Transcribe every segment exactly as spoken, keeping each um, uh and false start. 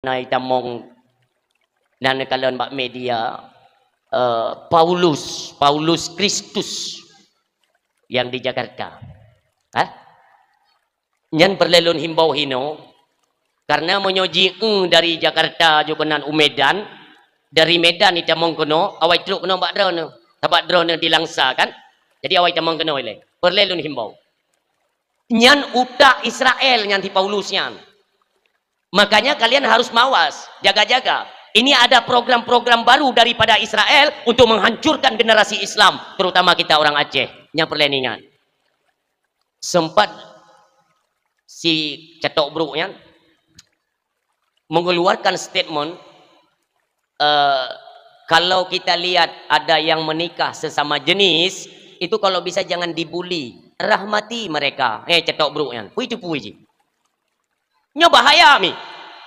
na itamong dan kalon bak media, eh, Paulus, Paulus Kristus yang di Jakarta. Hah? Nyan peureulée lôn himbau hinoe, karena meunyoe ji-, eu dari Jakarta jok keunan u Medan, dari Medan itamong keunoe, awai trok keunoe bak droeneuh, sabab droeneuh di Langsa kan. Jadi awai tamong keunoe ilée. Peureulée lôn himbau. Nyan utak Israel nyan si Paulus nyan. Makanya kalian harus mawas, jaga-jaga. Ini ada program-program baru daripada Israel untuk menghancurkan generasi Islam, terutama kita orang Aceh. Nyang peureulée ingat. Sempat si cetok brok nyan mengeluarkan statement, eh, kalau kita lihat ada yang menikah sesama jenis, itu kalau bisa jangan dibuli, rahmati mereka. Eh, cetok brok nyan. Pui tu pui ji. Nyoe bahaya mi.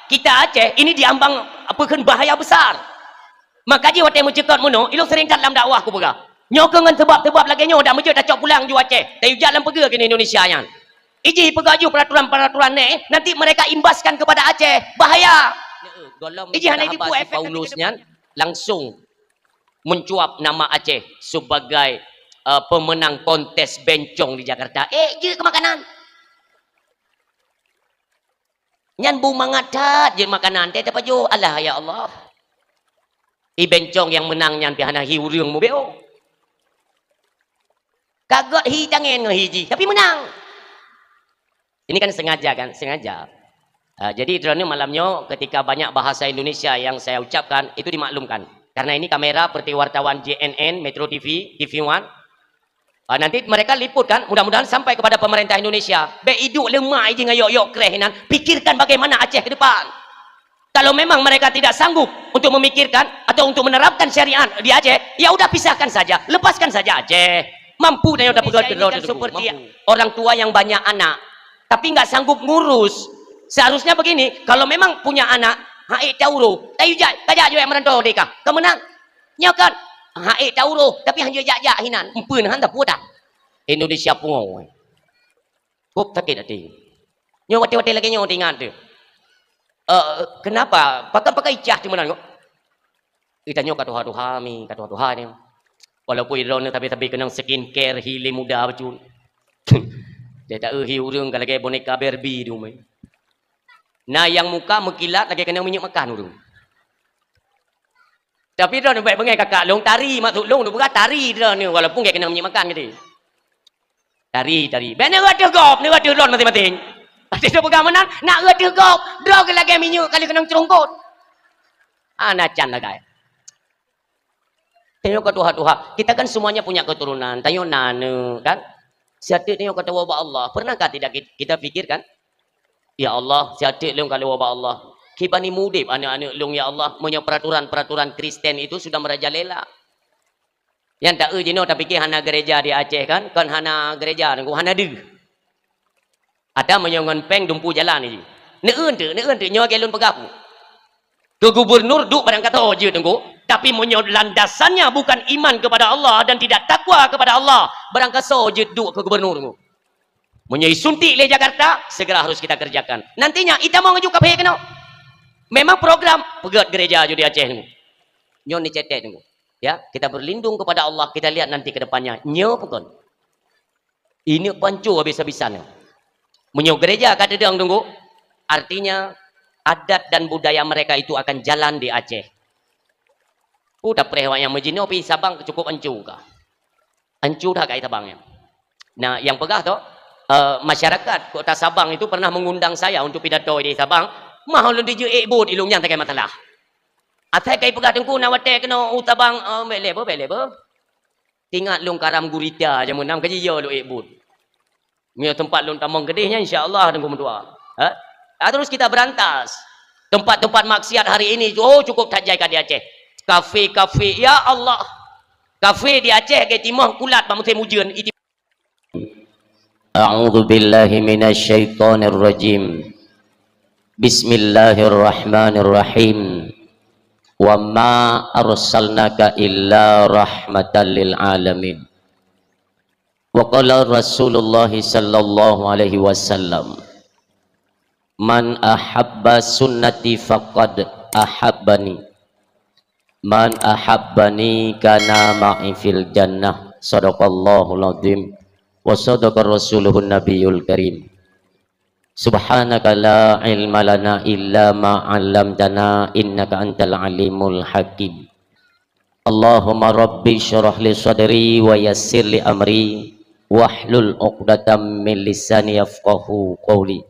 Kita Aceh ini diambang apa kheun bahaya besar. Maka ji watée meucukot meunoe, ilong sering that lam dakwah kupeugah. Nyoe keu ngon sebab-sebab lagée nyoe dak meujeuet tacok pulang ju Aceh. Tayue jak lam peugah keunoe Indonesia nyan. Iji peugah ju peraturan-peraturan neh, nanti mereka imbaskan kepada Aceh. Bahaya. Iji hana ibu efek Paulus nyan langsung mencuap nama Aceh sebagai, eh, pemenang kontes bencong di Jakarta. Eh, jeuet keu makanan. Nyan bu mangat that jeuet makanan, teuh tapajoh, alah ya Allah. Hi bencong nyang menang nyan pih hana hi ureuëng mubeo. Kagot hi tangen ngon hi jih, tapi menang. Ini kan sengaja kan, sengaja. Ah, jadi droeneuh malam nyoe ketika banyak bahasa Indonesia yang saya ucapkan, itu dimaklumkan. Karena ini kamera seperti wartawan J N N, Metro T V, T V One. Ah, nanti mereka liput kan, mudah-mudahan sampai kepada pemerintah Indonesia. Bèk iduek leumah iji ngon yok-yok kreh inan, pikirkan bagaimana Aceh ke depan. Kalau memang mereka tidak sanggup untuk memikirkan atau untuk menerapkan syariat di Aceh, ya udah pisahkan saja, lepaskan saja Aceh. Mampu dan yang dapat Indonesia ini kan seperti orang tua yang banyak anak, tapi nggak sanggup ngurus. Seharusnya begini, kalau memang punya anak, hai tauro, tayu jak, tajak juga merantau deka. Kemenang, nyokan, hai tauro, tapi hanya jak-jak hinan, empeun han dah pudah. Indonesia pungo. Kop sakit hati. Nyoe watée-watée lagée nyoe teuingat teuh. Eh, kenapa? Pakon pakai icah cuma nangok? Ita nyoe ka tuha-tuha mi, ka tuha-tuha ni. Walaupun idroe ni tapi-tapi keunong skincare, hi lé muda bacut. Dia tak hi ureuëng ka lagée boneka Barbie di rumah. Nah, yang muka mengkilat lagée kena minyak makan ureuëng. Tapi droe ni baik bengai kakak long tari maksud long tu bukan tari droe ni walaupun gaya kena minyak makan gitu. Tari, tari. Bèk neureutoh gob, neureutoh lon maséng-maséng. Pasti tu peugah meunan, nak reutoh gob. Droe lagèe minyeuk kali keunong ceurongkot. Ana can lagèe. Tanyoe ka tuha-tuha. Kita kan semuanya punya keturunan. Tanyoe na aneuk, kan? Siat teuk tanyoe ka tawoe bak Allah. Pernahkah tidak kit-, kita pikirkan? Ya Allah, siat teuk lôn ka tawoe bak Allah. Kiban ni mudép aneuk-aneuk lôn, ya Allah, meunyoe peraturan-peraturan Kristen itu sudah merajalela. Nyang taeu jinoe tapike hana gereja di Aceh kan? Kon hana gereja, Teungku, hana deuh. Ada meunyoe ngon péng dumpu jalan jih. Neueun teuk, neueun teuk nyoe lagèe lôn peugah ku. Keu gubernur duek barang kasoe jeuet Teungku, tapi meunyoe landasannya bukan iman kepada Allah dan tidak takwa kepada Allah, barang kasoe jeuet duek keu gubernur Teungku. Meunyoe isuntik lé Jakarta, segera harus kita kerjakan. Nantinya itamong aju kafé keunoe. Memang program peugét gereja aju di Aceh Teungku. Nyoe ni cetek Teungku. Ya, kita berlindung kepada Allah, kita lihat nanti ke depannya. Nyoe pukon. Ini pancu habis-habisan. Meunyoe gereja ka teudong Teungku, artinya adat dan budaya mereka itu akan jalan di Aceh. Udah preh awak nyang meujinoe pi Sabang cukup ancu ka. Ancu dah gai Sabang nyan. Nah, nyang peugah tu, eh, masyarakat Kota Sabang itu pernah mengundang saya untuk pidato di Sabang. Mah ulôn dijeuet ék buet ilôn nyang sagai masalah. Asai kai peugah Teungku na watèe keunoe u Sabang, eh, bèk lé beuh, bèk lé beuh. Tingat lôn karam gurita jameun nam ka jiyue lôn ék buet. Meunyoe teumpat lôn tamong keudeh nyan, insya Allah Teungku meutuah. Ha? Ah, terus kita berantas. Tempat-tempat maksiat hari ini, oh, cukup that jai ka di Aceh. Kafé-kafé, ya Allah. Kafé di Aceh, geutimah kulat bak musim ujeuen. Iti- A'udzu billahi minasyaitonir rajim. Bismillahirrahmanirrahim. Wa ma arsalnaka illa rahmatan lil alamin. Wa qala Rasulullah sallallahu alaihi wasallam, "Man ahabba sunnati faqad ahabbani. Man ahabbani kana ma'i fil jannah." Sadaqallahul azim. Wa sadaqa rasuluhun nabiyul karim. Subhanaka la ilma lana illa ma 'allamtana innaka antal alimul hakim. Allahumma rabbi syrah li sadri wa yassir li amri wahlul 'uqdatam min lisani yafqahu qawli.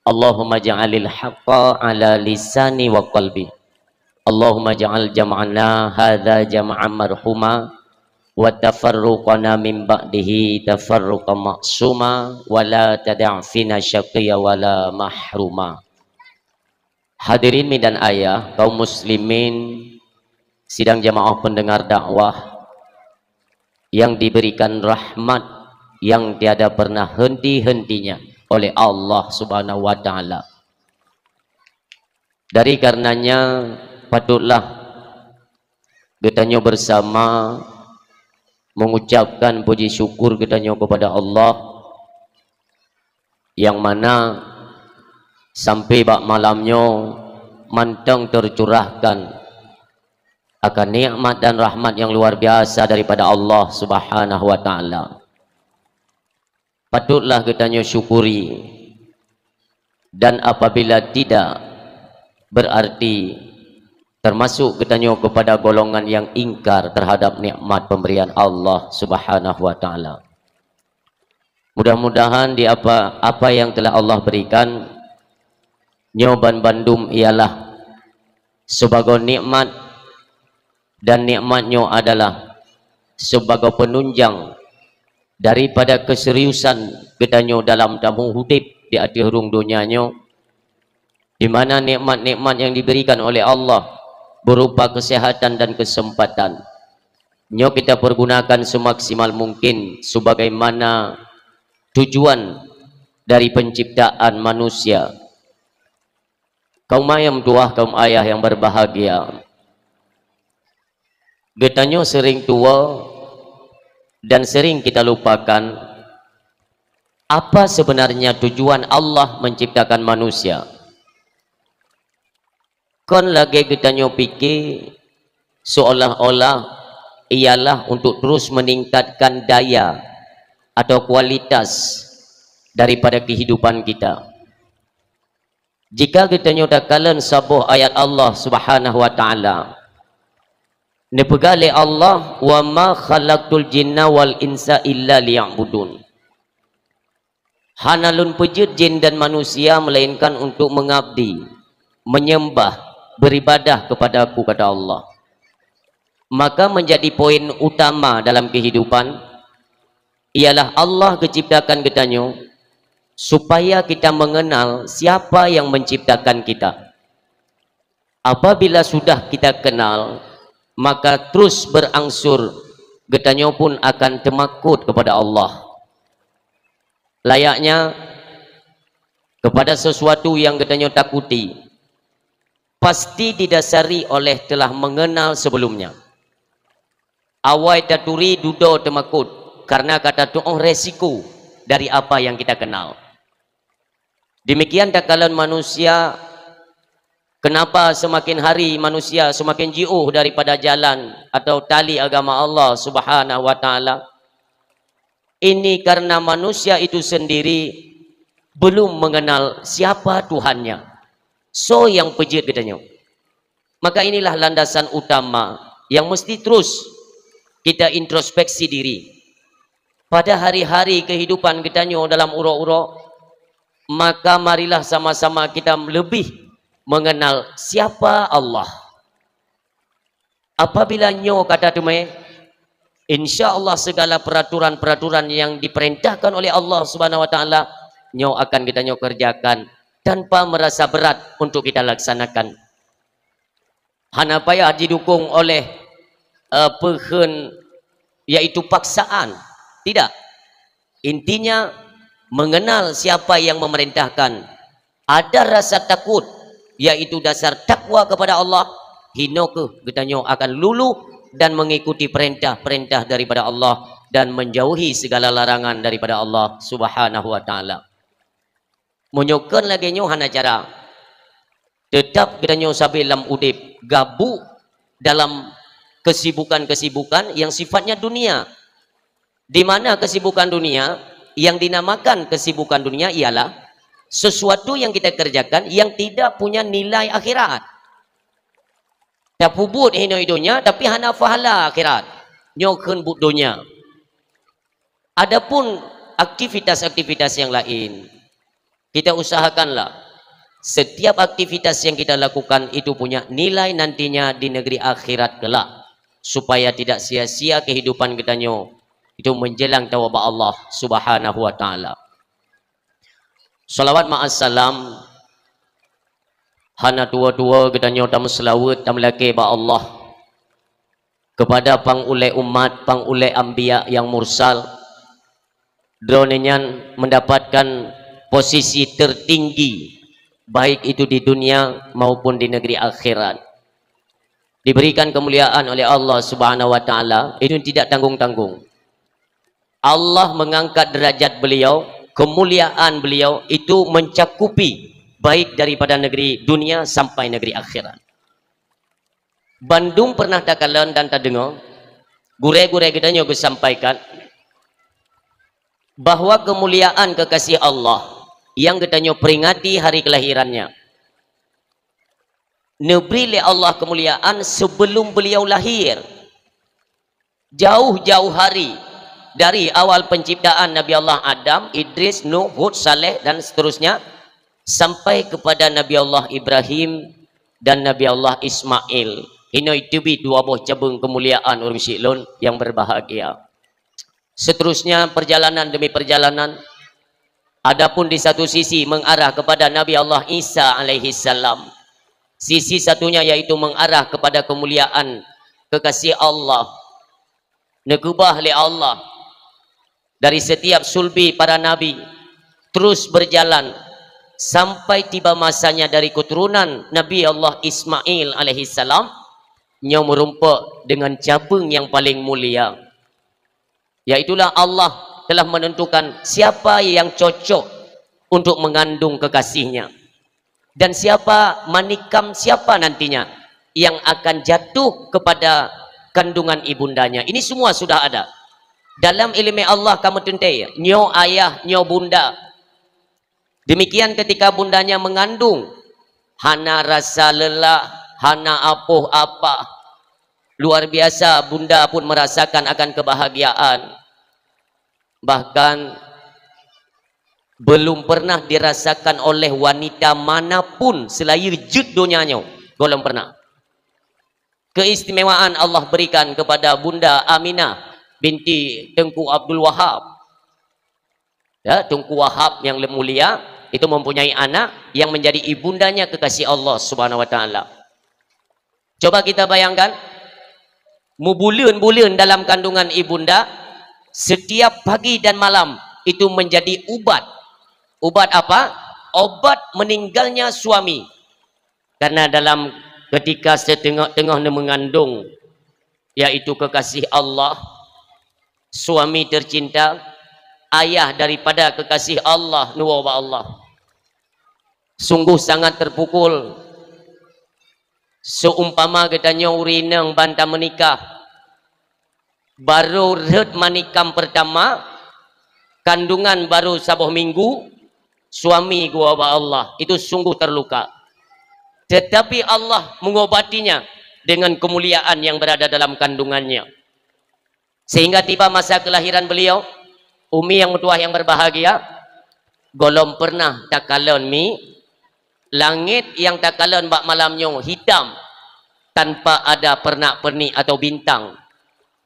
Allahumma ja'alil haqqa ala lisani wa qalbi. Allahumma ja'al jam'ana hadza jam'an marhuma wa tafarruqana min ba'dihi tafarruqan ma'suma wa la tada' fina syaqiyya wa la mahruma. Hadirin mi dan ayah, kaum muslimin, sidang jamaah pendengar dakwah yang diberikan rahmat yang tiada pernah henti-hentinya oleh Allah Subhanahu wa Ta'ala. Dari karenanya, patutlah geutanyoe bersama mengucapkan puji syukur geutanyoe kepada Allah, yang mana sampai bak malam nyoe mantong tercurahkan akan nikmat dan rahmat yang luar biasa daripada Allah Subhanahu wa Ta'ala. Patutlah geutanyoe syukuri, dan apabila tidak, berarti termasuk geutanyoe kepada golongan yang ingkar terhadap nikmat pemberian Allah Subhanahu wa Ta'ala. Mudah-mudahan di apa, apa yang telah Allah berikan, nyoe banbandum ialah sebagai nikmat, dan nikmat nyoe adalah sebagai penunjang daripada keseriusan geutanyoe dalam tamu udeb di ateueh rhueng donya nyoe, di mana nikmat-nikmat yang diberikan oleh Allah berupa kesehatan dan kesempatan, nyoe kita pergunakan semaksimal mungkin sebagaimana tujuan dari penciptaan manusia. Kaum ayah tuah, kaum ayah yang berbahagia, geutanyoe sering tuwoe dan sering kita lupakan apa sebenarnya tujuan Allah menciptakan manusia. Kon lagée geutanyoe pike seolah-olah ialah untuk terus meningkatkan daya atau kualitas daripada kehidupan kita. Jika geutanyoe takalon saboh ayat Allah Subhanahu wa Ta'ala, neupeugah lé Allah, "Wa ma khalaqtul jinna wal insa illa liya'budun." Hana Lôn peujeuet jin dan manusia melainkan untuk mengabdi, menyembah, beribadah kepada Aku, kata Allah. Maka menjadi poin utama dalam kehidupan ialah Allah geuciptakan geutanyoe supaya kita mengenal siapa yang menciptakan kita. Apabila sudah kita kenal, maka terus berangsur geutanyoe pun akan teumakot kepada Allah. Layaknya kepada sesuatu yang geutanyoe takuti, pasti didasari oleh telah mengenal sebelumnya. Awai taturi dudoe teumakot, karena ka tatu'oh resiko dari apa yang kita kenal. Demikian takalon manusia, kenapa semakin hari manusia semakin jiôh daripada jalan atau tali agama Allah Subhanahu wa Ta'ala? Ini karena manusia itu sendiri belum mengenal siapa Tuhannya. Soe nyang peujeuet geutanyoe? Maka inilah landasan utama yang mesti terus kita introspeksi diri. Pada hari-hari kehidupan geutanyoe dalam uroe-uroe, maka marilah sama-sama kita lebih mengenal siapa Allah. Apabila nyoe ka tateumé, insya Allah segala peraturan-peraturan yang diperintahkan oleh Allah Subhanahu wa Ta'ala, nyoe akan geutanyoe kerjakan tanpa merasa berat untuk kita laksanakan. Hana payah didukung oleh, eh, peukheun, yaitu paksaan. Tidak. Intinya, mengenal siapa yang memerintahkan. Ada rasa takut, yaitu dasar takwa kepada Allah. Hino kheueh geutanyoe akan luluh dan mengikuti perintah-perintah daripada Allah dan menjauhi segala larangan daripada Allah Subhanahu wa Ta'ala. Meunyoe kon lagée nyoe hana cara. Teutap geutanyoe sabe lam udeb gabuk dalam kesibukan-kesibukan yang sifatnya dunia. Di mana kesibukan dunia? Yang dinamakan kesibukan dunia ialah sesuatu yang kita kerjakan yang tidak punya nilai akhirat. Tapeubuet hinoe donya, tapi hana pahala akhirat. Nyoe kheun buet donya. Adapun aktivitas-aktivitas yang lain, kita usahakanlah setiap aktivitas yang kita lakukan itu punya nilai nantinya di negeri akhirat kelak, supaya tidak sia-sia kehidupan kita nyoe itu menjelang tawa bak Allah Subhanahu wa Taala. Salawat ma'as salam hana tuwo-tuwo geutanyoe tameuseulaweuet, tameulakée bak Allah kepada pang ulée umat, pang ulée anbiya yang mursal. Droeneuh nyan mendapatkan posisi tertinggi, baik itu di dunia maupun di negeri akhirat. Diberikan kemuliaan oleh Allah Subhanahu wa Taala, itu tidak tanggung-tanggung. Allah mengangkat derajat beliau, kemuliaan beliau itu mencakupi baik daripada negeri dunia sampai negeri akhirat. Bandum pernah takalon dan tadeungoe, gurée-gurée geutanyoe geusampaikan bahwa kemuliaan kekasih Allah yang geutanyoe peringati hari kelahirannya, neubri lé Allah kemuliaan sebelum beliau lahir. Jauh-jauh hari, dari awal penciptaan Nabi Allah Adam, Idris, Nuh, Hud, Saleh, dan seterusnya, sampai kepada Nabi Allah Ibrahim dan Nabi Allah Ismail. Hinoe teubiet dua boh cabeueng kemuliaan ureuëng syiek lôn yang berbahagia. Seterusnya, perjalanan demi perjalanan, adapun di satu sisi mengarah kepada Nabi Allah Isa alaihi salam, sisi satunya yaitu mengarah kepada kemuliaan kekasih Allah, neukeubah lé Allah dari setiap sulbi para nabi, terus berjalan sampai tiba masanya dari keturunan Nabi Allah Ismail alaihi salam, nyoe meurumpok dengan cabeueng yang paling mulia. Yaitulah Allah telah menentukan siapa yang cocok untuk mengandung kekasihnya. Dan siapa manikam siapa nantinya yang akan jatuh kepada kandungan ibundanya. Ini semua sudah ada. Dalam ileumé Allah ka meuteuntée, nyoe ayah, nyoe bunda. Demikian ketika bundanya mengandung, hana rasa lelah, hana apoh apah. Luar biasa, bunda pun merasakan akan kebahagiaan. Bahkan belum pernah dirasakan oleh wanita manapun selain jeuet donya nyoe. Golom pernah. Keistimewaan Allah berikan kepada Bunda Aminah binti Tengku Abdul Wahab. Ya, Tengku Wahab yang mulia itu mempunyai anak yang menjadi ibundanya kekasih Allah Subhanahu wa Taala. Coba kita bayangkan, mubuleuen-buleuen dalam kandungan ibunda, setiap pagi dan malam itu menjadi ubat. Ubat apa? Obat meninggalnya suami. Karena dalam ketika seteungoh-teungoh mengandung, yaitu kekasih Allah, suami tercinta, ayah daripada kekasih Allah, neuwoe bak Allah. Sungguh sangat terpukul. Seumpama geutanyoe ureuëng inong ban tameunikah, barô rhot manikam pertama, kandungan barô saboh minggu, suami geuwoe bak Allah, itu sungguh terluka. Tetapi Allah mengobatinya dengan kemuliaan yang berada dalam kandungannya. Sehingga tiba masa kelahiran beliau, umi yang meutuwah yang berbahagia, golom pernah takalon mi, langét nyang takalon bak malam nyoe hitam, tanpa ada pernak-pernik atau bintang.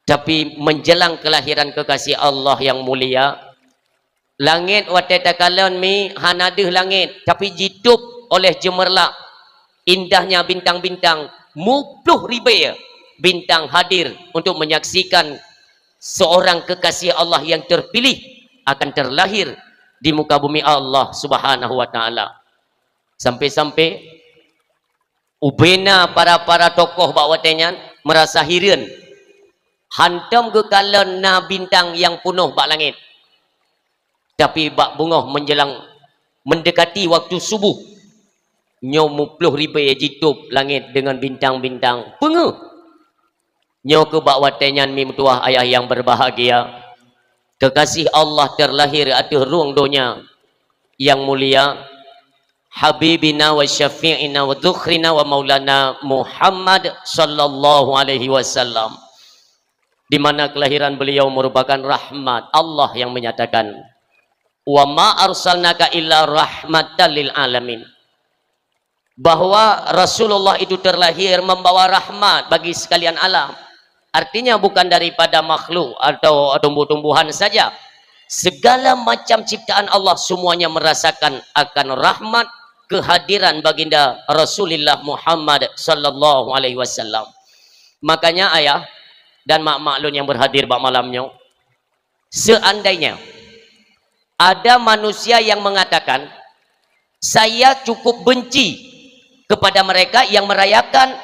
Tapi menjelang kelahiran kekasih Allah yang mulia, langét watée takalon mi hana deuh langét, tapi jitôb oleh jeumeurlak indahnya bintang-bintang, muploh ribée bintang hadir untuk menyaksikan seorang kekasih Allah yang terpilih akan terlahir di muka bumi Allah Subhanahu wa Taala. Sampai-sampai ubena para-para tokoh bak watée nyan merasa hireuen, hantom geukalon na bintang nyang peunoh bak langét. Tapi bak beungoh menjelang Mendekati waktu subuh, nyoe muploh ribée jitôb langét deungon bintang-bintang. Peungeuh. Nyoe keuh bak watée nyan, mi meutuwah ayah nyang berbahagia, kekasih Allah teulahé ateueh rhueng donya nyang mulia, Habibina wa Syafi'ina wa Dzukhrina wa Maulana Muhammad sallallahu alaihi wasallam, di mana kelahiran beliau merupakan rahmat. Allah yang menyatakan, "Wa ma arsalnaka illa rahmatan lil alamin." Bahwa Rasulullah itu terlahir membawa rahmat bagi sekalian alam. Artinya, bukan daripada makhluk atau tumbuh-tumbuhan saja. Segala macam ciptaan Allah semuanya merasakan akan rahmat kehadiran baginda Rasulullah Muhammad sallallahu alaihi wasallam. Makanya, ayah dan mak-mak lôn yang berhadir bak malam nyoe, seandainya ada manusia yang mengatakan, "Saya cukup benci kepada mereka yang merayakan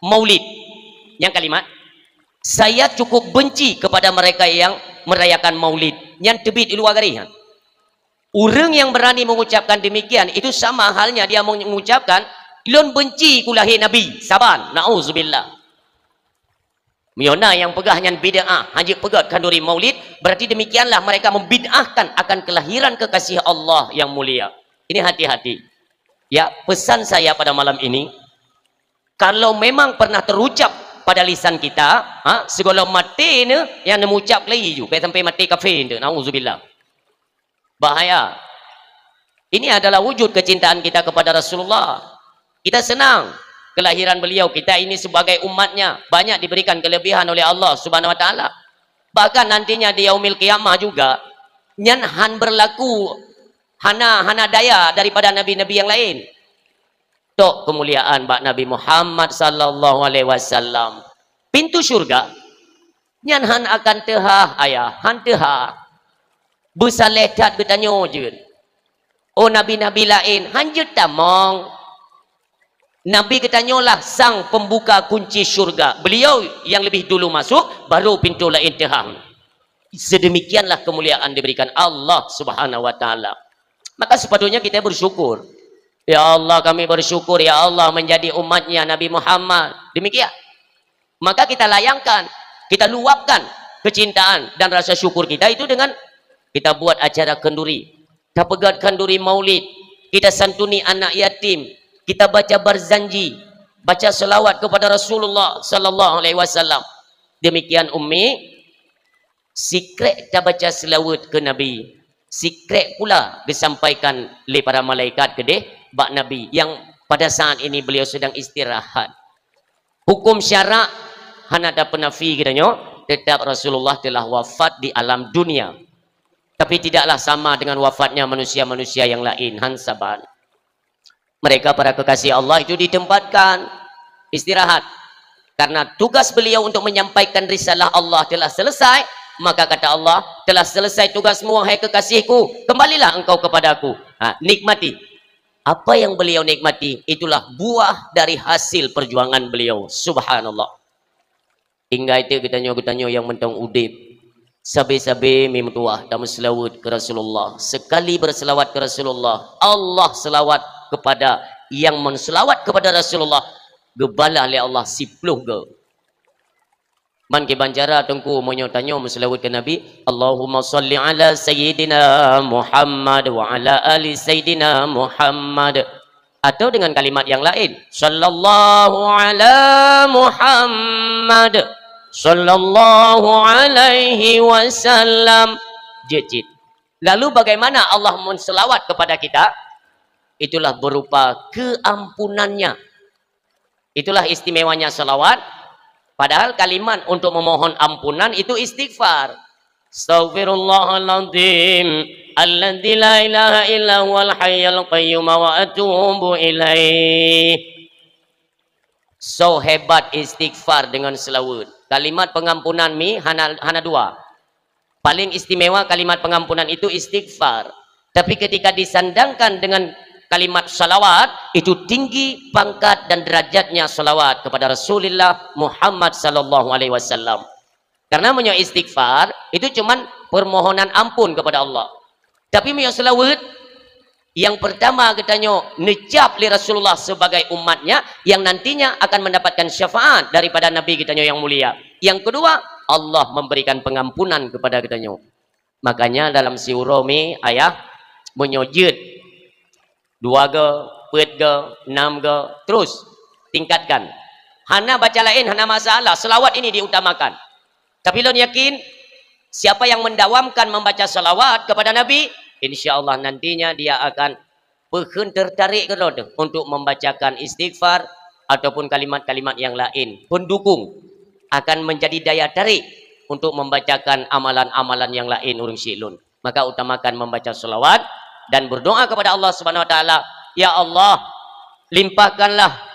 Maulid." Nyang kalimat, "Saya cukup benci kepada mereka yang merayakan Maulid." Nyan teubiet di luwa garéh nyan. Ureuëng yang berani mengucapkan demikian, itu sama halnya dia mengucapkan, "Lôn benci ku lahé Nabi saban." Nauzubillah. Meunyoe na nyang peugah nyan bid'ah, hanjeuet peugét khanduri Maulid, berarti demikianlah mereka membid'ahkan akan kelahiran kekasih Allah yang mulia. Ini hati-hati. Ya, pesan saya pada malam ini, kalau memang pernah terucap pada lisan kita, ha, sigohlom maté ni nyang neucap lé ju, bèk sampai maté kafé tu, nauzubillah. Bahaya. Ini adalah wujud kecintaan kita kepada Rasulullah. Kita senang kelahiran beliau, kita ini sebagai umatnya, banyak diberikan kelebihan oleh Allah Subhanahu wa Taala. Bahkan nantinya di Yaumil Qiyamah juga, nyan han berlaku, hana, hana daya daripada nabi-nabi yang lain. Tok kemuliaan bak Nabi Muhammad sallallahu alaihi wasallam. Pintu syurga nyan han akan teuhah, ayah, han teuhah. Beusaléh that geutanyoe jeuet. Oh, nabi-nabi laén han jeuet tamong. Nabi geutanyoe lah sang pembuka kunci syurga. Beliau yang lebih dulu masuk, baru pintu laén teuhah. Sedemikianlah kemuliaan diberikan Allah Subhanahu wa Taala. Maka sepatutnya kita bersyukur. "Ya Allah, kami bersyukur, ya Allah, menjadi umatnya Nabi Muhammad." Demikian. Maka kita layangkan, kita luapkan kecintaan dan rasa syukur kita itu dengan kita buat acara khanduri. Kita peugét khanduri Maulid, kita santuni anak yatim, kita baca barzanji, baca selawat kepada Rasulullah sallallahu alaihi wasallam. Demikian, Ummi, sikrek tabaca seulaweuet keu Nabi, sikrek pula geusampaikan lé para malaikat keudeh bak Nabi nyang pada saat ini beliau sedang istirahat. Hukum syarak hana tapeunafi geutanyoe, tetap Rasulullah telah wafat di alam dunia. Tapi tidaklah sama dengan wafatnya manusia-manusia yang lain, han saban. Mereka para kekasih Allah itu ditempatkan istirahat. Karena tugas beliau untuk menyampaikan risalah Allah telah selesai, maka kata Allah, "Telah selesai tugasmu, wahai kekasihku, kembalilah engkau kepadaku." Ha, nikmati. Apa yang beliau nikmati, itulah buah dari hasil perjuangan beliau. Subhanallah. Tinggai teuk geutanyoe-geutanyoe nyang mantong udeb. Sabe-sabe mi meutuwah tameuseulaweuet keu Rasulullah. Sekali berselawat ke Rasulullah, Allah selawat kepada yang menselawat kepada Rasulullah, geubalah lé Allah siploh goe. Man kiban cara Teungku meunyoe tanyoe meuseulaweuet keu Nabi, "Allahumma shalli ala Sayyidina Muhammad wa ala ali Sayyidina Muhammad." Atau dengan kalimat yang lain, "Sallallahu ala Muhammad, sallallahu alaihi wasallam." Jeuet cit. Lalu bagaimana Allah menselawat kepada kita? Itulah berupa keampunan-Nya. Itulah istimewanya salawat. Padahal kalimat untuk memohon ampunan itu istighfar. "Astaghfirullahaladzim, alladzi la ilaha illa huwal hayyul qayyum, wa atubu ilaih." So hebat istighfar dengan selawat. Kalimat pengampunan mi hana, hana dua. Paling istimewa kalimat pengampunan itu istighfar. Tapi ketika disandangkan dengan kalimat salawat, itu tinggi pangkat dan derajatnya salawat kepada Rasulullah Muhammad sallallahu alaihi wasallam. Karena meunyoe istighfar, itu cuman permohonan ampun kepada Allah. Tapi meunyoe selawat, Yang pertama geutanyoe neucap lé Rasulullah sebagai umatnya yang nantinya akan mendapatkan syafaat daripada Nabi geutanyoe yang mulia. Yang kedua, Allah memberikan pengampunan kepada geutanyoe. Makanya dalam siuroe mi ayah meunyoe jeuet dua go, peuet go, enam go, terus tingkatkan. Hana baca lain, hana masalah, selawat ini diutamakan. Tapi lôn yakin, siapa yang mendawamkan membaca salawat kepada Nabi, insya Allah nantinya dia akan peukheun tertarik keudroe untuk membacakan istighfar ataupun kalimat-kalimat yang lain. Pendukung akan menjadi daya tarik untuk membacakan amalan-amalan yang lain ureuëng syiek lôn. Maka utamakan membaca salawat dan berdoa kepada Allah Subhanahu Wa Taala, "Ya Allah, limpahkanlah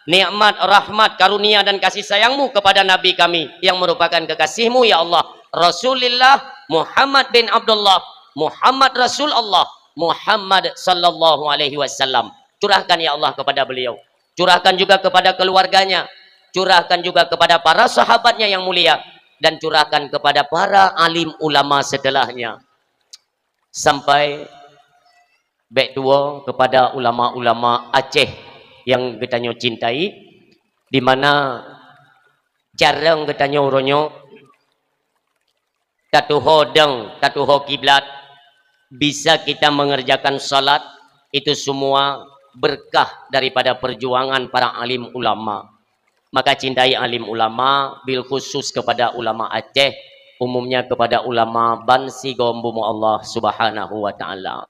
nikmat, rahmat, karunia dan kasih sayang-Mu kepada Nabi kami yang merupakan kekasih-Mu, ya Allah, Rasulillah Muhammad bin Abdullah, Muhammad Rasul Allah, Muhammad sallallahu alaihi wasallam." Curahkan, ya Allah, kepada beliau. Curahkan juga kepada keluarganya. Curahkan juga kepada para sahabatnya yang mulia. Dan curahkan kepada para alim ulama setelahnya. Sampai bèk tuwoe kepada ulama-ulama Aceh yang geutanyoe cintai, di mana carông geutanyoe uroe nyoe tatuho dong, tatuho kiblat, bisa kita mengerjakan salat, itu semua berkah daripada perjuangan para alim ulama. Maka cintai alim ulama, bil khusus kepada ulama Aceh, umumnya kepada ulama ban sigom bumoe Allah Subhanahu wa Taala.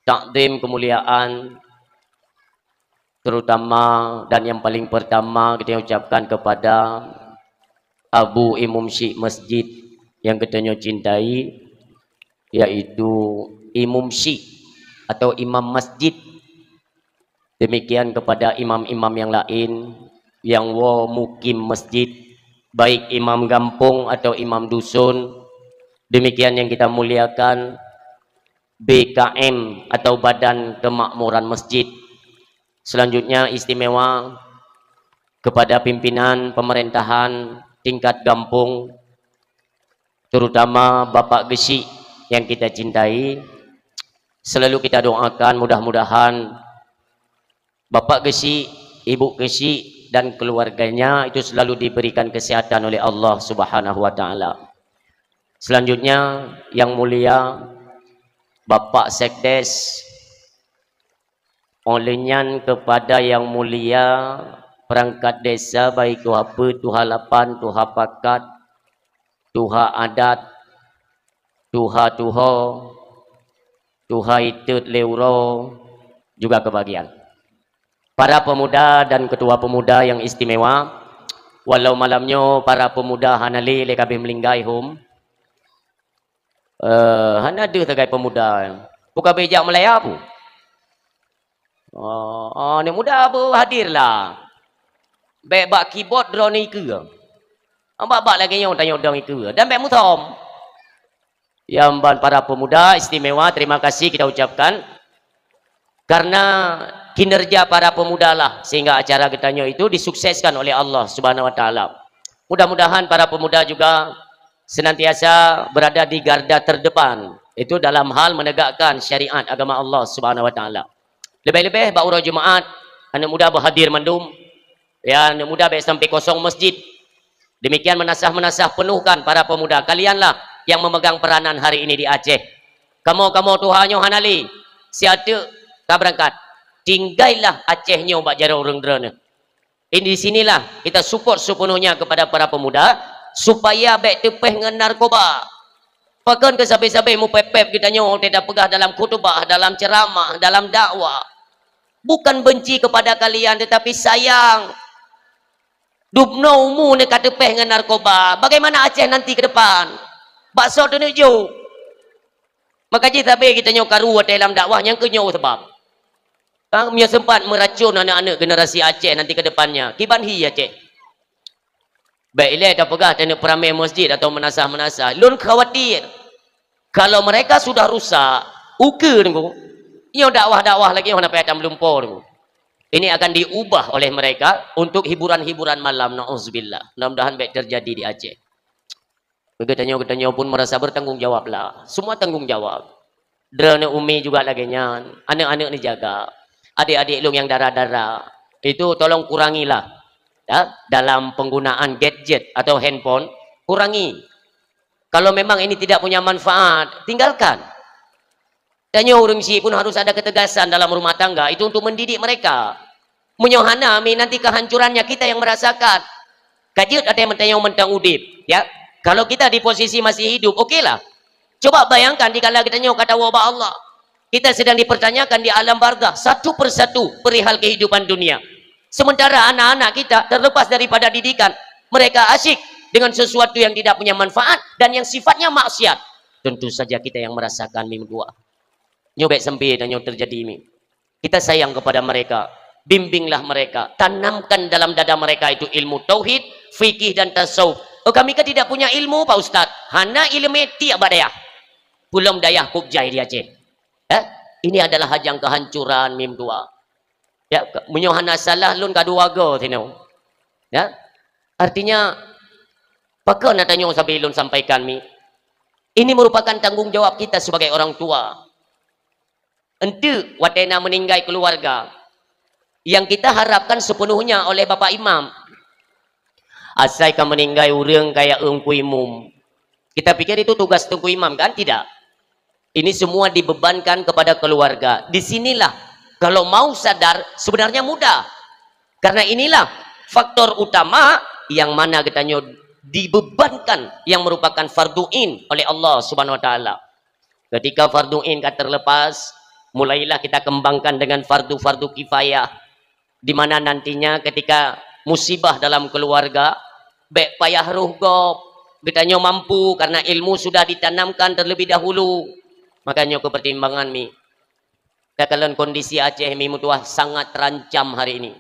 Takzim kemuliaan terutama dan yang paling pertama kita ucapkan kepada Abu Imum Syiek Masjid yang kita cintai, yaitu Imum Syiek atau Imam Masjid. Demikian kepada imam-imam yang lain yang wo mukim masjid, baik imam gampông atau imam dusun. Demikian yang kita muliakan B K M atau Badan Kemakmuran Masjid. Selanjutnya istimewa kepada pimpinan pemerintahan tingkat gampông, terutama Bapak Geuchik yang kita cintai. Selalu kita doakan mudah-mudahan Bapak Geuchik, Ibu Geuchik dan keluarganya itu selalu diberikan kesehatan oleh Allah Subhanahu wa Taala. Selanjutnya yang mulia Bapak Sekdes, oleh nyan kepada yang mulia perangkat desa, baik tuha peuet, tuha lapan, tuha pakat, tuha adat, tuha tuho, tuha itot lé uroe juga kebagian. Para pemuda dan ketua pemuda yang istimewa, walau malam nyoe para pemuda hana lé lé kabeh meulinggai hom, eh, hana deuh sagai pemuda. Buka bejak Malaya pu. Oh, oh, aneuk muda pu hadir lah. Bèk bak keyboard droeneuh ikeue. Bak-bak lagèe nyoe tanyoe dong ikeue. Dan bèk musom. Nyang ban para pemuda istimewa, terima kasih kita ucapkan karena kinerja para pemuda lah sehingga acara geutanyoe itu disukseskan oleh Allah Subhanahu wa Taala. Mudah-mudahan para pemuda juga senantiasa berada di garda terdepan itu dalam hal menegakkan syariat agama Allah Subhanahu wa Taala. Leubeh-leubeh bak uroe Jumaat, aneuk muda beuhadir mandum. Ya, aneuk muda bèk sampai kosong masjid. Demikian meunasah-meunasah, penuhkan para pemuda. Kalianlah yang memegang peranan hari ini di Aceh. Kamoe-kamoe tuha nyoe hana lé. Siat teuk ka beurangkat. Tinggailah Aceh nyoe bak jaroe ureueng droeneuh. Di sinilah kita support sepenuhnya kepada para pemuda supaya bèk teupèh ngon narkoba. Pakon keu sabe-sabe mupèp-pèp geutanyoe teupeugah dalam khutubah, dalam ceramah, dalam dakwah. Bukan benci kepada kalian, tetapi sayang. Dubnoe umu neuh ka teupèh ngon narkoba. Bagaimana Aceh nanti ke depan? Bak soe teuneuk jok? Maka jih sabe geutanyoe karu watèe lam dakwah nyang keu nyoe sabab. Ha, meunyoe sempat meuracon aneuk-aneuk generasi Aceh nanti ke depannya, kiban hi Aceh. Bèk ilèe tapeugah taneuk peuramè masjid atau meunasah-meunasah. Lôn khawatir, kalau mereka sudah rusak, ukeue teungku, nyoe dakwah-dakwah lagèe nyoe hana payah tameulumpo teungku. Ini akan diubah oleh mereka untuk hiburan-hiburan malam, na'udzubillah. Mudah-mudahan bèk terjadi di Aceh. Geutanyoe-geutanyoe pun merasa bertanggung jawab lah. Semua tanggung jawab. Droeneuh umi juga lagée nyan, aneuk-aneuk neujaga. Adik-adik lôn nyang dara-dara, itu tolong kurangilah, ya, dalam penggunaan gadget atau handphone, kurangi. Kalau memang ini tidak punya manfaat, tinggalkan. Tanyoe ureuëng syiek pun harus ada ketegasan dalam rumah tangga, itu untuk mendidik mereka. Meunyoe hana, mi nanti kehancurannya kita yang merasakan. Ka jeuet até meutanyoe mantong udeb, ya. Kalau kita di posisi masih hidup, okelah. Coba bayangkan dikala geutanyoe ka tawoe bak Allah. Kita sedang dipertanyakan di alam barzakh satu persatu perihal kehidupan dunia. Sementara anak-anak kita terlepas daripada didikan, mereka asyik dengan sesuatu yang tidak punya manfaat dan yang sifatnya maksiat. Tentu saja kita yang merasakan, mi meutuah. Nyoe bék sampai dan nyoe terjadi, mi. Kita sayang kepada mereka. Bimbinglah mereka. Tanamkan dalam dada mereka itu ilmu tauhid, fikih dan tasawuf. Oh, kami kan tidak punya ilmu, Pak Ustaz. Hana ilmu tiek bak dayah. Pulom dayah kub jai di Aceh. Eh? Ini adalah hajang kehancuran, mi meutuah. Ya, meunyoe hana salah lôn ka dua go sinoe. Ya. Artinya, pakon na tanyoe sabe lôn sampaikan, mi. Ini merupakan tanggung jawab kita sebagai orang tua. Enteuk watée na meuninggai keluarga, yang kita harapkan sepenuhnya oleh Bapak Imam. Asai ka meuninggai ureuëng kaya Teungku Imum. Kita pikir itu tugas Teungku Imam, kan? Tidak. Ini semua dibebankan kepada keluarga. Di sinilah, kalau mau sadar, sebenarnya mudah. Karena inilah faktor utama yang mana geutanyoe dibebankan yang merupakan fardu ain oleh Allah Subhanahu Wa Taala. Ketika fardu ain ka terlepas, mulailah kita kembangkan dengan fardu-fardu kifayah, di mana nantinya ketika musibah dalam keluarga, bék payah roh gob, geutanyoe mampu karena ilmu sudah ditanamkan terlebih dahulu. Makanya ke pertimbangan, mi. Takalon kondisi Aceh, mi meutuah, sangat terancam hari ini.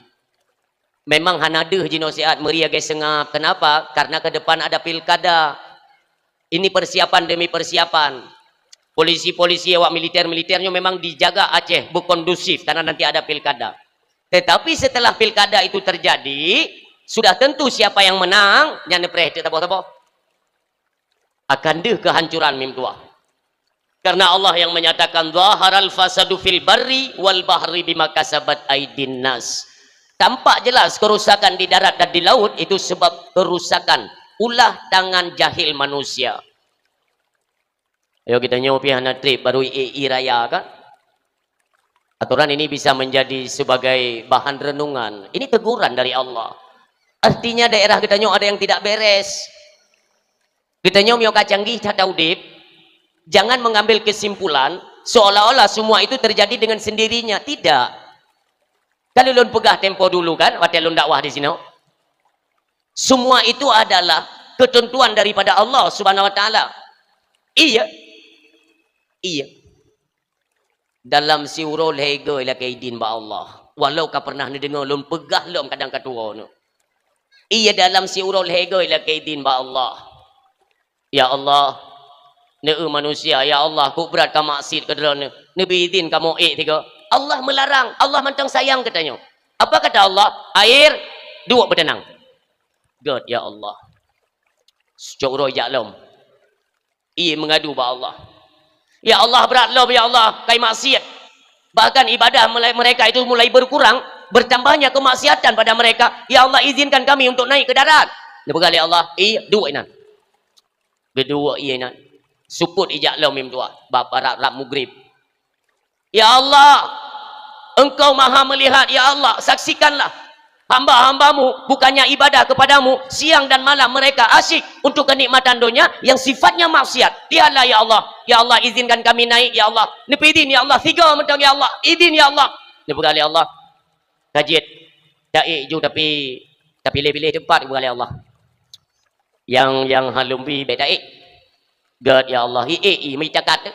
Memang hana deuh jinoe siat meuri lagée seungab. Kenapa? Karena ke depan ada pilkada. Ini persiapan demi persiapan. Polisi-polisi awak militer-militer nyoe memang dijaga Aceh berkondusif karena nanti ada pilkada. Tetapi setelah pilkada itu terjadi, sudah tentu siapa yang menang, nyan neupreh teuh saboh-saboh. Akan deuh kehancuran, mi meutuah. Karena Allah yang menyatakan, "Zaharal fasadu fil barri wal bahri bima kasabat aidin nas." Tampak jelas kerusakan di darat dan di laut itu sebab kerusakan ulah tangan jahil manusia. Ayo, geutanyoe pih hana treb baru i, i raya, kan? Aturan ini bisa menjadi sebagai bahan renungan. Ini teguran dari Allah. Artinya daerah geutanyoe ada yang tidak beres. Geutanyoe meunyoe ka canggih that udeb, jangan mengambil kesimpulan seolah-olah semua itu terjadi dengan sendirinya. Tidak. Kalau lôn peugah tempo dulu, kan, watée lôn dakwah di sinoe. Semua itu adalah ketentuan daripada Allah Subhanahu Wa Taala. Iya. Iya. Dalam siuroe lhée goe lakée idin bak Allah. Walau ka pernah neudeungoe lôn peugah lom kadang ka tuwoe nyoe. Iya, dalam siuroe lhée goe lakée idin bak Allah. Ya Allah, neu manusia, ya Allah, kok brat ka maksiat keu Droeneuh. Neubi idin kamoe ék tiga. Allah melarang, Allah mantong sayang geutanyoe. Apa kata Allah? Air, duek beuteunang. Gét, ya Allah. Cok uroe jak lom. Iya, mengadu bak Allah. Ya Allah, brat lom, ya Allah, kai maksiat. Bahkan ibadah mulai, mereka itu mulai berkurang, bertambahnya kemaksiatan pada mereka. Ya Allah, izinkan kami untuk naik ke darat. Neupeugah lé Allah, "Iya, duek inan." Geuduek inan. Supôt ijak lom, mi meutuah, bak rab-rab mugrib. Ya Allah, Engkau Maha Melihat, ya Allah, saksikanlah hamba-hambamu bukannya ibadah kepadamu, siang dan malam mereka asyik untuk kenikmatan dunia yang sifatnya maksiat. Lihatlah, ya Allah, ya Allah, izinkan kami naik, ya Allah. Neubi idin, ya Allah, tiga mantong, ya Allah, idin, ya Allah. Neupeugah lé Allah, ka jeuet, taék ju, tapi, tapi pilih-pilih teumpat, neupeugah lé Allah. Nyang, nyang halom bi bék taék. Gét, ya Allah, hi ék i meucakat.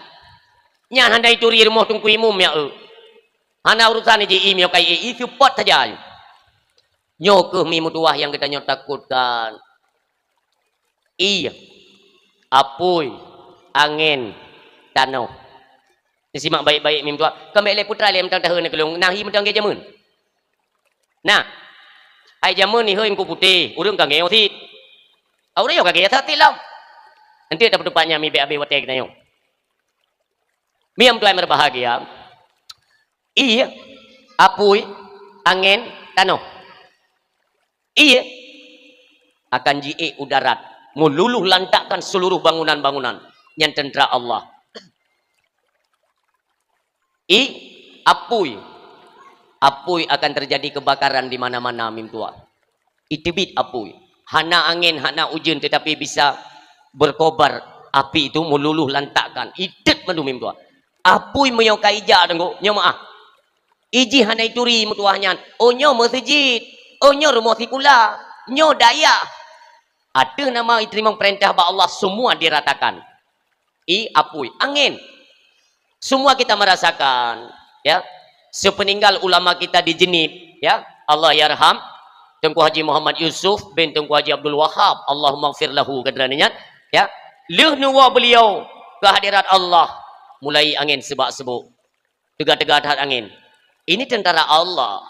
Nyan hana ituri rumoh Teungku Imum, ya, eu. Hana urusan ji i miyukai ék i, suppôt saja. Nyoe keuh, mi meutuah, nyang geutanyoe takutkan. Iya. Apui, angén, tanoh. Simak baik-baik, mi meutuah. Kambek lé putra lé mantong taheun keulong, nahi mantong geujameun. Nah, ai jameun niheueng ku putéh, ureuëng ka ngeuyue cit. Ureuëng nyoe ka geuyue cit lom. Nanti dapat teupatnya mi bék abéh watée geutanyoe. Miam tuan berbahagia, ié, apui, angén, tanoh. Ié akan jiék u darat, meululuh lantakkan seluruh bangunan-bangunan. Nyan tentara Allah. I, apui. Apui akan terjadi kebakaran di mana-mana, mim tuan. Iteubiet apui. Hana angén, hana ujeuen, tetapi bisa berkobar api itu, meululuh lantakkan. Itet mandum, mim tuan. Apui meunyoe ka ija, teungku, nyoe meuah. Ijih hana ituri meutuah nyan. Oh, nyoe meuseujid. Oh, nyoe rumoh sikula. Nyoe dayah. Ateueh nama iteurimong peurintah bak Allah, semua diratakan. I, apui, angén. Semua kita merasakan, ya. Sepeninggal ulama kita di Genep, ya, Allah yarham, Teungku Haji Muhammad Yusuf bin Teungku Haji Abdul Wahab, Allahumma gfir lahu, kata nyan, ya. Lheueh neuwoe beliau ke hadirat Allah, mulai angén seubak-seubok. Teuga-teuga that angén. Ini tentara Allah.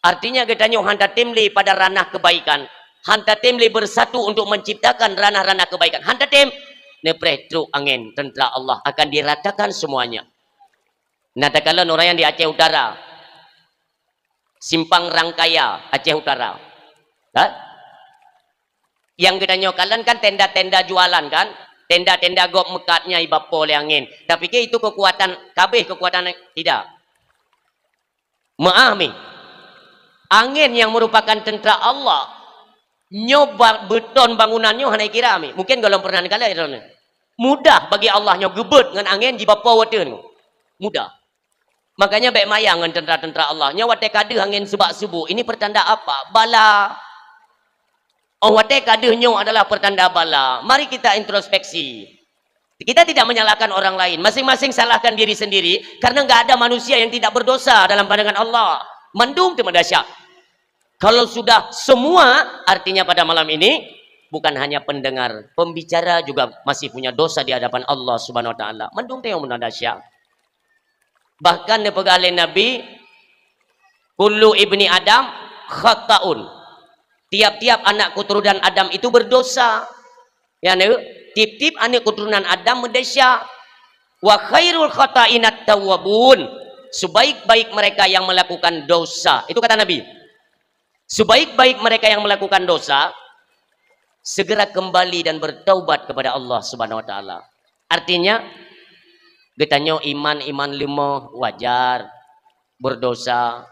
Artinya, geutanyoe han tatem lé pada ranah kebaikan, han tatem lé bersatu untuk menciptakan ranah-ranah kebaikan. Han tatem, neupreh trok angén, tentara Allah akan diratakan semuanya. Nah, takalon ureueng nyang di Aceh Utara, Simpang Rangkaya, Aceh Utara. Ha? Nyang geutanyoe kalon kan tenda-tenda jualan kan? Tenda-tenda gob meukat nyan ibapo lé angén. Tapikir itu kekuatan, kabeh kekuatan, tidak. Meu'ah mi. Angén nyang merupakan tentara Allah. Nyoe ba-, beuton bangunan nyoe hana ikira mi. Mungkin gohlom pernah neukalon droeneuh. Mudah bagi Allah nyoe geubeuet ngon angén jibapo watèe nyoe. Mudah. Makanya bèk maya ngon tentara-tentara Allah. Nyoe watèe ka deuh angén seubak-seubok. Ini pertanda apa? Bala. Oh, watèe ka deuh nyoe adalah pertanda bala. Mari kita introspeksi. Kita tidak menyalahkan orang lain. Masing-masing salahkan diri sendiri, karena nggak ada manusia yang tidak berdosa dalam pandangan Allah. Mandum teuma dahsyat. Kalau sudah semua, artinya pada malam ini bukan hanya pendengar, pembicara juga masih punya dosa di hadapan Allah Subhanahu wa Taala. Mandum teuh meunan dahsyat. Bahkan neupeugah lé Nabi, "Kullu ibni Adam khata'un." Tiap-tiap anak keturunan Adam itu berdosa. Ya, neu, tiep-tiep aneuk keuturonan Adam meudesya. "Wa khairul khata'inat tawwabun." Sebaik-baik mereka yang melakukan dosa. Itu kata Nabi. Sebaik-baik mereka yang melakukan dosa, segera kembali dan bertaubat kepada Allah Subhanahu wa Taala. Artinya, geutanyoe iman, iman leumoh, wajar berdosa.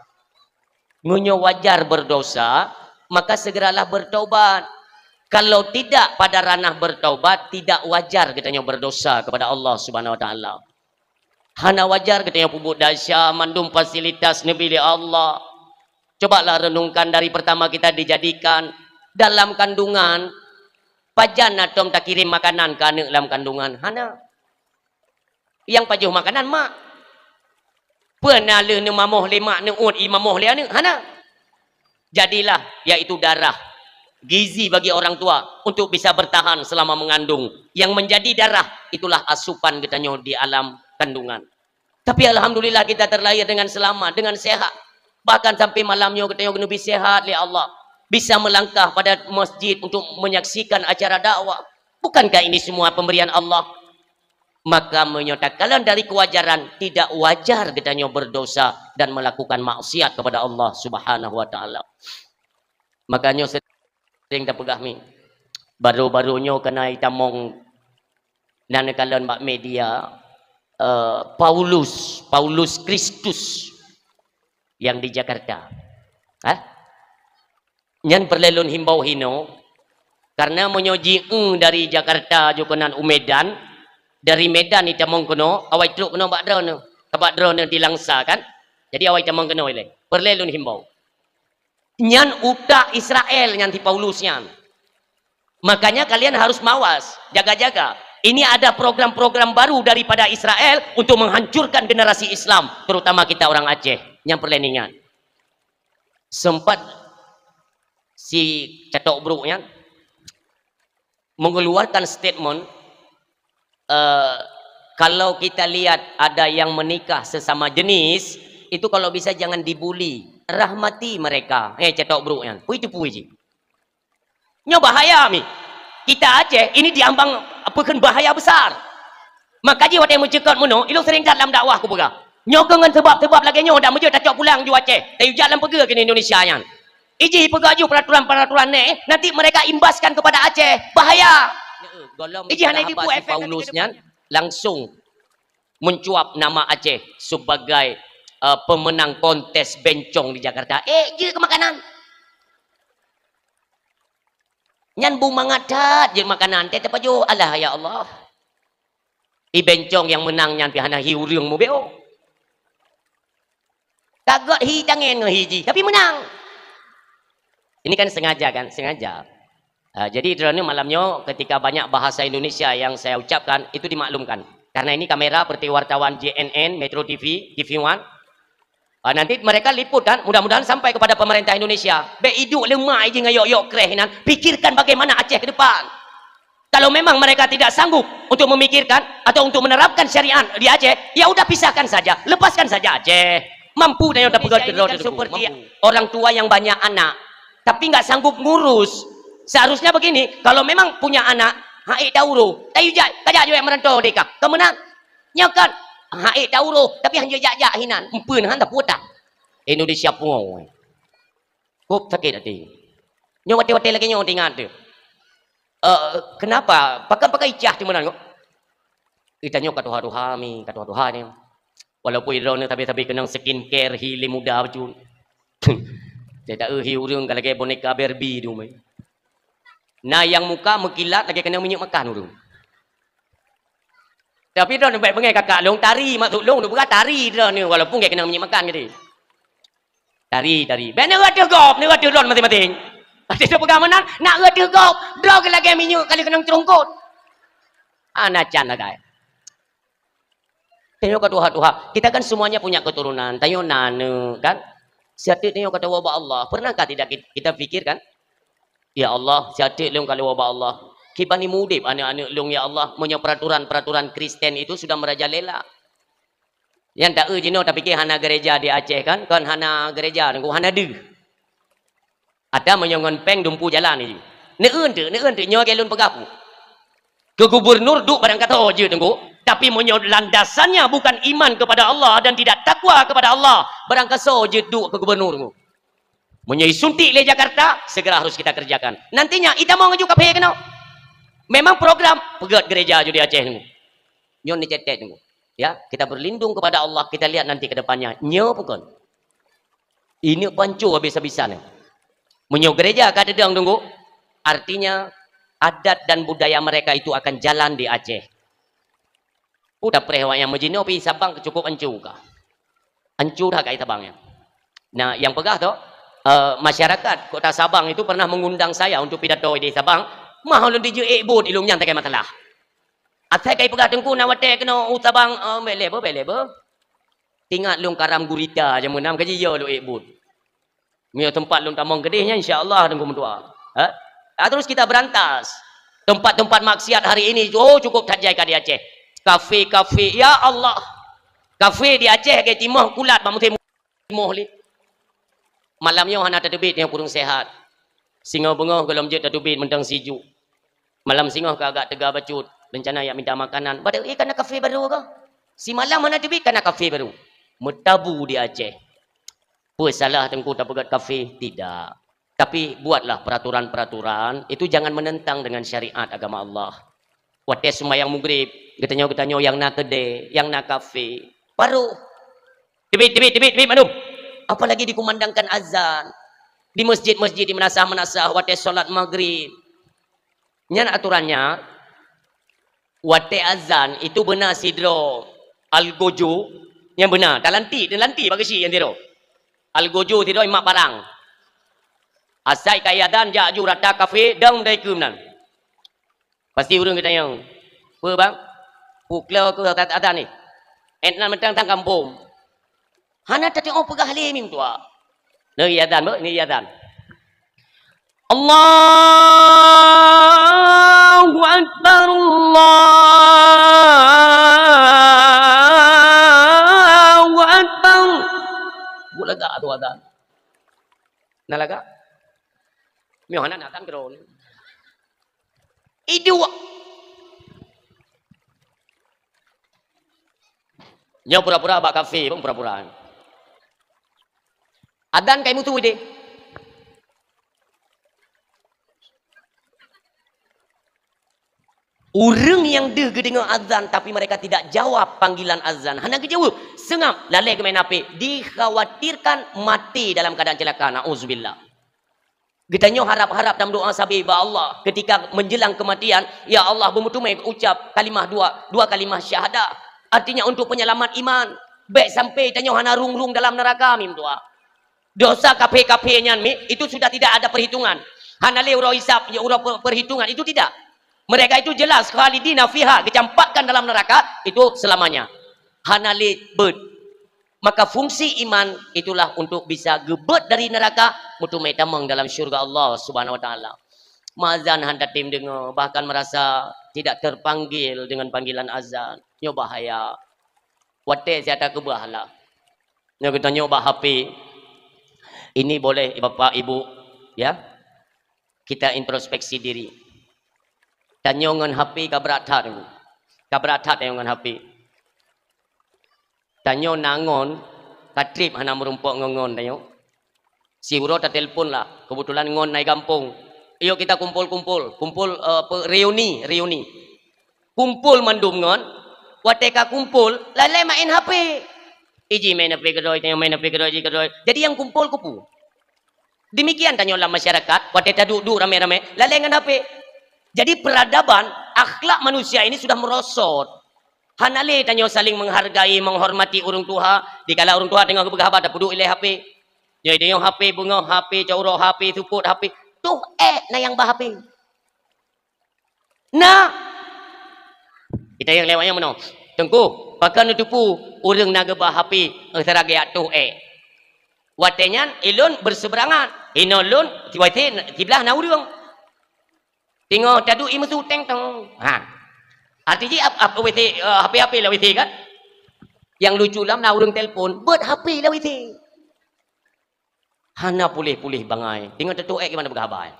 Meunyoe wajar berdosa, maka segeralah bertaubat. Kalau tidak pada ranah bertaubat, tidak wajar geutanyoe berdosa kepada Allah Subhanahu wa Taala. Hana wajar geutanyoe peubuet desya, mandum fasilitas neubri lé Allah. Cobalah renungkan, dari pertama kita dijadikan dalam kandungan, pajan na tom takirém makanan keu aneuk lam kandungan? Hana. Nyang pajoh makanan mak. Peue na lheueh neumamoh lé mak, neuôt i mamoh lé aneuk? Hana. Jadilah, yaitu darah, gizi bagi orang tua untuk bisa bertahan selama mengandung. Yang menjadi darah, itulah asupan geutanyoe di alam kandungan. Tapi alhamdulillah, kita terlahir dengan selamat, dengan sehat. Bahkan sampai malam nyoe geutanyoe geuneubi sehat lé Allah. Bisa melangkah pada masjid untuk menyaksikan acara dakwah. Bukankah ini semua pemberian Allah? Maka meunyoe takalon dari kewajaran, tidak wajar geutanyoe berdosa dan melakukan maksiat kepada Allah Subhanahu wa Taala. Makanya sering tapeugah mi, baru-baru nyoe keunan itamong na neukalon bak media, eh, Paulus, Paulus Kristus yang di Jakarta. Hah? Nyan peureulèe lôn himbau hinoe, karena meunyoe jiéue dari Jakarta jih keunan u Medan, dari Medan itamong keunoe, awai trok keunoe bak droeneuh, ka bak droeneuh di Langsa kan? Jadi awai tamong keunoe ilèe. Peureulèe lôn himbau. Nyan utak Israel nyan si Paulus nyan. Makanya kalian harus mawas, jaga-jaga. Ini ada program-program baru daripada Israel untuk menghancurkan generasi Islam, terutama kita orang Aceh. Nyan peureulèe ingat. Sempat si Catok Bruk nyan mengeluarkan statement, eh, kalau kita lihat ada yang menikah sesama jenis, itu kalau bisa jangan dibuli, rahmati mereka. Eh, Catok Bruk nyan. Peue itu peue jih? Nyoe bahaya mi. Kita Aceh ini diambang apa kan bahaya besar. Maka jih watée meucukot meunoe, ilôn sering that lam dakwah kupeugah. Nyoe keuh ngon sebab-sebab lagée nyoe dak meujeuet tacok pulang ju Aceh. Tayue jak lam peugah keunoe Indonesia nyan. Iji peugah ju peraturan-peraturan nyan, eh, nanti mereka imbaskan kepada Aceh. Bahaya. Iji hana ibu efek nanti Paulus nyan langsung mencuap nama Aceh sebagai, eh, pemenang kontes bencong di Jakarta. Eh, jeuet keu makanan. Nyan bu mangat that jeuet makanan, teuh teupajoh. Alah, ya Allah. Di bencong nyang meunang nyan pih hana hi ureuëng mubeo. Ka gét hi tangen ngon hi jih, tapi meunang. Ini kan sengaja kan? Sengaja. Ah, jadi, droeneuh malam nyoe ketika banyak bahasa Indonesia yang saya ucapkan, itu dimaklumkan. Karena ini kamera seperti wartawan J N N, Metro T V, T V One. Ah, nanti mereka liput kan, mudah-mudahan sampai kepada pemerintah Indonesia. Bék iduek leumah iji ngon yok-yok kreh inan, pikirkan bagaimana Aceh ke depan. Kalau memang mereka tidak sanggup untuk memikirkan atau untuk menerapkan syariat di Aceh, ya udah pisahkan saja, lepaskan saja Aceh. Mampu dan yang dapat Indonesia ini kan seperti orang tua yang banyak anak, tapi nggak sanggup ngurus. Seharusnya begini, kalau memang punya anak, hai tauro, tayu jak, tajak juga merantau deka. Kemenang, nyoe kan, hai tauro, tapi hanya jak-jak hinan, empeun han taputa. Indonesia pungo. Kop sakét até. Nyoe watée-watée lagée nyoe teuingat teuh. Eh, kenapa? Pakon-pakon icah teuh meunan kok? Ita nyoe ka tuha-tuha mi, ka tuha-tuha ni. Walaupun droeneuh sabe-sabe keunong skincare hi lé muda bacut. Teuta hi ureuëng ka lagée boneka Barbie tu meuh. Na nyang muka meukilat lagée keunong minyeuk makan ureuëng. Tapi droeneuh bék beungéh kakak lôn tari, maksud lôn, lôn peugah tari droeneuh walaupun lagée keunong minyeuk makan jadi. Tari, tari. Bék neureuëh teuh gob, neureuëh teuh lôn maséng-maséng. Até teupeugah meunan, nak reuëh teuh gob, droe lagée minyeuk kali keunong ceurungkot. Ana can lagée. Tanyoe ka tuha-tuha. Kita kan semuanya punya keturunan. Tanyoe na aneuk kan. Siat teuk tanyoe ka tawoe bak Allah. Pernahkah tidak kit-, kita pikirkan? Ya Allah, siat teuk lôn ka lôn woe bak Allah. Kiban ni mudeb aneuk-aneuk lôn ya Allah, meunyoe peraturan-peraturan Kristen itu sudah merajalela. Nyang taeu jinoe tapike hana gereja di Aceh kan, kon hana gereja, nunggu hana deuh. Ata meunyoe ngon péng dumpu jalan ni. Neueun teuk, neueun teuk nyoe lagée lôn peugah peue. Keu gubernur duek barangkasoe jeuet teungku, tapi meunyoe landasannya bukan iman kepada Allah dan tidak takwa kepada Allah, barangkasoe jeuet duek keu gubernur teungku. Meunyoe isuntik lé Jakarta, segera harus kita kerjakan. Nantinya, itamong aju kaphé keunoe. Memang program peugét gereja ju di Aceh teungku. Nyoe ni cetek teungku. Ya, kita berlindung kepada Allah, kita lihat nanti ke depannya. Nyoe pukon. Ini pancu habis-habisan. Meunyoe gereja ka teudong teungku, artinya adat dan budaya mereka itu akan jalan di Aceh. Udah preh awak nyang meujinoe pi Sabang cukup ancu ka. Ancu dah kai Sabang nyan. Nah, yang peugah tu, eh, masyarakat Kota Sabang itu pernah mengundang saya untuk pidato di Sabang. Mah ulôn dijeuet ék buet ilôn nyan takai masalah. Asai kai peugah teungku na watée keunoe u Sabang, eh, bék lé beuh, bék lé beuh. Tingat lôn karam gurita jameun nam kaji yo lôn ék buet. Meunyoe teumpat lôn tamong keudeh nyan, insya Allah teungku meutuah. Ha? Ah, terus kita berantas. Tempat-tempat maksiat hari ini, oh, cukup that jai ka di Aceh. Kafe-kafe, ya Allah. Kafe di Aceh lagée timoh kulat bak musim timoh lé. Malam nyoe hana tateubiet nyang kureueng sehat. Singoh beungoh gohlom jeuet tateubiet mantong sijuek. Malam singoh ka agak teuga bacut, rencana jak minta makanan. Bada, eh, kana kafe barô kah? Simalam hana teubiet kana kafe barô. Meutabu di Aceh. Peue salah teungku tapeugét kafe? Tidak. Tapi buatlah peraturan-peraturan, itu jangan menentang dengan syariat agama Allah. Watée seumayang Maghrib, geutanyoe-geutanyoe nyang na keudée, nyang na kafe, barô. Teubiet, teubiet, teubiet, teubiet mandum. Apalagi dikumandangkan azan. Di masjid-masjid, di meunasah-meunasah, watée salat Maghrib. Nyan aturannya, watée azan itu beuna sidroe algojo nyang beuna, talanti, talanti bak geuchik nyang sidroe. Algojo sidroe imat parang. Asai ka azan jak ju rata kafe dong dai keue meunan. Pasti ureuëng geutanyong, "Peue bang? Peue klo keu azan ni?" Ét nan mantong tang kampung. Hana tateuoh peugah lé mim tuha. Ni azan, beuh, ni azan. Allahu Akbar, Allahu Akbar. Buet lagak tu azan. Na lagak? Meuh hana na azan keudroe. Iduek. Nyoe pura-pura bak kafe, pura-pura. Adzan kai mutu deh. Ureuëng nyang deuh geudeungoe azan, tapi mereka tidak jawab panggilan azan, hana geujaweueb, seungab, lalée geumain H P, dikhawatirkan mati dalam keadaan celaka. Na'udzubillah. Geutanyoe harab-harab dan doa sabe bak Allah ketika menjelang kematian, "Ya Allah, beumeuteumé ucap kalimah dua, dua kalimah syahadah." Artinya untuk penyelamat iman. Bék sampai tanyoe hana rung-rung dalam neraka, mim doa. Dosa kaphé-kaphé nyan mi, itu sudah tidak ada perhitungan. Hana lé uroe hisab, ya, uroe per-, perhitungan, itu tidak. Mereka itu jelas khalidina fiha, geucampakkan dalam neraka, itu selamanya. Hana lé beuet. Maka fungsi iman itulah untuk bisa geubeuet dari neraka, meuteumé tamong dalam syurga Allah Subhanahu wa Taala. Meuazan han tatem deungoe, bahkan merasa tidak terpanggil dengan panggilan azan. Nyoe bahaya. Watée siat takeubah lah. Nyoe geutanyoe bak H P. Ini boleh Bapak Ibu, ya. Kita introspeksi diri. Tanyoe ngon H P ka brat that. Ka brat that tanyoe ngon H P. Tanyoe na ngon, ka treb hana meurumpok ngon ngon tanyoe. Siuroe tatelpon lah, kebetulan ngon na i gampông. "Yuk kita kumpul-kumpul, kumpul, eh, apa, reuni, reuni." Kumpul mandum ngon, watée ka kumpul, lalée main H P. Iji main H P keudroe, tanyoe main H P keudroe, iji keudroe. Jadi nyang kumpul keupeue? Demikian tanyoe lam masyarakat, watée taduek-duek ramé-ramé, lalée ngon H P. Jadi peradaban, akhlak manusia ini sudah merosot. Hana lé tanyoe saling menghargai, menghormati ureuëng tuha, dikala ureuëng tuha teungoh geupeugah haba tapeuduek ilée H P. Nyoe tanyoe H P beungoh, H P cot uroe, H P seupôt, H P. Toh ék na nyang ba H P. Na. Kita nyang lewat nyan meunoe. "Teungku, pakon neuteupeue ureuëng na geuba H P, eh, seurageuk toh ék?" Watée nyan, ilôn berseberangan. Inoe lôn, siwatée siblah na ureuëng. Teungoh taduek i meusu teng tong. Ha. Arti jih ap-, ap-, W C, eh, H P-H P lam W C kan? Nyang lucu lom na ureuëng telpon, beuet H P lam W C. Hana puléh-puléh bangai. Teungoh teutuek gimana peugah haba.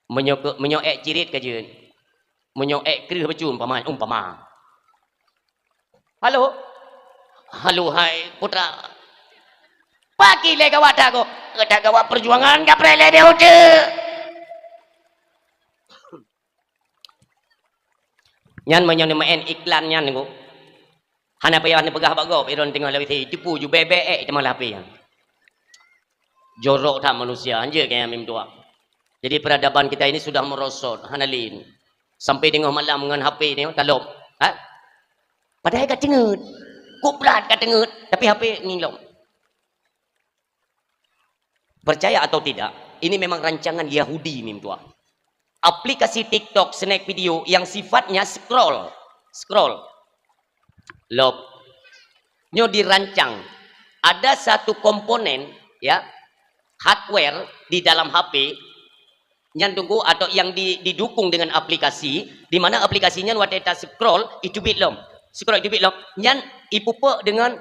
Meunyoe ke-, meunyoe ék cirit ka jeuet. Meunyoe ék kreueh bacut umpama, umpama. Halo? Halo, hai putra. Paki lé gawat dah kok. Kita gawat perjuangan ka preh lé deh uteuk. Nyan meunyoe neumaén iklan nyan, Teungku. Hana payah neupeugah bak gob, iron teungoh lawét, "Hei, tipu ju bèk-bèk ék teuma lapée nyan." Jorok that manusia, hanjeuet keu nyang meutuah. Jadi peradaban kita ini sudah merosot, hana lé. Sampai teungoh malam ngon H P ni, talop. Ha? Padahai ka teungeut. Kok brat ka teungeut, tapi H P ngilong. Percaya atau tidak, ini memang rancangan Yahudi, meutuah. Aplikasi TikTok, snack video yang sifatnya scroll, scroll. Lop. Nyoe dirancang. Ada satu komponen, ya, hardware di dalam H P, nyan tunggu atau yang di-, didukung dengan aplikasi, di mana aplikasi nyan watèe ta scroll, iteubiet lom. Scroll iteubiet lom. Nyan ipupuk dengan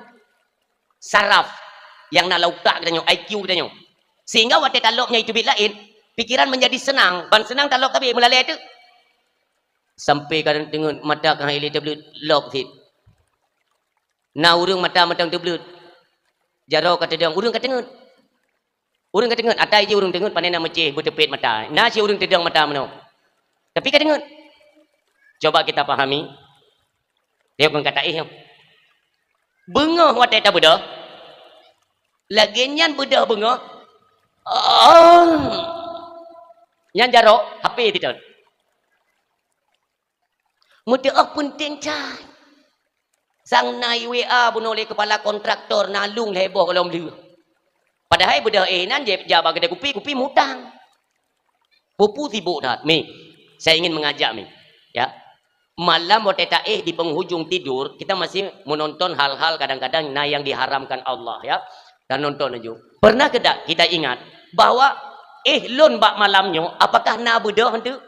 saraf nyang na lam utak geutanyoe, I Q geutanyoe. Sehingga watèe talop nyan iteubiet laén, pikiran menjadi senang, ban senang talop tabi meulalé teuk. Sampai kadang teungeut mata ka ilée teubleuet lop cit. Na ureuëng mata mantong teubleuet. Jaroe ka teudong, ureuëng ka teungeut. Ureuëng ka teungeut, ata jih ureuëng teungeut, pane na meucéh beuteupet mata. Na cit ureuëng teudong mata meunoe. Tapi ka teungeut. Coba kita pahami. Dia kon kata ih. Beungoh watèe tabeudôh. Lagèe nyan beudôh beungoh. Oh. Nyan jaroe, H P titot. Meuteuoh peunteng cai. Sang na i W A bunoe lé kepala kontraktor, na lôn lhèe boh gohlom lheueh. Padahai beudôh éh nan jép jak bak keudè kupi, kupi mutang. Peue-peue sibuk that, mi. Saya ingin mengajak, mi. Ya. Malam watèe taéh di penghujung tidur, kita masih menonton hal-hal kadang-kadang na yang diharamkan Allah, ya. Dan nonton laju. Pernah ke tak kita ingat bahwa éh lôn bak malam nyoe, apakah na beudôh hana?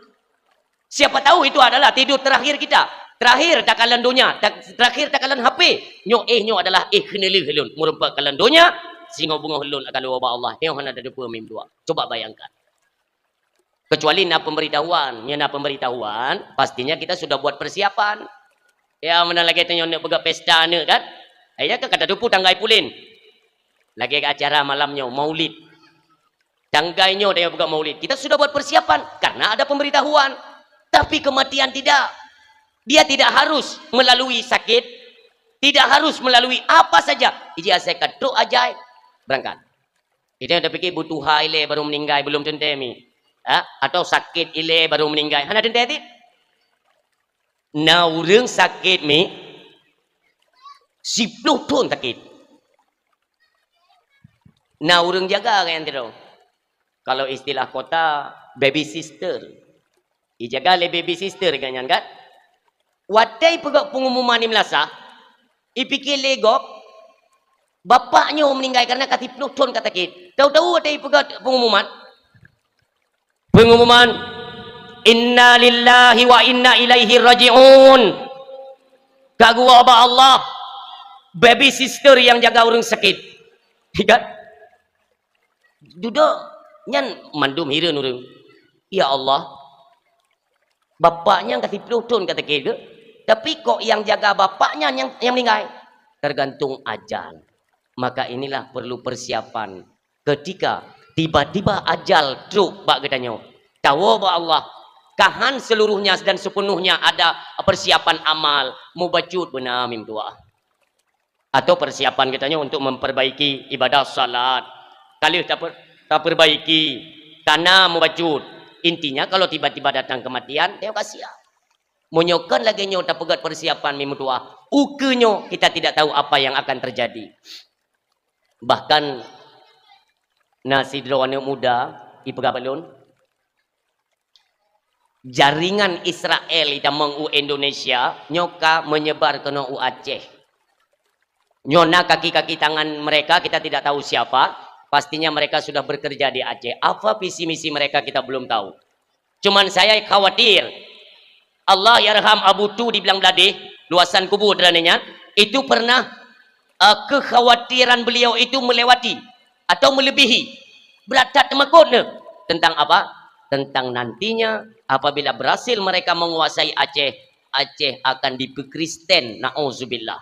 Siapa tahu itu adalah tidur terakhir kita. Terakhir takalon donya, ta-, terakhir takalon H P. Nyoe éh nyoe adalah éh keuneulheueh lôn. Meureumpok kalon donya, singoh beungoh lôn akan luwa bak Allah. Nyoe hana tateupeue mim dua. Coba bayangkan. Kecuali na pemberitahuan. Nyoe na pemberitahuan, pastinya kita sudah buat persiapan. Ya, meunan lagèe tanyoe neuk peugah pesta aneuk kan? Ayah kan kata tupu tanggai pulen. Lagèe acara malam nyoe, maulid. Tanggai nyoe tanyoe peugah maulid. Kita sudah buat persiapan karena ada pemberitahuan. Tapi kematian tidak. Dia tidak harus melalui sakit, tidak harus melalui apa saja. Iji asai ka trok ajai, berangkat. Kita yang terpikir butuh hai lé baru meninggai, belum teuntèe mi. Ha? Atau sakit ilèe baru meninggai. Hana teuntèe ti? Na ureueng sakét mi, siploh thon sakét. Na ureueng jaga nyan sidroe. Kalau istilah kota, baby sister. Ijaga lé baby sister geuh nyan kan? Watèe ipeugöt pengumuman di meulasah, ipike lé gob, bapak nyoe meuninggai karena ka siploh thon ka sakét. Tahu-tahu watèe ipeugöt pengumuman, Pengumuman, "Inna lillahi wa inna ilaihi raji'un." Ka geuwoe bak Allah, baby sister nyang jaga ureueng sakét. Ingat? Dudoe nyan mandum hireuen ureueng. Ya Allah, bapak nyan ka siploh thon ka sakét geuh, tapi kok nyang jaga bapak nyan nyang, nyang meuninggai? Tergantung ajal. Maka inilah perlu persiapan. Ketika tiba-tiba ajal trok bak geutanyoe, tawoe bak Allah, ka han seluruhnya dan sepenuhnya ada persiapan amal, mubacut beuna meudoa. Atau persiapan geutanyoe untuk memperbaiki ibadah salat. Ka lheueh taper-, taperbaiki, ka na mubacut. Intinya, kalau tiba-tiba datang kematian, tanyoe ka siap. Meunyoe kon lagèe nyoe tapeugöt persiapan meudoa, ukeue nyoe kita tidak tahu apa yang akan terjadi. Bahkan na sidroe aneuk muda ipeugah bak lôn, jaringan Israel itamong u Indonesia nyoe ka menyebar keunoe u Aceh. Nyoe na kaki-kaki tangan mereka, kita tidak tahu siapa, pastinya mereka sudah bekerja di Aceh. Apa visi misi mereka, kita belum tahu. Cuman saya khawatir. Allahyarham Abu Tu di Blang Bladeh, luasan kubu droeneuh nyan, itu pernah, eh, kekhawatiran beliau itu melewati atau melebihi. Brat that teumakot neuh. Tentang apa? Tentang nantinya apabila berhasil mereka menguasai Aceh, Aceh akan dipeukristen. Nauzubillah.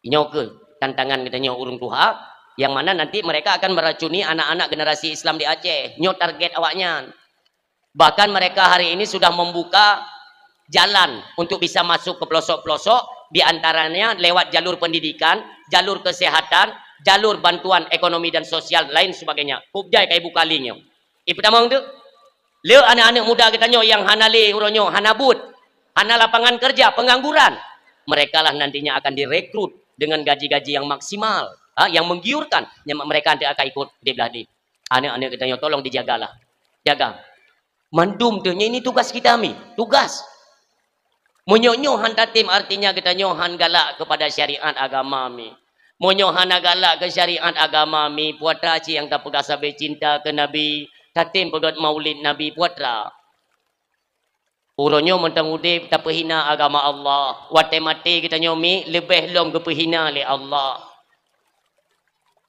Nyoe keuh tantangan geutanyoe ureueng tuha, yang mana nanti mereka akan meracuni anak-anak generasi Islam di Aceh. Nyoe target awaknyan. Bahkan mereka hari ini sudah membuka jalan untuk bisa masuk ke pelosok-pelosok, di antaranya lewat jalur pendidikan, jalur kesehatan, jalur bantuan ekonomi dan sosial, lain sebagainya. Kub jai ka ibuka link nyoe. Ipeutamong tu, le aneuk-aneuk muda geutanyoe nyang hana lé uroe nyoe, hana buet, hana lapangan kerja, pengangguran, merekalah nantinya akan direkrut dengan gaji-gaji yang maksimal, ha, yang menggiurkan, nyang mereka nanti akan ikut di Bladeh. Aneuk-aneuk geutanyoe tolong dijagalah. Jaga. Mandum tu, nyoe ini tugas kita mi. Tugas. Meunyoe nyoe han tatem, artinya geutanyoe han galak kepada syariat agama mi. Meunyoe hana galak keu syariat agama mi, peue atra cit nyang tapeugah sabe cinta keu Nabi, tatem peugöt maulid Nabi, peue atra. Uroe nyoe mantong udeb tapeuhina agama Allah, watèe maté geutanyoe mi leubeh lom geupeuhina lé Allah.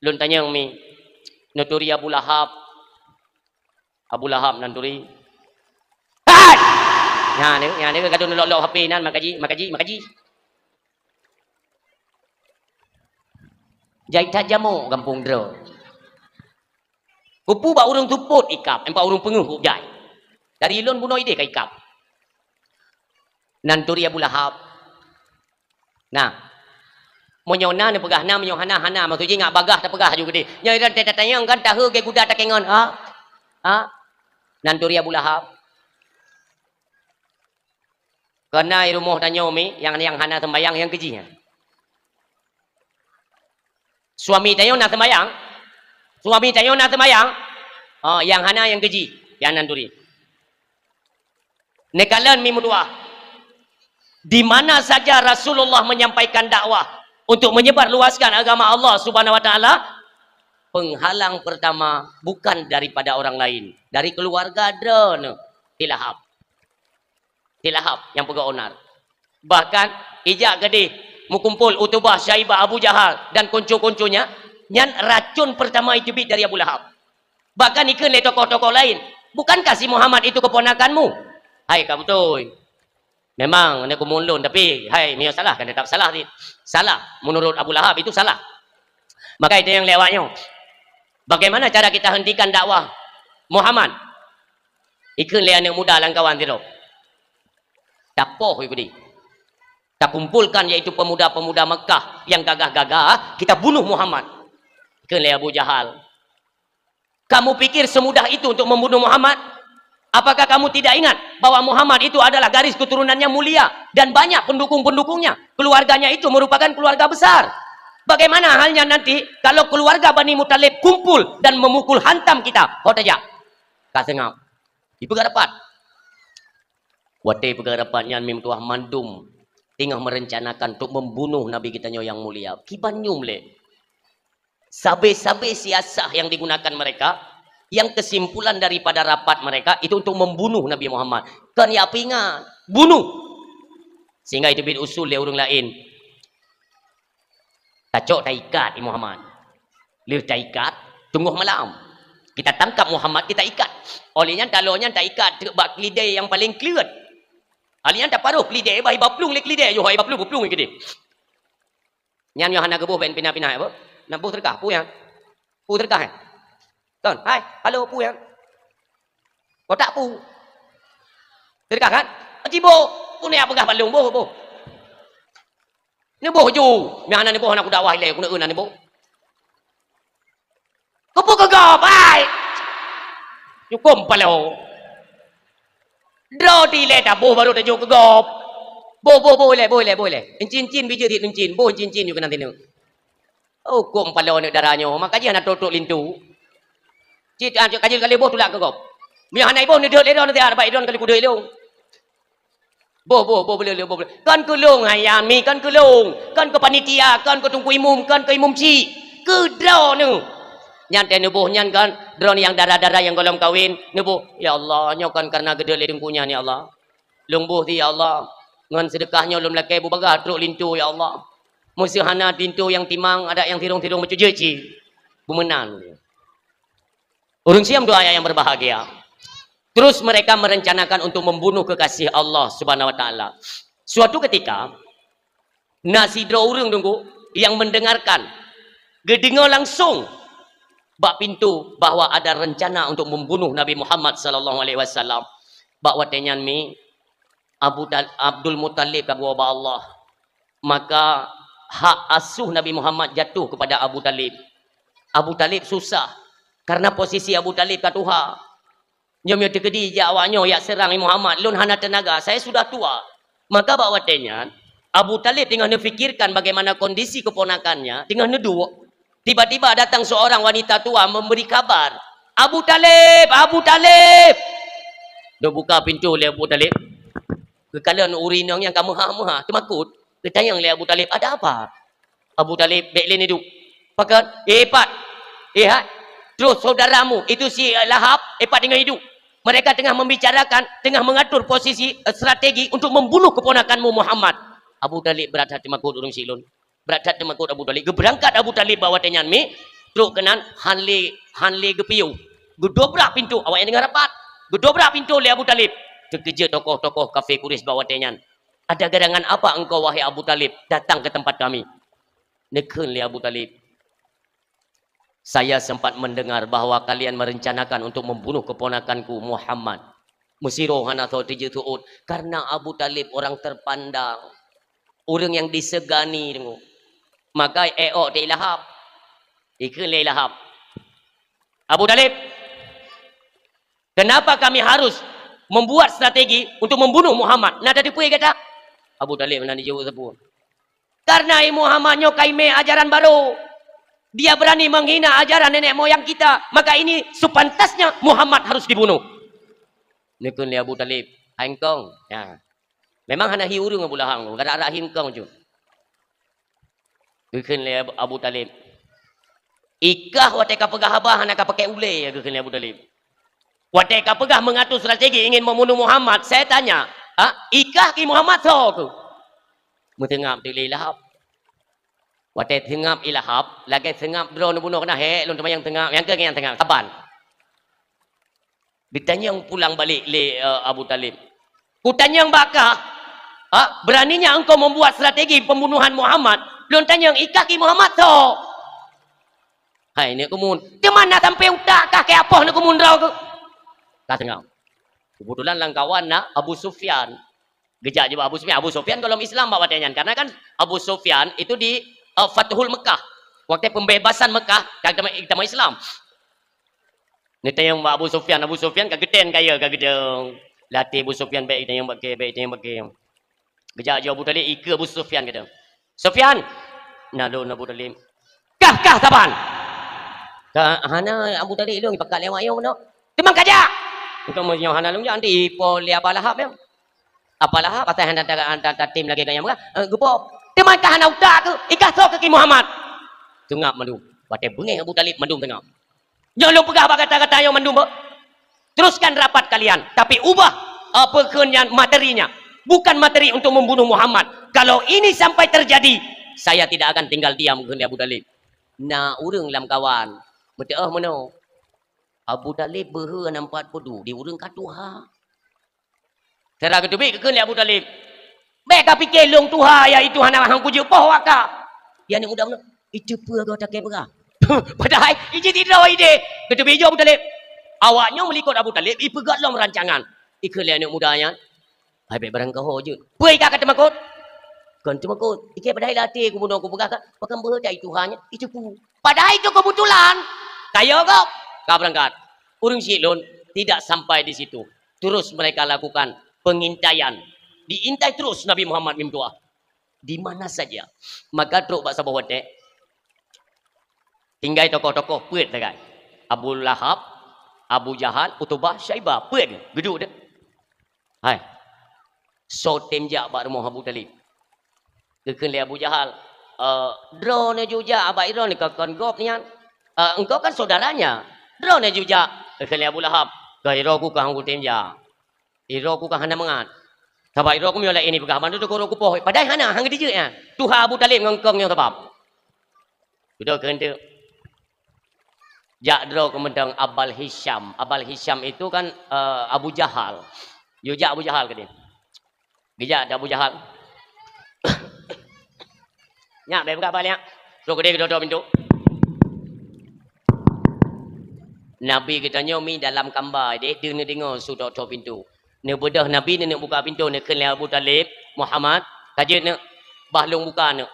Lôn tanyong mi, neuturi Abu Lahab. Abu Lahab nan turi. Hai! Nyan, nyan, nyan, kadang lok-lok H P nan, makaji, makaji, makaji. Jai that jamok gampông droe. Kupu bak ureueng seupôt ikab, empat ureueng peungeuh kujai. Dari lôn bunoe idéh ka ikab. Nan turi Abu Lahab. Nah, meunyoe na neupeugah na, meunyoe hana, hana. Maksud jih ngat bagaih tapeugah aju keudéh. Nyoe iran teutatanyong kan tahe geuguda takengon. Ha? Ha? Nan turi Abu Lahab. Keureuna i rumoh tanyoe mi, nyang, nyang hana seumbayang, nyang keujih nyan. Suami tanyoe na seumbayang, suami tanyoe na seumbayang, oh, nyang hana nyang keujih, nyang nan turi. Neukalon mi meutuah. Di mana saja Rasulullah menyampaikan dakwah untuk menyebarluaskan agama Allah Subhanahu wa Taala, penghalang pertama bukan daripada orang lain, dari keluarga droeneuh, si Lahab. Si Lahab nyang peugah onar. Bahkan ijak keudéh meukumpol Utubah, Syaibah, Abu Jahal dan konco-konconya, nyan racun pertama iteubiet dari Abu Lahab. Bahkan ikheun lé tokoh-tokoh lain, "Bukankah si Muhammad itu keponakanmu?" Hai ka beutôi. Memang, aneuk keumun lôn, tapi, hai, meunyoe salah, kan tetap salah. Salah, menurut Abu Lahab itu salah. Maka itu yang lewatnya. Bagaimana cara kita hentikan dakwah Muhammad? Ikheun lé aneuk muda lam kawan sidroe. Tapoh Yahudi. Takumpulkan, yaitu pemuda-pemuda Mekah yang gagah-gagah, kita bunuh Muhammad. Ikheun lé Abu Jahal. Kamu pikir semudah itu untuk membunuh Muhammad? Apakah kamu tidak ingat bahwa Muhammad itu adalah garis keturunannya mulia dan banyak pendukung-pendukungnya? Keluarganya itu merupakan keluarga besar. Bagaimana halnya nanti kalau keluarga Bani Muthalib kumpul dan memukul hantam kita? Ho tajak. Ka seungab. Ipeugah rapat. Watée peugah rapat nyan, meutuah mandum teungoh merencanakan untuk membunuh Nabi kita nyoe yang mulia. Kiban nyum lé. Sabe-sabe siasah yang digunakan mereka, yang kesimpulan daripada rapat mereka itu untuk membunuh Nabi Muhammad. Kon ya peuingat, bunuh. Sehingga itu bit usul lé ureuëng laén. Tacok taikat Muhammad. Lheueh taikat, teungoh malam. Kita tangkap Muhammad, kita ikat. Oleh nyan, taloe nyan taikat teuk bak keulidai yang paling kleuet. Oleh nyan, taparoh keulidai, bah iba plueng lé keulidai, yoh iba plueng, plueng keudeh. Nyan nyoe hana geuboh bèk pina-pina, apa? Nak boh teureukah, peue nyan? Peue teureukah, eh? Kon, hai, halo, peue nyan? Kotak peue? Teureukah kan? Aci boh, peue nyan peugah balong, boh, boh. Neuboh ju, meuhana neuboh hana kudakwah ilèe, ku neueu na neuboh. Keupeue keu gob, hai? Cukôp paloe. Droe dilèe taboh barô tajok keu gob. Boh, boh, boh ilèe, boh ilèe, boh ilèe. Incin-incin bijéh dit incin, boh incin-incin ju keunan sineuk. Oh, kok paloe aneuk dara nyoe, maka jih hana trok-trok linto. Cit, ah, cit, ka jeuet ka lheueh boh tulak keu gob. Meunyoe hana iboh neudeuek lé droe, nanti hana bak droe kali kudeuek lé. Boh, boh, boh, boleh, boleh, boh, boleh. Kon keu lôn, hai Yami, kon keu lôn. Kon keu panitia, kon keu teungku imum, kon keu imum chik. Keu droeneuh. Nyan teuh neuboh nyan kon, droeneuh nyang dara-dara nyang gohlom kawen, neuboh, "Ya Allah, nyoe kon kareuna geudeuek lé teungku nyan, ya Allah. Lôn boh ti, ya Allah. Ngon seudeukah nyoe lôn lakèe beubagaih trok linto, ya Allah. Meuseuhana linto nyang timang, adak nyang tirong-tirong meucujeuet cit." Beumeunan. Ureuëng siam doa yang berbahagia. Terus mereka merencanakan untuk membunuh kekasih Allah Subhanahu wa Taala. Suatu ketika, na sidroe ureuëng teungku yang mendengarkan, geudeungoe langsung bak pintu bahwa ada rencana untuk membunuh Nabi Muhammad sallallahu alaihi wasallam. Bak watèe nyan mi Abu Tal-, Abdul Muthalib ka geuwoe bak Allah. Maka hak asuh Nabi Muhammad jatuh kepada Abu Talib. Abu Talib susah karena posisi Abu Talib ka tuha. Nyoe meunyoe teukeudi jak awak nyoe jak seurang Muhammad, lôn hana teunaga, saya sudah tua. Maka bak watèe nyan, Abu Talib teungoh neufikirkan bagaimana kondisi keponakannya, teungoh neuduek. Tiba-tiba datang seorang wanita tua memberi kabar, "Abu Talib, Abu Talib!" Neubuka pintoe lé Abu Talib. Geukalon ureuëng inong nyang ka meuhah-meuhah, teumakot. Geutanyong lé Abu Talib, "Ada apa?" Abu Talib bèk lé neuduek. Pakon? "Eh, pat. Eh, hai. Terus saudaramu, itu si Lahab, eh, pat teungoh iduek. Mereka tengah membicarakan, tengah mengatur posisi, eh, strategi untuk membunuh keponakanmu Muhammad." Abu Talib brat that teumakot ureuëng siklon. Brat that teumakot Abu Talib. Geubeurangkat Abu Talib bak watèe nyan mi, trok keunan han lé, han lé geupiôh. Geudobrak pintoe, awaknyan deungon rapat. Geudobrak pintoe lé Abu Talib. Teukeujot tokoh-tokoh kafé Quraisy bak watèe nyan. "Ada gerangan apa engkau, wahai Abu Talib, datang ke tempat kami?" Neukheun lé Abu Talib, "Saya sempat mendengar bahwa kalian merencanakan untuk membunuh keponakanku Muhammad." Meusidroe hana soe teujeuet seuôt, karena Abu Talib orang terpandang, ureuëng nyang disegani deungoe. Maka éok teuh Lahab. Ikheun lé Lahab, "Abu Talib, kenapa kami harus membuat strategi untuk membunuh Muhammad? Na tateupeue gata?" Abu Talib hana jaweueb sapeue. "Karena Muhammad nyoe ka imé ajaran baru. Dia berani menghina ajaran nenek moyang kita. Maka ini sepantasnya Muhammad harus dibunuh." Neukheun lé Abu Talib, "Hai engkong." Ya. Memang hana hi ureuëng Abu Lahab, gara-gara hi engkong ju. Geukheun lé Abu, Abu Talib, "I kah watèe ka peugah haba hana ka pakai ulèe," geukheun lé Abu Talib. "Watèe ka peugah mengatur strategi ingin membunuh Muhammad, saya tanya, ha, i kah i Muhammad soe keuh?" Meuteungab teuk lé Lahab. Watèe teungab i Lahab, lagèe teungab droe neubunoe keunan, "Hék, lôn teumayang teungab, nyang keuh nyang teungab, saban." Ditanyong pulang balik lé, eh, Abu Talib. "Kutanyong bak kah, Ha, beraninya engkau membuat strategi pembunuhan Muhammad. Lôn tanyong, ikah ki Muhammad tho. Hai, ni kumun. Teuma na sampai utak kah ke apoh ni kumun droe keuh? Ka teungoh. Kebetulan lam kawan na Abu Sufyan. Geujak jubak Abu Sufyan. Abu Sufyan golom Islam bak watée nyan. Karena kan Abu Sufyan itu di, eh, Fathul Mekah. Waktu pembebasan Mekah, ka teuma, teuma Islam. Neutanyong bak Abu Sufyan, Abu Sufyan ka geutén kaya, ka geutén. Latih Abu Sufyan, "Bèk itanyong bak kèe, bèk itanyong bak kèe." Geujak jih Abu Thalib, ikeue Abu Sufyan, geutanyong, "Sufyan!" "Na lôn, Abu Thalib." "Kah, kah saban?" "Ka hana, Abu Thalib, lôn pakat lewat yong meunoe." "Teuma kajak!" "Engkau meunyoe hana lôn jak, nanti ipo lé Aba Lahab nyoe." Aba Lahab asai hana ta-, ta-, tatem lagèe gaya meuga, eh, geupo. "Teuma kah hana utak keuh, ikah soe keuh ki Muhammad?" Teungab mandum. Watèe beungèh Abu Thalib mandum teungab. Nyoe lôn peugah bak gata-gata nyoe mandum, beuh. Teruskan rapat kalian, tapi ubah, apa kheun nyan materinya. Bukan materi untuk membunuh Muhammad. Kalau ini sampai terjadi, saya tidak akan tinggal diam, kheun lé Abu Thalib. Na ureueng lam kawan meuteuoh meunoe, Abu Thalib beuhe nampat peudu di ureueng ka tuha. Sira geuteubiet geukheun lé Abu Thalib, "Bèk ka pike lôn tuha, ya itu hana hang kujeuet poh waka." Di aneuk muda meunoe, "Itu peue goe takée peugah?" Padahai ijih sidroe idéh. Geuteubiet jih Abu Thalib. Awak nyoe meulikot Abu Thalib, ipeugah lom rancangan. Ikheun lé aneuk muda nyan, "Hai bèk barangkaho jeuet. Peue ka ka teumakot?" "Kon teumakot. Ikée padahai lam até kubunoe kupeugah ka, pakon beuhe that itu hanya itu ku." Padahai itu kebetulan. Kayo gob ka beurangkat. Ureueng syiek lôn tidak sampai di situ. Terus mereka lakukan pengintaian. Diintai terus Nabi Muhammad meutuah. Di mana saja. Maka trok bak saboh watèe, tinggai tokoh-tokoh peuet sagai. Abu Lahab, Abu Jahal, Utubah, Syaibah, peuet geuduek deh. Hai. Soe tem jak bak rumoh Abu Thalib? Geukheun lé Abu Jahal, "Eh, droeneuh ju jak bak droeneuh, kon gob nyan. Eh, engkau kan saudaranya. Droeneuh ju jak." Geukheun lé Abu Lahab, "Keu droe ku kah hana kutem jak. Droe ku kah hana mangat. Sabab droe ku meunyoe laén ipeugah bandum teukurok kupoh." Padahai hana, hana geutijeuet nyan. Tuha Abu Thalib ngon kong nyoe sabab. Beutôi keu heunteu. Jak droe keu mantong Abal Hisham. Abal Hisham itu kan, eh, Abu Jahal. Yue jak Abu Jahal keudeh. Geujak di Abu Jahal. Nyak, bèk peugah bak nyak. Trok keudeh keudroe-droe pintoe. Nabi geutanyoe mi dalam kamba deh, deungoe-deungoe su trok-trok pintoe. Neubeudôh Nabi neuneuk buka pintoe, neukheun lé Abu Thalib, "Muhammad, ka jeuet neuk, bah lôn buka neuk.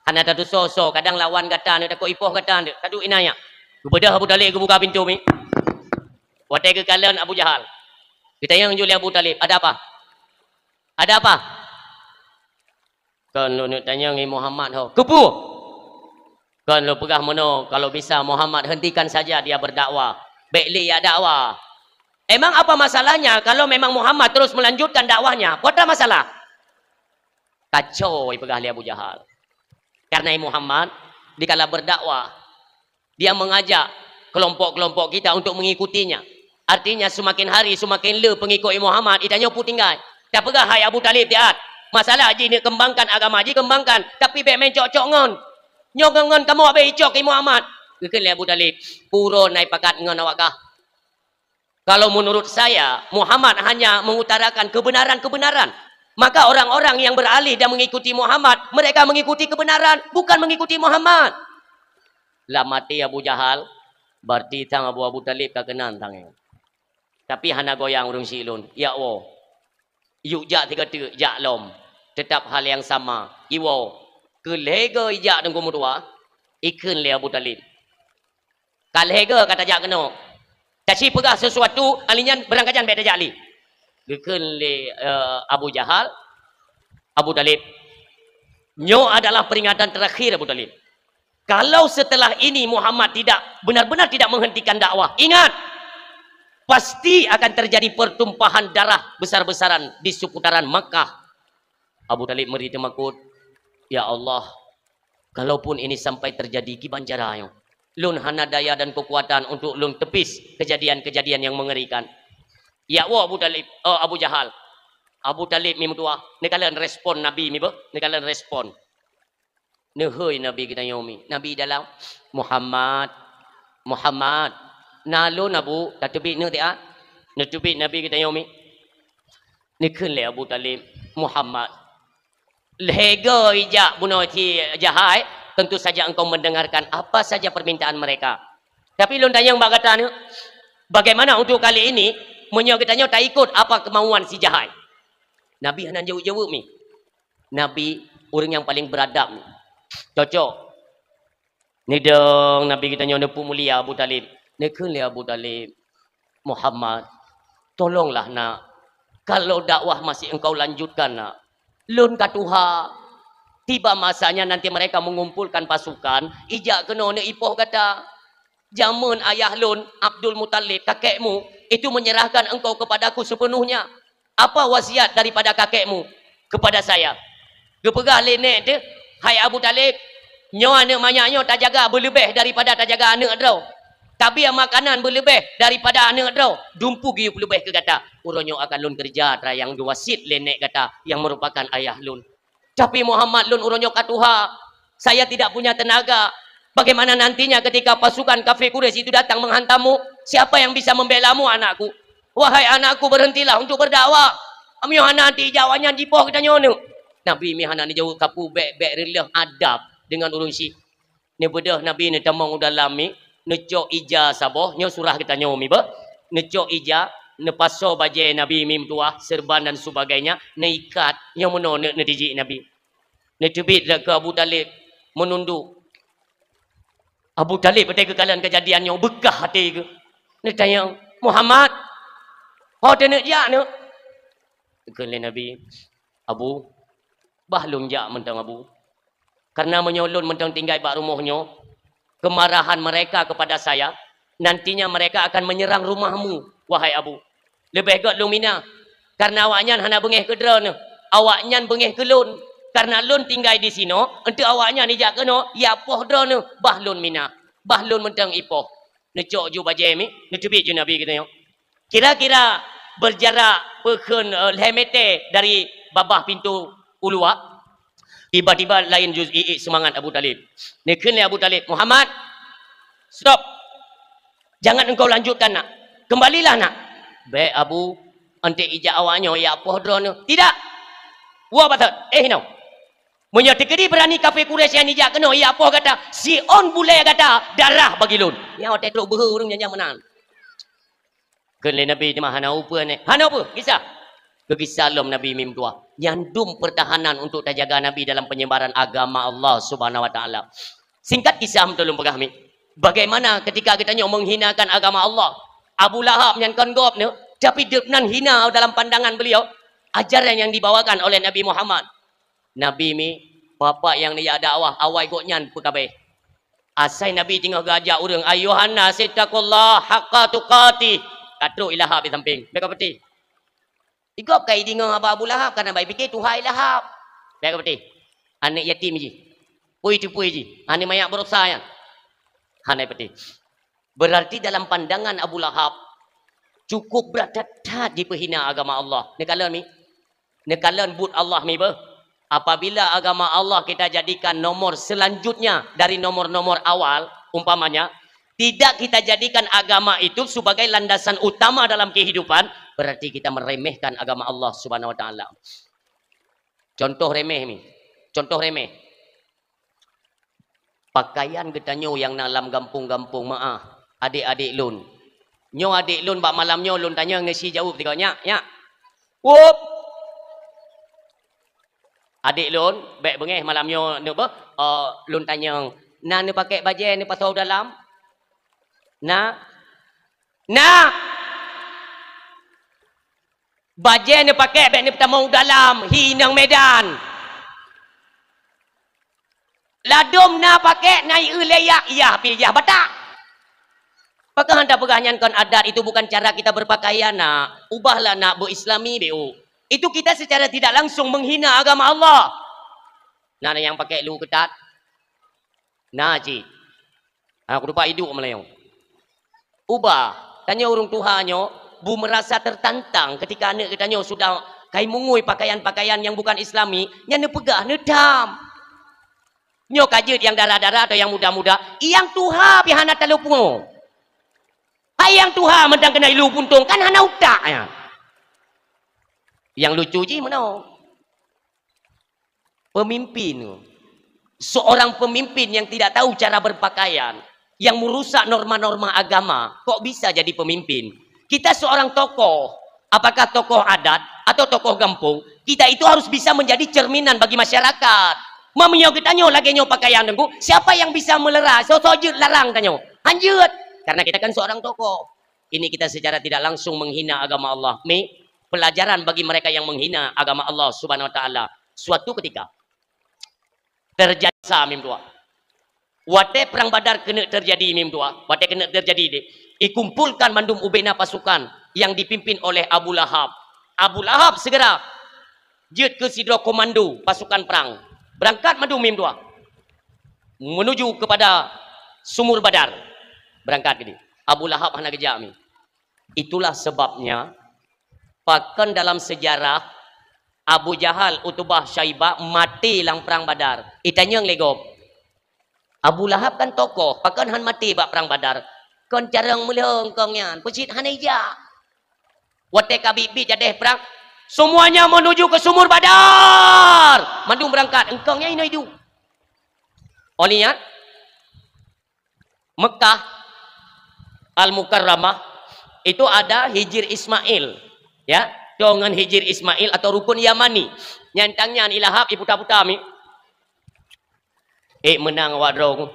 Hana tatusoe-soe, kadang lawan gata neuk, takot ipoh gata neuk. Taduek inan nyak." Geubeudôh Abu Thalib geubuka pintoe mi. Watèe geukalon Abu Jahal, geutanyong ju lé Abu Thalib, "Ada apa? Ada apa?" "Kon lôn neuk tanyong i Muhammad ho." "Keupeue?" "Kon lôn peugah meunoe, kalau bisa Muhammad hentikan saja dia berdakwah. Bèk lé jak dakwah." "Emang apa masalahnya kalau memang Muhammad terus melanjutkan dakwahnya? Peue atra masalah?" Kacau ipeugah lé Abu Jahal. Karena Muhammad dikala berdakwah, dia mengajak kelompok-kelompok kita untuk mengikutinya. Artinya semakin hari semakin le pengikut Muhammad, itanyoe peutinggai. Tapeugah hai Abu Thalib tiat, masalah jih neuk kembangkan agama jih kembangkan, tapi bèk meucok-cok ngon. Nyoe ngon, ngon kamoe bèk icok i Muhammad. Geukheun lé Abu Thalib, "Peue uroe na ipakat ngon awak kah? Kalau menurut saya, Muhammad hanya mengutarakan kebenaran-kebenaran. Maka orang-orang yang beralih dan mengikuti Muhammad, mereka mengikuti kebenaran, bukan mengikuti Muhammad." Lam até Abu Jahal, berarti tang Abu, Abu Thalib ka keunan tang nyoe. Tapi hana goyang ureueng syiek lôn, "Jak woe. Yuk jak sigoe teuk, jak lom. Tetap hal yang sama. Iwoe." Keu lhèe goe ijak teungku meutuah, ikheun lé Abu Thalib, "Ka lhèe goe ka tajak keunoe. Taci peugah sesuatu, ali nyan beurangkajan bèk tajak lé." Geukheun lé, eh, Abu Jahal, "Abu Thalib, nyoe adalah peringatan terakhir, Abu Thalib. Kalau setelah ini Muhammad tidak, benar-benar tidak menghentikan dakwah, ingat, pasti akan terjadi pertumpahan darah besar-besaran di seputaran Makkah." Abu Thalib meuri teumakot, "Ya Allah, kalaupun ini sampai terjadi, kiban cara nyoe? Lôn hana daya dan kekuatan untuk lôn teupis kejadian-kejadian yang mengerikan." Jak woe Abu Thalib, eh, Abu Jahal. Abu Thalib mi meutuah, neukalon respon Nabi mi beuh, neukalon respon. Neuhôi Nabi geutanyoe mi. Nabi dalam, "Muhammad, Muhammad." "Na lôn, Abu." "Tateubiet neuk tiat." Neuteubiet Nabi geutanyoe mi. Neukheun lé Abu Thalib, "Muhammad, Lhèe goe ijak bunoe si jahai, tentu saja engkau mendengarkan apa saja permintaan mereka. Tapi lôn tanyong bak gata ni, bagaimana untuk kali ini, meunyoe geutanyoe taikot apa kemauan si jahai?" Nabi hana jaweueb-jaweueb mi. Nabi ureuëng nyang paleng beuradab mi. Cocok. Nidong Nabi geutanyoe neupeumulia Abu Thalib. Neukheun lé Abu Thalib, "Muhammad, tolonglah nak, kalau dakwah masih engkau lanjutkan nak. Lôn ka tuha. Tiba masanya nanti mereka mengumpulkan pasukan, ijak keunoe neuipoh gata. Jameun ayah lôn, Abdul Muthalib, kakekmu, itu menyerahkan engkau kepadaku sepenuhnya. Apa wasiat daripada kakekmu kepada saya?" Geupeugah lé nèk teuh, "Hai Abu Thalib, nyoe aneuëk manyak nyoe tajaga beuleubeh daripada tajaga aneuëk droe. Tabia makanan beuleubeh daripada aneuëk droe, dumpeue geuyue peuleubeh keu gata. Uroe nyoe akan lôn keureuja atra nyang geuwasiet lé nèk gata nyang meurupakan ayah lôn. Tapi Muhammad, lôn uroe nyoe ka tuha, saya tidak punya tenaga. Bagaimana nantinya ketika pasukan kafir Quraisy itu datang menghantammu? Siapa yang bisa membelamu, anakku? Wahai anakku, berhentilah untuk berdakwah. Meunyoe hana, nanti ijak awaknyan jipoh geutanyoe neuk." Nabi mi hana neujaweueb, kapeue bèk-bèk reuloh adab deungon ureuëng syik. Neubeudôh Nabi neutamong u dalam mi, neucok ija saboh, nyoe surah geutanyoe mi beuh. Neucok ija, neupasoe bajèe Nabi mi meutuwah, serban dan sebagainya, neuikat, nyoe meunoe neu-, neutijik Nabi. Neuteubiet lé keu Abu Thalib, meununduk. Abu Thalib watèe geukalon keujadian nyoe, beukah até geuh. Neutanyong, "Muhammad, ho taneuk jak neuk?" Kheun lé Nabi, "Abu, bah lôn jak mantong, Abu. Karena meunyoe lôn mantong tinggai bak rumoh nyoe, kemarahan mereka kepada saya, nantinya mereka akan menyerang rumahmu, wahai Abu. Leubeh gèt lôn mina, karena awaknyan hana beungèh keu droeneuh, awaknyan beungèh keu lôn. Karena lôn tinggai disinoe, eunteuk awaknyan ijak keunoe, jipoh droeneuh, bah lôn mina, bah lôn mantong ipoh." Neucok ju bajèe mi, neuteubiet ju Nabi geutanyoe. Kira-kira berjarak peukheun, eh, lhèe mètè dari babah pintoe u luwa, tiba-tiba laén ju iék seumangat Abu Thalib. Neukheun lé Abu Thalib, "Muhammad, stop! Jangan engkau lanjutkan, nak! Kembalilah, nak!" "Bèk, Abu, eunteuk ijak awaknyoe jipoh droeneuh." "Tidak! Woe bak thot, eh, hinoe! Meunyoe teukeudi beurani kafé Quraisy nyan ijak keunoe jipoh gata, siôn bulèe gata darah bagi lôn!" Nyan watèe trok beuhe ureuëng nyan meunan. Kheun lé Nabi, "Teuma hana upeue nèh?" "Hana upeue, gisa." Geugisa lom Nabi mi meutuwah. Nyan dum pertahanan untuk tajaga Nabi dalam penyebaran agama Allah Subhanahu wa Taala. Singkat kisah, meutulông peugah mi, bagaimana ketika geutanyoe menghinakan agama Allah? Abu Lahab nyan kon gob nyoe, tapi deungon hina dalam pandangan beliau ajaran yang dibawakan oleh Nabi Muhammad. Nabi mi, bapak nyang neujak dakwah, awai gobnyan peukabeh. Asai Nabi teungoh geuajak ureuëng, "Ayuhan nas ittaqullaha haqqa tuqatih." Ka trok Abu Lahab di sampéng. Bèk kapeuteh. Igob ka ideungoe haba Abu Lahab, kana bak ipike tuha Abu Lahab. Bèk kapeuteh. Aneuëk yatim jih. Pui teupui jih. Aneuëk manyak baroesa nyan. Hana ipeuteh. Berarti dalam pandangan Abu Lahab, cukup brat that-that jipeuhina agama Allah. Neukalon mi? Neukalon buet Allah mi beuh. Apabila agama Allah kita jadikan nomor selanjutnya dari nomor-nomor awal, umpamanya, tidak kita jadikan agama itu sebagai landasan utama dalam kehidupan, berarti kita meremehkan agama Allah Subhanahu wa Taala. Contoh remeh mi. Contoh remeh. Pakaian geutanyoe nyang na lam gampông-gampông, meu'ah, adék-adék lôn. Nyoe adék lôn bak malam nyoe lôn tanyong ngon si jaweueb tiga, "Nyak, nyak." "Wup!" "Adék lôn, bèk beungèh malam nyoe neuk beuh, eh, lôn tanyong, na neupakék bajèe neupasoe u dalam?" "Na." "Na!" "Bajèe neupakék bèk neupeutamong u dalam, hi inong Medan. Ladôm na pakék na ié lé jak, yah pih yah batak." "Pakon hana tapeugah nyan kon adat, itu bukan cara kita berpakaian, nak. Ubahlah, nak, beu-Islami beu." Itu kita secara tidak langsung menghina agama Allah. Na nyang pakék lu keutat? Na cit. Ha, kutupat iduek meulayeue. Ubah, tanyoe ureuëng tuha nyoe, bu meurasa tertantang ketika aneuëk geutanyoe sudah kai mungui pakaian-pakaian nyang bukan Islami, nyan neupeugah, neutam. Nyoe ka jeuet nyang dara-dara atau nyang muda-muda, nyang tuha pih hana taleupungo. Hai nyang tuha mantong keuneuk ilu puntông, kan hana utak nyan. Nyang lucu jih meunoe. Pemimpin, seorang pemimpin yang tidak tahu cara berpakaian, yang merusak norma-norma agama, kok bisa jadi pemimpin? Kita seorang tokoh, apakah tokoh adat atau tokoh gampong, kita itu harus bisa menjadi cerminan bagi masyarakat. Meunyoe geutanyoe lagée nyoe pakaian Teungku, siapa yang bisa meuleuha? Soe-soe jeuet larang tanyoe? Han jeuet, karena kita kan seorang tokoh. Ini kita secara tidak langsung menghina agama Allah. Mi, pelajaran bagi mereka yang menghina agama Allah Subhanahu wa Taala. Suatu ketika terjadi sa mim dua. Watée perang Badar keuneuk terjadi mim dua, watée keuneuk terjadi deh, ikumpulkan mandum ubena pasukan yang dipimpin oleh Abu Lahab. Abu Lahab segera jeuet keu sidroe komando pasukan perang. Berangkat mandum mim dua menuju kepada Sumur Badar. Berangkat gini. Abu Lahab hana geujak mi. Itulah sebabnya pakon dalam sejarah Abu Jahal, Utubah, Syaibah maté lam perang Badar. Itanyong lé gob. Abu Lahab kan tokoh, pakon han maté bak perang Badar? Kon carong meulhong kong nyan, peucit hana ijak. Watée ka biet-biet jadeh perang, semuanya menuju ke Sumur Badar. Mandum berangkat, engkong nyan inoe iduek. Oleh nyan, Mekah Al-Mukarramah itu ada Hijir Ismail, ya, deungon Hijir Ismail atau Rukun Yamani. Nyang tang nyan ilahab iputa-puta mi. Eh, meunang awak droe.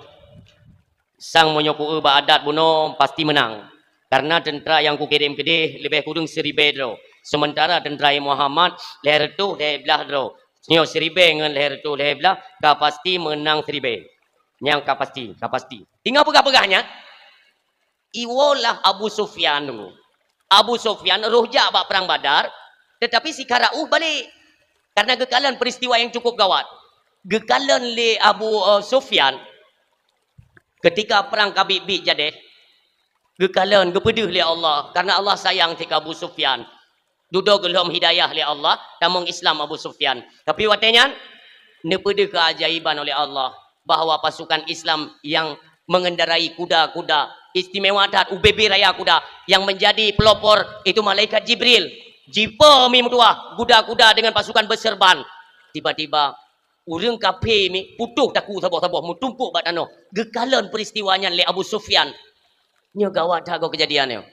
Sang meunyoe kueu bak adat bunoe pasti meunang. Karena teuntara nyang kukirém keudeh leubeh kureueng siribée droe. Sementara teuntara Muhammad lhée reutôh lhée blaih droe. Nyoe siribée ngon lhée reutôh lhée blaih ka pasti meunang siribée. Nyang ka pasti, ka pasti. Ingat peugah-peugah nyan, iwoe lah Abu Sufyan dulu. Abu Sufyan roh jak bak perang Badar, tetapi sikara uh balek. Karena geukalon peristiwa yang cukup gawat. Geukalon lé Abu, eh, Sufyan, ketika perang ka biet-biet jadeh, geukalon, geupeudeuh lé Allah. Karena Allah sayang cit keu Abu Sufyan. Dudoe geulhom hidayah lé Allah, tamong Islam Abu Sufyan. Tapi watée nyan, neupeudeuh keuajaiban oleh Allah bahwa pasukan Islam yang mengendarai kuda-kuda, istimewa that ubé-bé raya kuda, yang menjadi pelopor itu malaikat Jibril. Jipo mi meutuah kuda-kuda dengan pasukan berserban. Tiba-tiba, ureuëng kafé mi putôh takue saboh-saboh meutumpôk bak tanoh. Geukalon peristiwa nyan lé Abu Sufyan. Nyoe gawat that goe keujadian nyoe.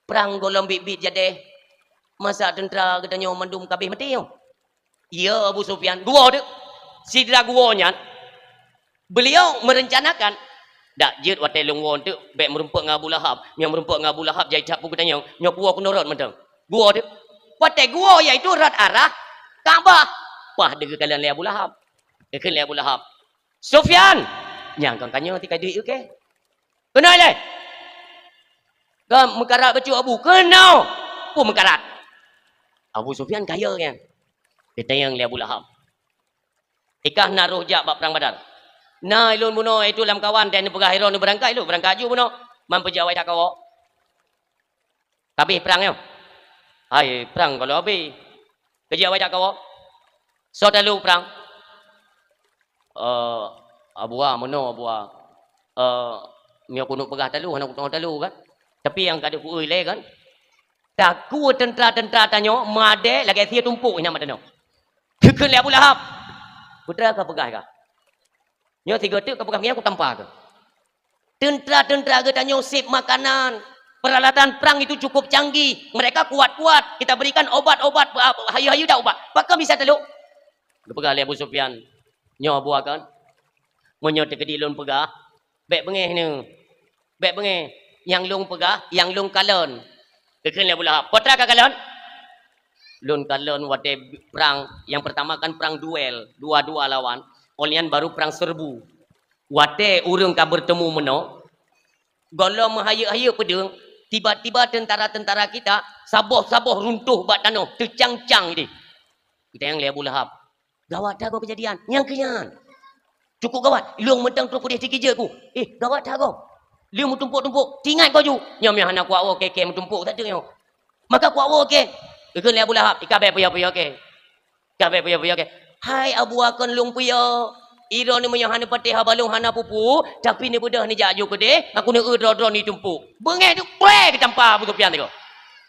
Prang gohlom biet-biet jadeh. Masa teuntara geutanyoe mandum ka abéh maté nyoe? Iya, Abu Sufyan. Geuwoe teuk. Sidra geuwoe nyan, beliau merencanakan, "Dak jeuet watée lôn woe teuk bék meurumpok ngon Abu Lahab. Nyang meurumpok ngon Abu Lahab jai that peue geutanyoe. Nyoe kuwoe keunoe rot mantong." Geuwoe teuk. Watée geuwoe, yaitu rot arah Ka'bah. Pah deuh geukalon lé Abu Lahab. Geukheun lé Abu Lahab, "Sufyan, nyang kon ka nyoe tika duek uke." Keunoe lé. Ka meukarat bacut Abu. Keunoe. Peue meukarat? Abu Sufyan kaya nyan. Geutanyong lé Abu Lahab. Ikah na roh jak bak perang Badar. Na ilôn bunoe, itu lam kawan, dan neupeugah ilôn beurangkat, ilôn beurangkat ju bunoe. Man peujawai that kawoe. Ka abéh prang nyoe. Hai, prang ka lheueh abéh. Keujak wajak kawoe. Soe talu prang? Eh, Abu A, meunoe Abu A. Eh, meunyoe keuneuk peugah talu, hana kuteungoh talu kan. Tapi nyang ka deuh kueu ilée kan. Takue teuntara-teuntara tanyoe meudeh lagée sie tumpôk inan mata nyoe. Geukheun lé Abu Lahab. Peue ka peugah kah? Nyoe sigoe teuk ka peugah ngieng kutampa keuh. Teuntara-teuntara geutanyoe sép makanan, peralatan perang itu cukup canggih. Mereka kuat-kuat. Kita berikan obat-obat, hayu-hayu dak ubat. Pakon bisa talu? Geupeugah lé Abu Sufyan, "Nyoe Abu A kon, meunyoe teukeudi lôn peugah, bék beungéh nyoe. Bék beungéh. Nyang lôn peugah, nyang lôn kalon." Geukheun lé Abu Lahab, "Peue ka kalon?" "Lôn kalon watée perang, nyang pertama kan perang duel, dua-dua lawan. Óh lheueh nyan baru perang serbu." Watée ureuëng ka beurtemu meunoe, gohlom meuhayeuek-hayeuek peudeueng, tiba-tiba teuntara-teuntara kita saboh-saboh runtoh bak tanoh, teucang-cang ideh. Geutanyong lé Abu Lahab, "Gawat that goe keujadian." "Nyang keu nyan. Cukup gawat. Lôn mantong troh keudeh teukeujeuet ku." "Eh, gawat that goe. Lôn meutumpôk-tumpôk. Teuingat goe ju. Nyoe meuhana kuwoe kée-kée meutumpôk that nyoe." Maka kuwoe kée. Geukheun lé Abu Lahab, "Ika bék puyoe-puyoe kée. Ika bék puyoe-puyoe kée." "Hai Abu A kon lôn puyoe. Droeneuh meunyoe hana patéh haba lôn hana peue-peue, tapi neubeudôh neujak ju keudeh, aku neueu droe-droe neutumpôk." Beungéh teuk pré geutampa Abu Sufyan teuk.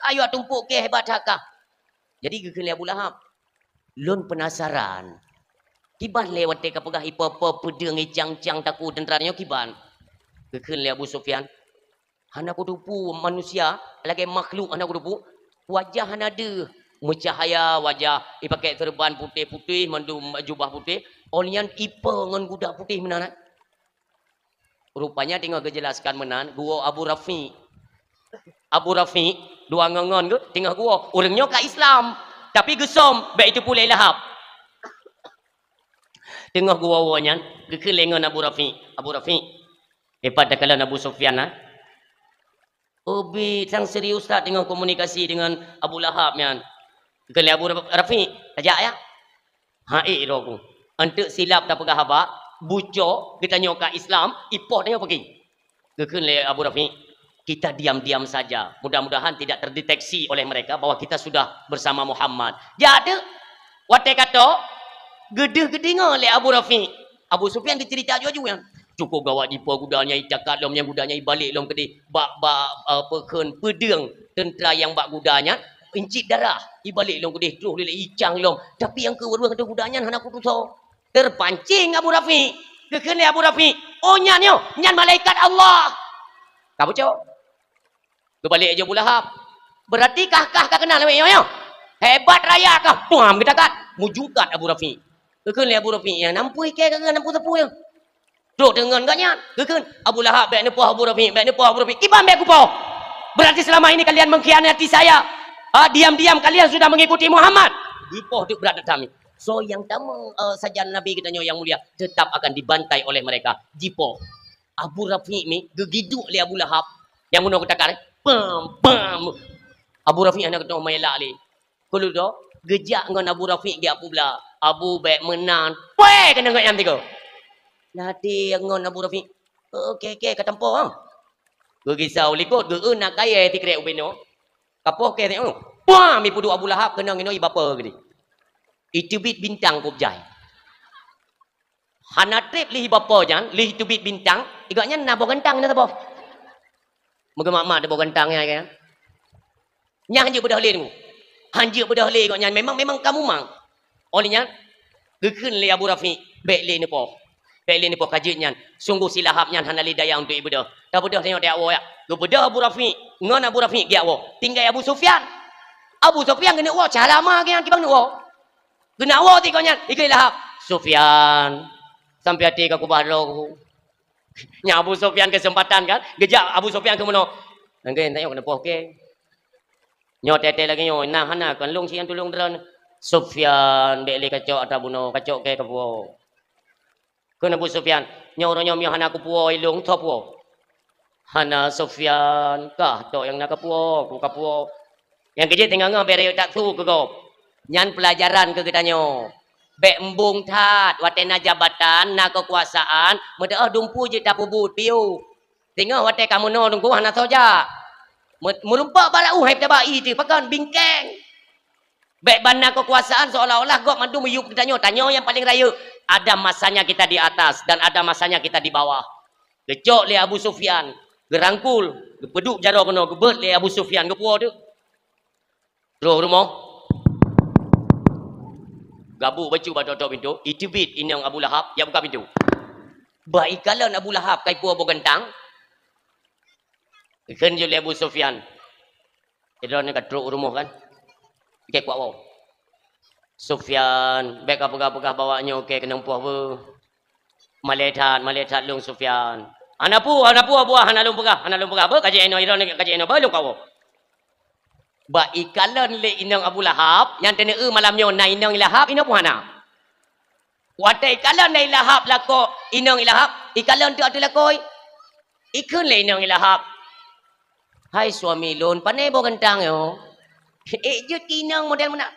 "Ayo tumpôk kée, hebat that kah." Jadi geukheun lé Abu Lahab, "Lôn peunasaran. Kiban lé watée ka peugah ipe-pe peudeueng icang-cang takue teuntra nyoe kiban? Geukheun lé Abu Sufyan, "Hana kuteupeu manusia, lagée makhluk hana kuteupeu. Wajah hana deuh, meucahya wajah, ipakée seureuban putéh-putéh, mandum jubah putéh, 'oh lheueh nyan ipe ngon guda putéh meunan." Rupanya teungoh geujelaskan meunan, geuwoe Abu Rafi'. Abu Rafi', dua ngon-ngon geuh, teungoh geuwoe. Ureuëng nyoe ka Islam, tapi geusöm, bék jiteupeu lé Lahab. Teungoh geuwoe-woe nyan, geukheun lé ngon Abu Rafi'. "Abu Rafi', dipat takalon Abu Sufyan, ha?" "Oh, bit, sang serius that teungoh komunikasi deungon Abu Lahab nyan." Geukheun lé Abu Rafi', "Tajak, ya." "Hai, roh ku. Eunteuk silap tapeugah haba, buco geutanyoe ka Islam, ipoh tanyoe peugi." Geukheun lé Abu Rafi', "Kita diam-diam saja. Mudah-mudahan tidak terdeteksi oleh mereka bahwa kita sudah bersama Muhammad." Jak teuk, watée ka trok, geudeuh geudeungoe lé Abu Rafi'. Abu Sufyan geuceurita aju-aju nyan. "Cukup gawat jipo guda nyan, icakat lom nyang guda nyan, ibalek lom keudeh bak, bak, apa kheun, peudeueng teuntra nyang bak guda nyan, incit darah, ibalek lom keudeh, troh lé icang lom. Tapi nyang keu ureuëng ateueh guda nyan hana kutusoe." Terpancing Abu Rafi'. Geukheun lé Abu Rafi', "Oh, nyan nyoe, nyan malaikat Allah." Ka bucok. Geubalek aju Abu Lahab. "Berarti kah, kah ka keunal lé nyoe, nyoe? Hebat raya kah?" Puam geutakat. Meujugat Abu Rafi'. Geukheun lé Abu Rafi', "Nyang nampui kée ka geuh nampui sapeue nyoe?" Trok deungon gobnyan. Geukheun, "Abu Lahab, bék neupoh Abu Rafi', bék neupoh Abu Rafi'." "Kiban bék kupoh? Berarti selama ini kalian mengkhianati saya. Ah, diam-diam kalian sudah mengikuti Muhammad." Jipoh teuk brat that mi. Soe nyang tamong, eh, sajan Nabi geutanyoe nyang mulia tetap akan dibantai oleh mereka. Jipoh. Abu Rafi' mi geugiduk lé Abu Lahab. Nyang meunoe geutakar, eh? Pam, pam. Abu Rafi' hana geutanyoe meulak lé. Keu lheueh nyoe, geujak ngon Abu Rafi' geujak peubla. "Abu, bék meunan." Pue keuneuk ngon nyan tiga. Lati ngon Abu Rafi'. "Oke, oke, ka tampo, ha." Geugisa u likot, geu-eu na kayée sikrek ubenoe. Ka poh kée tengok. Puam, ipeuduek Abu Lahab keunong inoe ibape geude. Iteubiet bintang kub jai. Hana treb lheueh ibape nyan, lheueh iteubiet bintang, igobnyan na boh gantang na saboh. Meugeumak-mak boh gantang nyan, kan? Nyan hanjeuet beudôh lé nyoe. Hanjeuet beudôh lé gobnyan, memang, memang ka mumang. Óh lheueh nyan, geukheun lé Abu Rafi', "Bék lé neupoh. Bék lé neupoh ka jeuet nyan. Sunggoh si Lahab nyan hana lé daya untuk ibeudôh." Tabeudôh tanyoe tajak woe, ya. Geubeudôh Abu Rafi', ngon Abu Rafi' geujak woe. Tinggai Abu Sufyan. Abu Sufyan geuneuk woe, cara ma geuh nyan kiban geuneuk woe. Geuneuk woe tiep gobnyan, ikheun lé Lahab, "Sufyan, sampoe até ka kubah droe." Nyan Abu Sufyan keuseumpatan kan, geujak Abu Sufyan keu meunoe. Nangkée tanyoe keuneuk poh kée. Nyoe teuntée lagée nyoe, na hana kon lôn sian tulông droe. "Sufyan, bék lé kacok atra bunoe, kacok kée kapuwoe." Kheun Abu Sufyan, "Nyoe uroe nyoe meunyoe hana kupuwoe ilông, soe puwoe?" "Hana Sufyan, kah tok nyang na kapuwoe, ku kapuwoe." Nyang keujeuet teungoh-ngoh bék rayeuk that su keu gob. Nyan peulajaran keu geutanyoe. Bék embong that, watée na jabatan, na keukuasaan, meuteuoh dumpeue jeuet tapeubuet piôh. Teungoh watée ka meunoe teungku hana soe jak. Meu-, meurumpok bak laôt hai taba ié teuh, pakon bingkeng. Bék ban na keukuasaan seolah-olah gob mandum yub geutanyoe, tanyoe nyang paleng rayeuk. Ada masanya kita di atas dan ada masanya kita di bawah. Geucok lé Abu Sufyan, geurangkul, geupeuduek jaroe keunoe, geubeuet lé Abu Sufyan, geupuwoe teuk. Troh rumoh. Gabuk bacut bak tok-tok pintoe, iteubiet inong Abu Lahab, jak buka pintoe. Bah ikalon Abu Lahab ka ipuwoe boh gantang. Geukheun jeuet lé Abu Sufyan, "Droeneuh ka trok u rumoh kan? Kée kuwoe." "Sufyan, bék kapeugah-peugah bahwa nyoe kée keunong poh beuh. Malée that, malée that lôn Sufyan." "Hana peue, hana peue, Abu, hana lôn peugah, hana lôn peugah. Beuh ka jeuet inoe, droeneuh ka jeuet inoe, beuh lôn kawoe." Bah ikalon lé inong Abu Lahab, nyang teuneu malam nyoe na inong Lahab, inong pun hana. Watée ikalon lé Lahab lakoe, inong Lahab, ikalon teuk ateueh lakoe. Ikheun lé inong Lahab, "Hai suami lôn, pané boh gantang nyoe? Ék jeuet keu inong model meunan."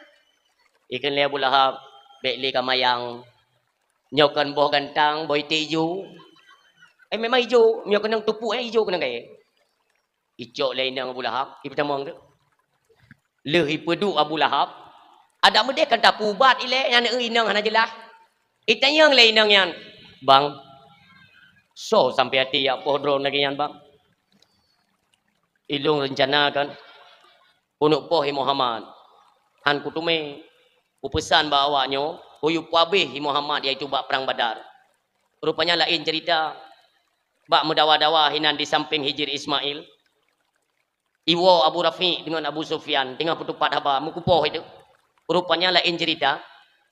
Ikheun lé Abu Lahab, "Bék lé kamayang. Nyoe kon boh gantang, boh iték ijo." Eh, memang ijo, nyoe keunong teupuk, eh, ijo keunong kayée. Icok lé inong Abu Lahab, ipeutamong teuk. Lheueh ipeuduek Abu Lahab, adak meudeh kan tapeuubat ilée nyan, inong hana jeulaih. Itanyong lé inong nyan, "Bang, soe sampoe até jak poh droeneuh lagée nyan, Bang?" "Ilôn reuncana kan, keuneuk poh, hai Muhammad. Han kuteumé, kupeusan bak awak nyoe, Kuyue puabéh i Muhammad, yaitu bak Prang Badar. Rupanya laén cerita, bak meudawa-dawa hinan di sampéng Hijir Ismail. Iwoe Abu Rafiq deungon Abu Sufyan teungoh peutupat haba, meukupoh itu. Rupanya laén cerita,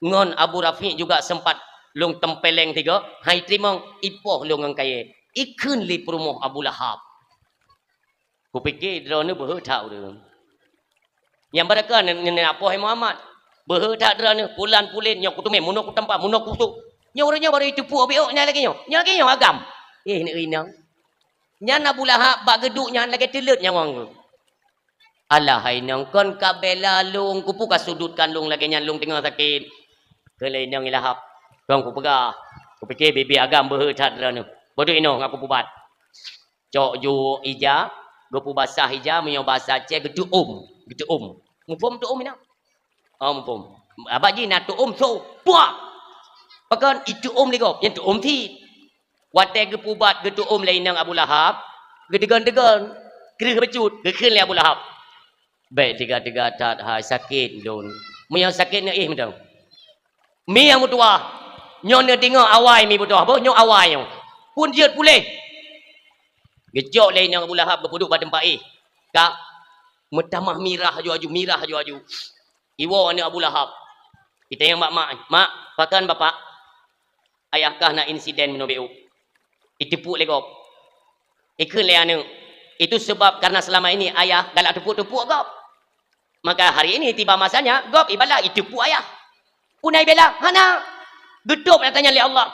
ngon Abu Rafiq juga sempat lôn tempeleng tiga, hai teurimong, ipoh lôn ngon kayée. Ikheun lé peurumoh Abu Lahab. Kupike droeneuh beuhe that ureuëng. Nyang baraka nyan, nyan, nyan apoh Muhammad. Beuhe that droeneuh, pulan pulen nyoe kuteumé, munoe kutampa, munoe kutuk. Nyoe ureuëng nyoe baru iteupue biôk nyan lagée nyoe. Nyoe lagée nyoe agam. Eh, neuk inong. Nyan Abu Lahab bak geuduek nyan lagée teuleuet nyawöng geuh. Alah hai inong, kon ka bela lôn, kupeue ka sudutkan lôn lagée nyan, lôn teungoh sakét. Kheun lé inong i Lahab, kon kupeugah, kupike bibi agam beuhe that droeneuh. Bodoh inong aku pubat. Cok juuk ija, geupeubasah ija, meunyoe basa Aceh geutuom, geutuom. Muphom tuom inong? Oh, muphom. Abak jih na tuom so, puak! Pakon ituom lé gob, nyan tuom cit. Watée geupubat geutuom lé inong Abu Lahab, geudeugon-deugon, kreueh bacut, geukheun lé Abu Lahab. Bék teuga-teuga that hai, sakét lôn. Meunyoe sakét neuéh mantong. Mi nyang meutuwah, nyoe neudeungoe awai mi meutuwah, boh nyoe awai nyoe. Pun jeuet puléh. Geucok lé inong Abu Lahab geupeuduek bak teumpat éh. Ka meutamah mirah aju-aju, mirah aju-aju. Iwoe aneuëk Abu Lahab. Itanyong bak mak, "Mak, pakon bapak? Ayah kah na insiden meunoe biôk." Iteupue lé gob. Ikheun lé aneuëk, "Itu sebab karena selama ini ayah galak teupue-teupue gob. Maka hari ini tiba masanya gob ibalah iteupue ayah." Puna ibela, hana. Geutôb nyang tanyong lé Allah.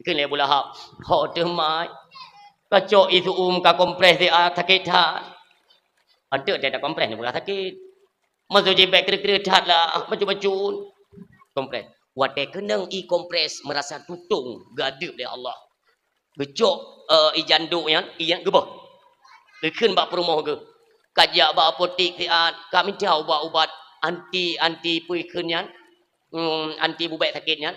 Ikheun lé Abu Lahab, "Ho teuh mai. Kacok isuum ka kompres di a sakét that." Anteuk teuh kompres ni bukan sakét. Maksud jih bék kreueh-kreueh that lah, bacut-bacut. Kompres. Watée keunong i kompres meurasa tutong geuadeueb lé Allah. Geucok, eh, i janduk nyan, i nyan geuboh. Geukheun bak peurumoh geuh. Kajak bak apotek siat, ka mita ubat-ubat anti, anti peue kheun nyan. Hmm, anti bubek sakét nyan.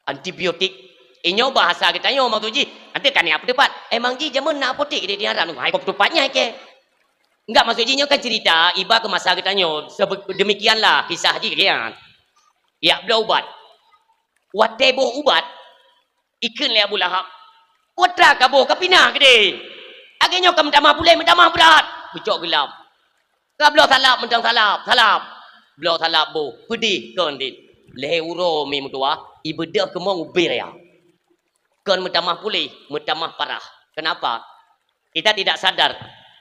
Antibiotik. Inyoe bahasa geutanyoe maksud jih. Anteuk ka niat peuteupat. Emang jih jameun na apotek di daerah nyoe. Hai kop teupat nyan ke? Enggak, maksud jih nyoe kan cerita iba ke masa geutanyoe. Sebe-, demikianlah kisah jih kian. Yak bloe ubat. Watée boh ubat, ikheun lé Abu Lahab, "Putra kaboh ka pinah keudeh. Lagée nyoe ka meutamah puléh, meutamah brat." Geucok geulam. Ka bloe salab, mantong salab, salab. Bloe salab boh, peudeh kon dit. Lhée uroe mi meutuwah, ibeudôh keumong ubé raya. Kon meutamah puléh, meutamah parah. Kenapa? Kita tidak sadar.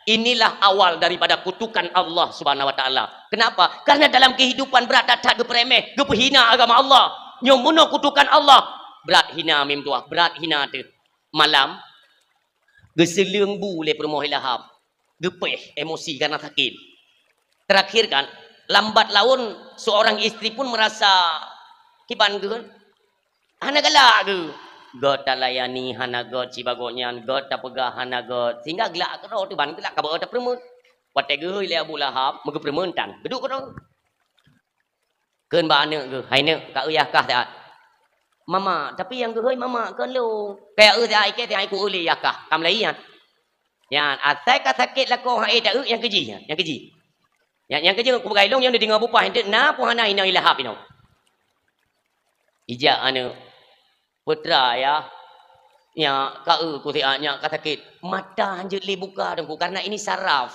Inilah awal daripada kutukan Allah Subhanahu wa Taala. Kenapa? Karena dalam kehidupan brat that-that geupeureumeh, geupeuhina agama Allah. Nyoe meunoe kutukan Allah. Brat hina mi meutuwah, brat hina teuh. Malam, geuseuleueng bu lé peurumoh Lahab. Geupéh emosi karena sakét. Terakhir kan, lambat laun seorang istri pun merasa kiban geuh. Hana galak geuh. Gét talayani hana gét sibagoe nyan, gét tapeugah hana gét. Sehingga glak keudroe teuh ban glak ka beu tapeureumeun. Watée geuhôi lé Abu Lahab, meugeupeureumeun tan. Geuduek keudroe. Kheun bak aneuëk geuh, "Hai neuk, ka eu yah kah siat?" "Mama, tapi nyang geuhôi mama kon lôn." "Kaya eu siat, ikée siat, iku eu lé yah kah. Ka meulayi nyan." Nyan, asai ka sakét lakoe hai taeu nyang keujih nyan, nyang keujih. Nyang, nyang keujih kupeugah ilong nyang dideungoe bupah enteuk na pun hana inong i Lahab inoe. Ijak aneuëk, "Putra yah, nyak ka eu ku siat, nyak ka sakét." Mata hanjeuet lé buka teungku, karena ini saraf.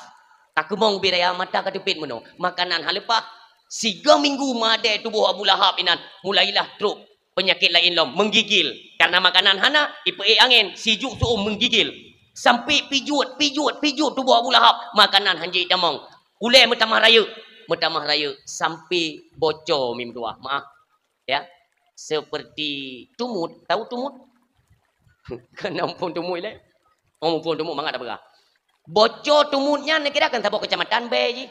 Takeumong ubé raya mata ka teupét meunoe. Makanan haleupah. Sigoe minggu madé tuboh Abu Lahab inan, mulailah trok peunyakét laén lom, menggigil. Karena makanan hana, ipeuék angén, sijuek su'um menggigil. Sampai pijuet, pijuet, pijuet tuboh Abu Lahab, makanan hanjeuet tamong. Ulée meutamah rayeuk, meutamah rayeuk, sampai bocor mi meutuwah. Maaf, ya. Seperti tumut. Tahu tumut? Keunoe muphom tumut lé. Oh, muphom tumut mangat tapeugah. Bocor tumut nyan kira kan saboh keucamatan bée jih.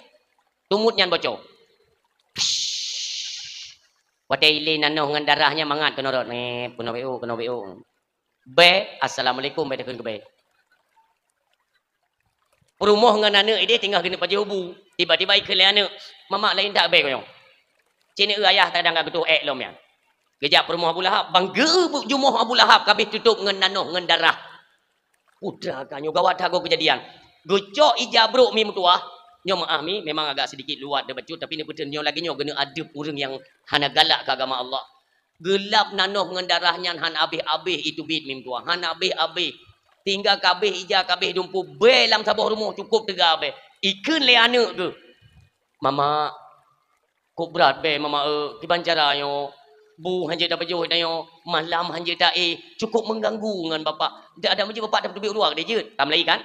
Tumut nyan bocor. Watée ilée nanoh ngon darah nyan mangat keunoe rot. Meh, keunoe biôk, keunoe biôk. Bée, assalamualaikum, bée takheun keu bée. Peurumoh ngon aneuëk ideh tinggai keuneuk pajoh bu. Tiba-tiba ikheun lé aneuëk, "Mamak laén that bée konyong. Cit neueu ayah tadang ka geutoh ék lom nyan." Geujak peurumoh Abu Lahab, bang geu-, jumoh Abu Lahab ka abéh tutôb ngon nanoh ngon darah. Putra ka nyoe gawat that goe keujadian. Geucok ija brok mi meutuwah, Nyoe meu'ah mi memang agak sedikit luwat teubacut, tapi neupeuteun nyoe lagèe nyoe keuneuk adeueb ureueng nyang hana galak keu agama Allah. Geulap nanoh ngon darah nyan hana abéh-abéh iteubiet mim tuha, hana abéh-abéh. Tinggai ka abéh ija, ka abéh dumpeue, bèe lam saboh rumoh cukôp teuga bèe. Ikheun lé aneuk geuh, "Mama, kok brat bèe Mama eu, kiban cara nyoe? Bu hanjeuet tapajoh tanyoe, malam hanjeuet taéh, cukôp meuganggu ngon Bapak. Dak ada meujeuet Bapak tapeubiet u luwa keudéh jeuet." Ka meulayeue kan?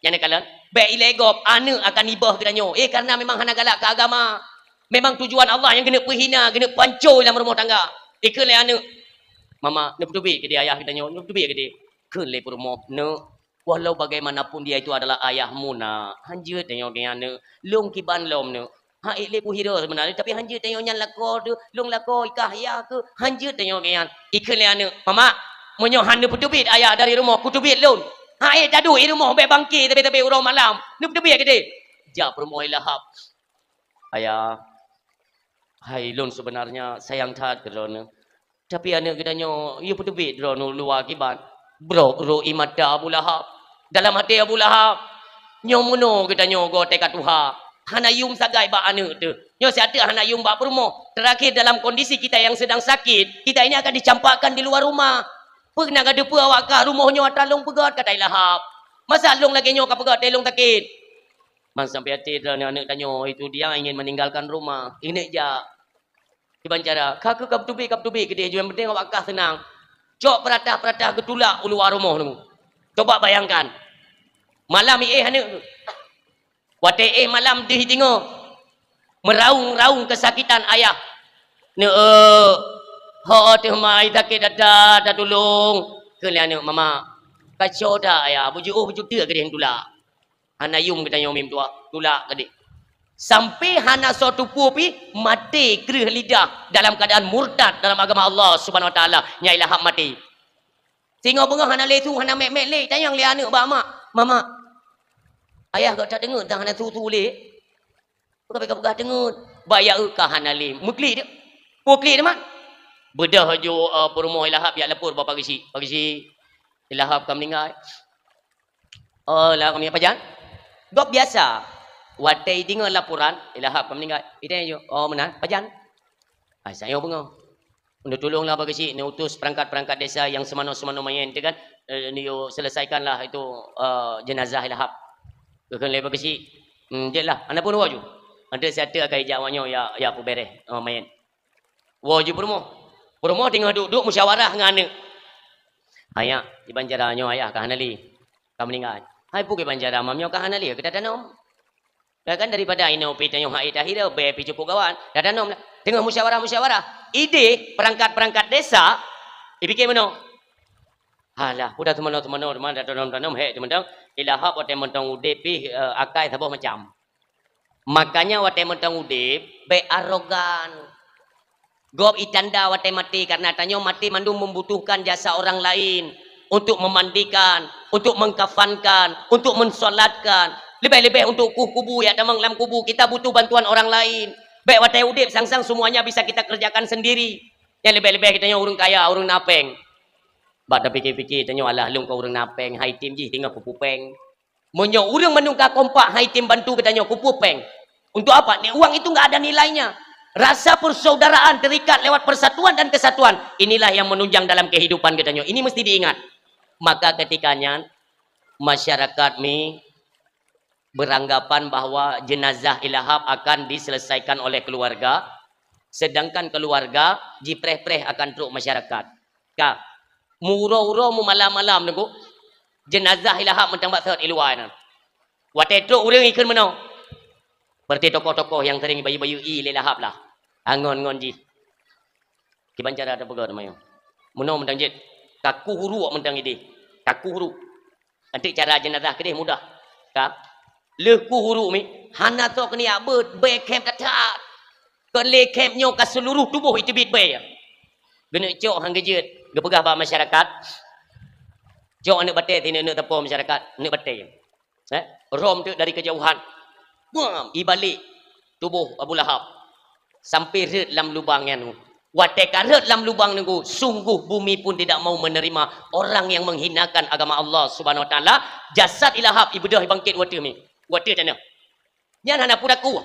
Nyan kalon, bèk ilèe gob, aneuk akan ibeuh geutanyoe. Eh, karena memang hana galak keu agama. Memang tujuan Allah nyang keuneuk peuhina, keuneuk pancô lam rumoh tangga. Ikheun lé aneuk, "Mama, neupeubiet keudéh ayah geutanyoe, neupeubiet keudéh." Kheun lé peurumoh, "Neuk, walau bagaimanapun dia itu adalah ayahmu, Nak. Hanjeuet tanyoe keu nyan, Neuk. Lôn kiban lom, Neuk. Hana ék lé kuhira seubeuna, tapi hanjeuet tanyoe nyan lakoe teuh, lôn lakoe i kah yah keuh, hanjeuet tanyoe keu nyan." Ikheun lé aneuk, "Mama, meunyoe hana neupeubiet ayah dari rumoh, kuteubiet lôn. Hana ék taduek i rumoh bèk bangke tabé-tabé uroe malam. Neupeubiet keudéh." Jak peurumoh Ilahab. "Ayah, hai lôn seubeunarnya sayang that keu droeneuh. Tapi aneuk geutanyoe, yue peuteubiet droeneuh u luwa kiban. Brok-brok ie mata Abu Lahab." Dalam até Abu Lahab, "Nyoe meunoe geutanyoe goe teuka tuha. Hana yuem sagai bak aneuk teuh. Nyoe siat teuk hana yuem bak peurumoh. Terakhir dalam kondisi kita yang sedang sakit, kita ini akan dicampakkan di luar rumah. Peue na ka teupeue awak kah rumoh nyoe atra lôn peugöt," kata Ilahab. "Masa lôn lagèe nyoe ka peugöt teuh lôn sakét?" Ban sampai até droeneuh aneuk tanyoe, itu dia ingin meninggalkan rumah. Ineuk jak. Kiban cara, ka keuh ka peuteubiet, ka peuteubiet keudéh, nyang penting awak kah seunang. Cok peuratah-peuratah geutulak u luwa rumoh nyoe. Coba bayangkan. Malam iéh aneuk. Watèe éh malam deuh deungoe. Meuraung-raung keusakitan ayah. "Neuk, ho teuh ma ai sakét that-that, tatulông." Kheun lé aneuk, "Mama, kacau that ayah, beujiôh beujuteuk keudéh tulak." Hana yuem geutanyoe mim tuha, tulak keudéh. Sampai hana soe teupeue pih maté kreueh lidah dalam keuadaan murtad dalam agama Allah Subhanahu Wa Taala, nyan Ilahab maté. Singoh beungoh hana lé su, hana mèk-mèk lé, tanyong lé aneuk bak mak, "Mama, ayah göt that deungon, dah hana su-su lé." "Peue ka peugah deungon?" "Bak ya eu ka hana lé." Meuklik deh. Peuklik deh mat. Beudôh ju, eh, peurumoh Ilahab jak lapor bak Pak Geuchik. "Pak Geuchik, Ilahab ka meuninggai." "Oh, Ilahab ka meuninggai pajan?" "Gob biasa. Watèe deungoe laporan, Ilahab ka meuninggai, itanyong ju, 'Oh, meunan, pajan?'" "Ah, sayang beungoh." "Neutulonglah Pak Geuchik, neuutus perangkat-perangkat desa nyang seumanoe-seumanoe manyèn teuh kan, eh, neuyue selesaikanlah itu, eh, jenazah Ilahab." Geukheun lé Pak Geuchik, "Hmm, jeuet lah, hana peue neuwoe ju. Nanti siat teuk akan ijak awak nyoe jak, jak peubèrèh, eh, manyèn." Woe ju peurumoh. Peurumoh teungoh duek-duek musyawarah ngon aneuk. "Ayah, kiban cara nyoe ayah ka hana lé. Ka meuninggai." "Hai, peue kiban cara mam nyoe ka hana lé, ka tatanom?" Ya kan, daripada inoe pih tanyoe hai takhira, bèe pih cukôp gawat. Tatanom lah. Teungoh musyawarah-musyawarah. Idéh perangkat-perangkat desa, ipike meunoe. Halah, peue dah teumanoe-teumanoe, teuma dah tanom-tanom, hék teuma dong. Ilahab watèe mantong udép pih, eh, akai saboh macam. Makanya watèe mantong udép, bèk arogan. Gob itanda watèe maté, karena tanyoe maté mandum membutuhkan jasa orang lain untuk memandikan, untuk mengkafankan, untuk mensolatkan, leubeh-leubeh untuk kueh kubu, jak tamong lam kubu, kita butuh bantuan orang lain. Bèk watèe udép sang-sang semuanya bisa kita kerjakan sendiri. Nyang leubeh-leubeh geutanyoe ureueng kaya, ureueng na pèng. Bak tapike-pike tanyoe, "Alah, lôn kon ureueng na pèng, hai tem jih teungoh kupeue pèng." Meunyoe ureueng mandum ka kompak hai tem bantu geutanyoe kupeue pèng, untuk apa? Ni uang itu nggak ada nilainya. Rasa persaudaraan terikat lewat persatuan dan kesatuan, inilah yang menunjang dalam kehidupan geutanyoe. Ini mesti diingat. Maka ketika nyan, masyarakat mi beranggapan bahwa jenazah Ilahab akan diselesaikan oleh keluarga, sedangkan keluarga jipreh-preh akan trok masyarakat. Ka, meuuroe-uroe meumalam-malam nunggu, jenazah Ilahab mantong bak sot i luwa nyan. Watèe trok ureueng ikheun meunoe. Berarti tokoh-tokoh nyang sering bayeue-bayeue ie lé Ilahab lah. Angon-ngon jih. Kiban cara tapeugah teuma nyoe. Meunoe mantong jeuet. Kaku huruk mantong idéh. Kaku huruk. Nanti cara jenazah keudéh mudah. Ka. Lheueh kueh huruk mi, hana soe keuneuk beuet, bèe khép that-that. Kon lé khép nyoe ka seuluruh tuboh iteubiet bèe. Geuneuk cok han geujeuet, geupeugah bak masyarakat, "Cok aneuk batèe sineuk-neuk sapo masyarakat, aneuk batèe." Eh, rom teuk dari kejauhan. Bam, ibalek tuboh Abu Lahab. Sampai rhot lam lubang nyan. Watèe ka rhot lam lubang nunggu, sungguh bumi pun tidak mau menerima orang yang menghinakan agama Allah Subhanahu Wa Taala. Jasad Ilahab ibeudôh ibangkét watèe mi. Watèe tanyoe. Nyan hana pura kuh.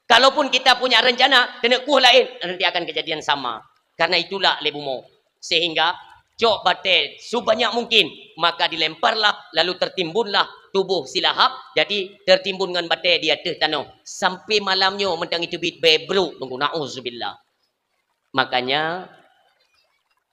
Kalaupun kita punya rencana, keuneuk kuh laén, nanti akan kejadian sama. Karena itulah lé bumoe. Sehingga cok batée sebanyak mungkin, maka dilemparlah, lalu tertimbunlah tubuh si Lahab, jadi tertimbun ngon batée di ateueh tanoh. Sampai malam nyoe mantong iteubiet bée brok, tunggu, na'udzubillah. Makanya,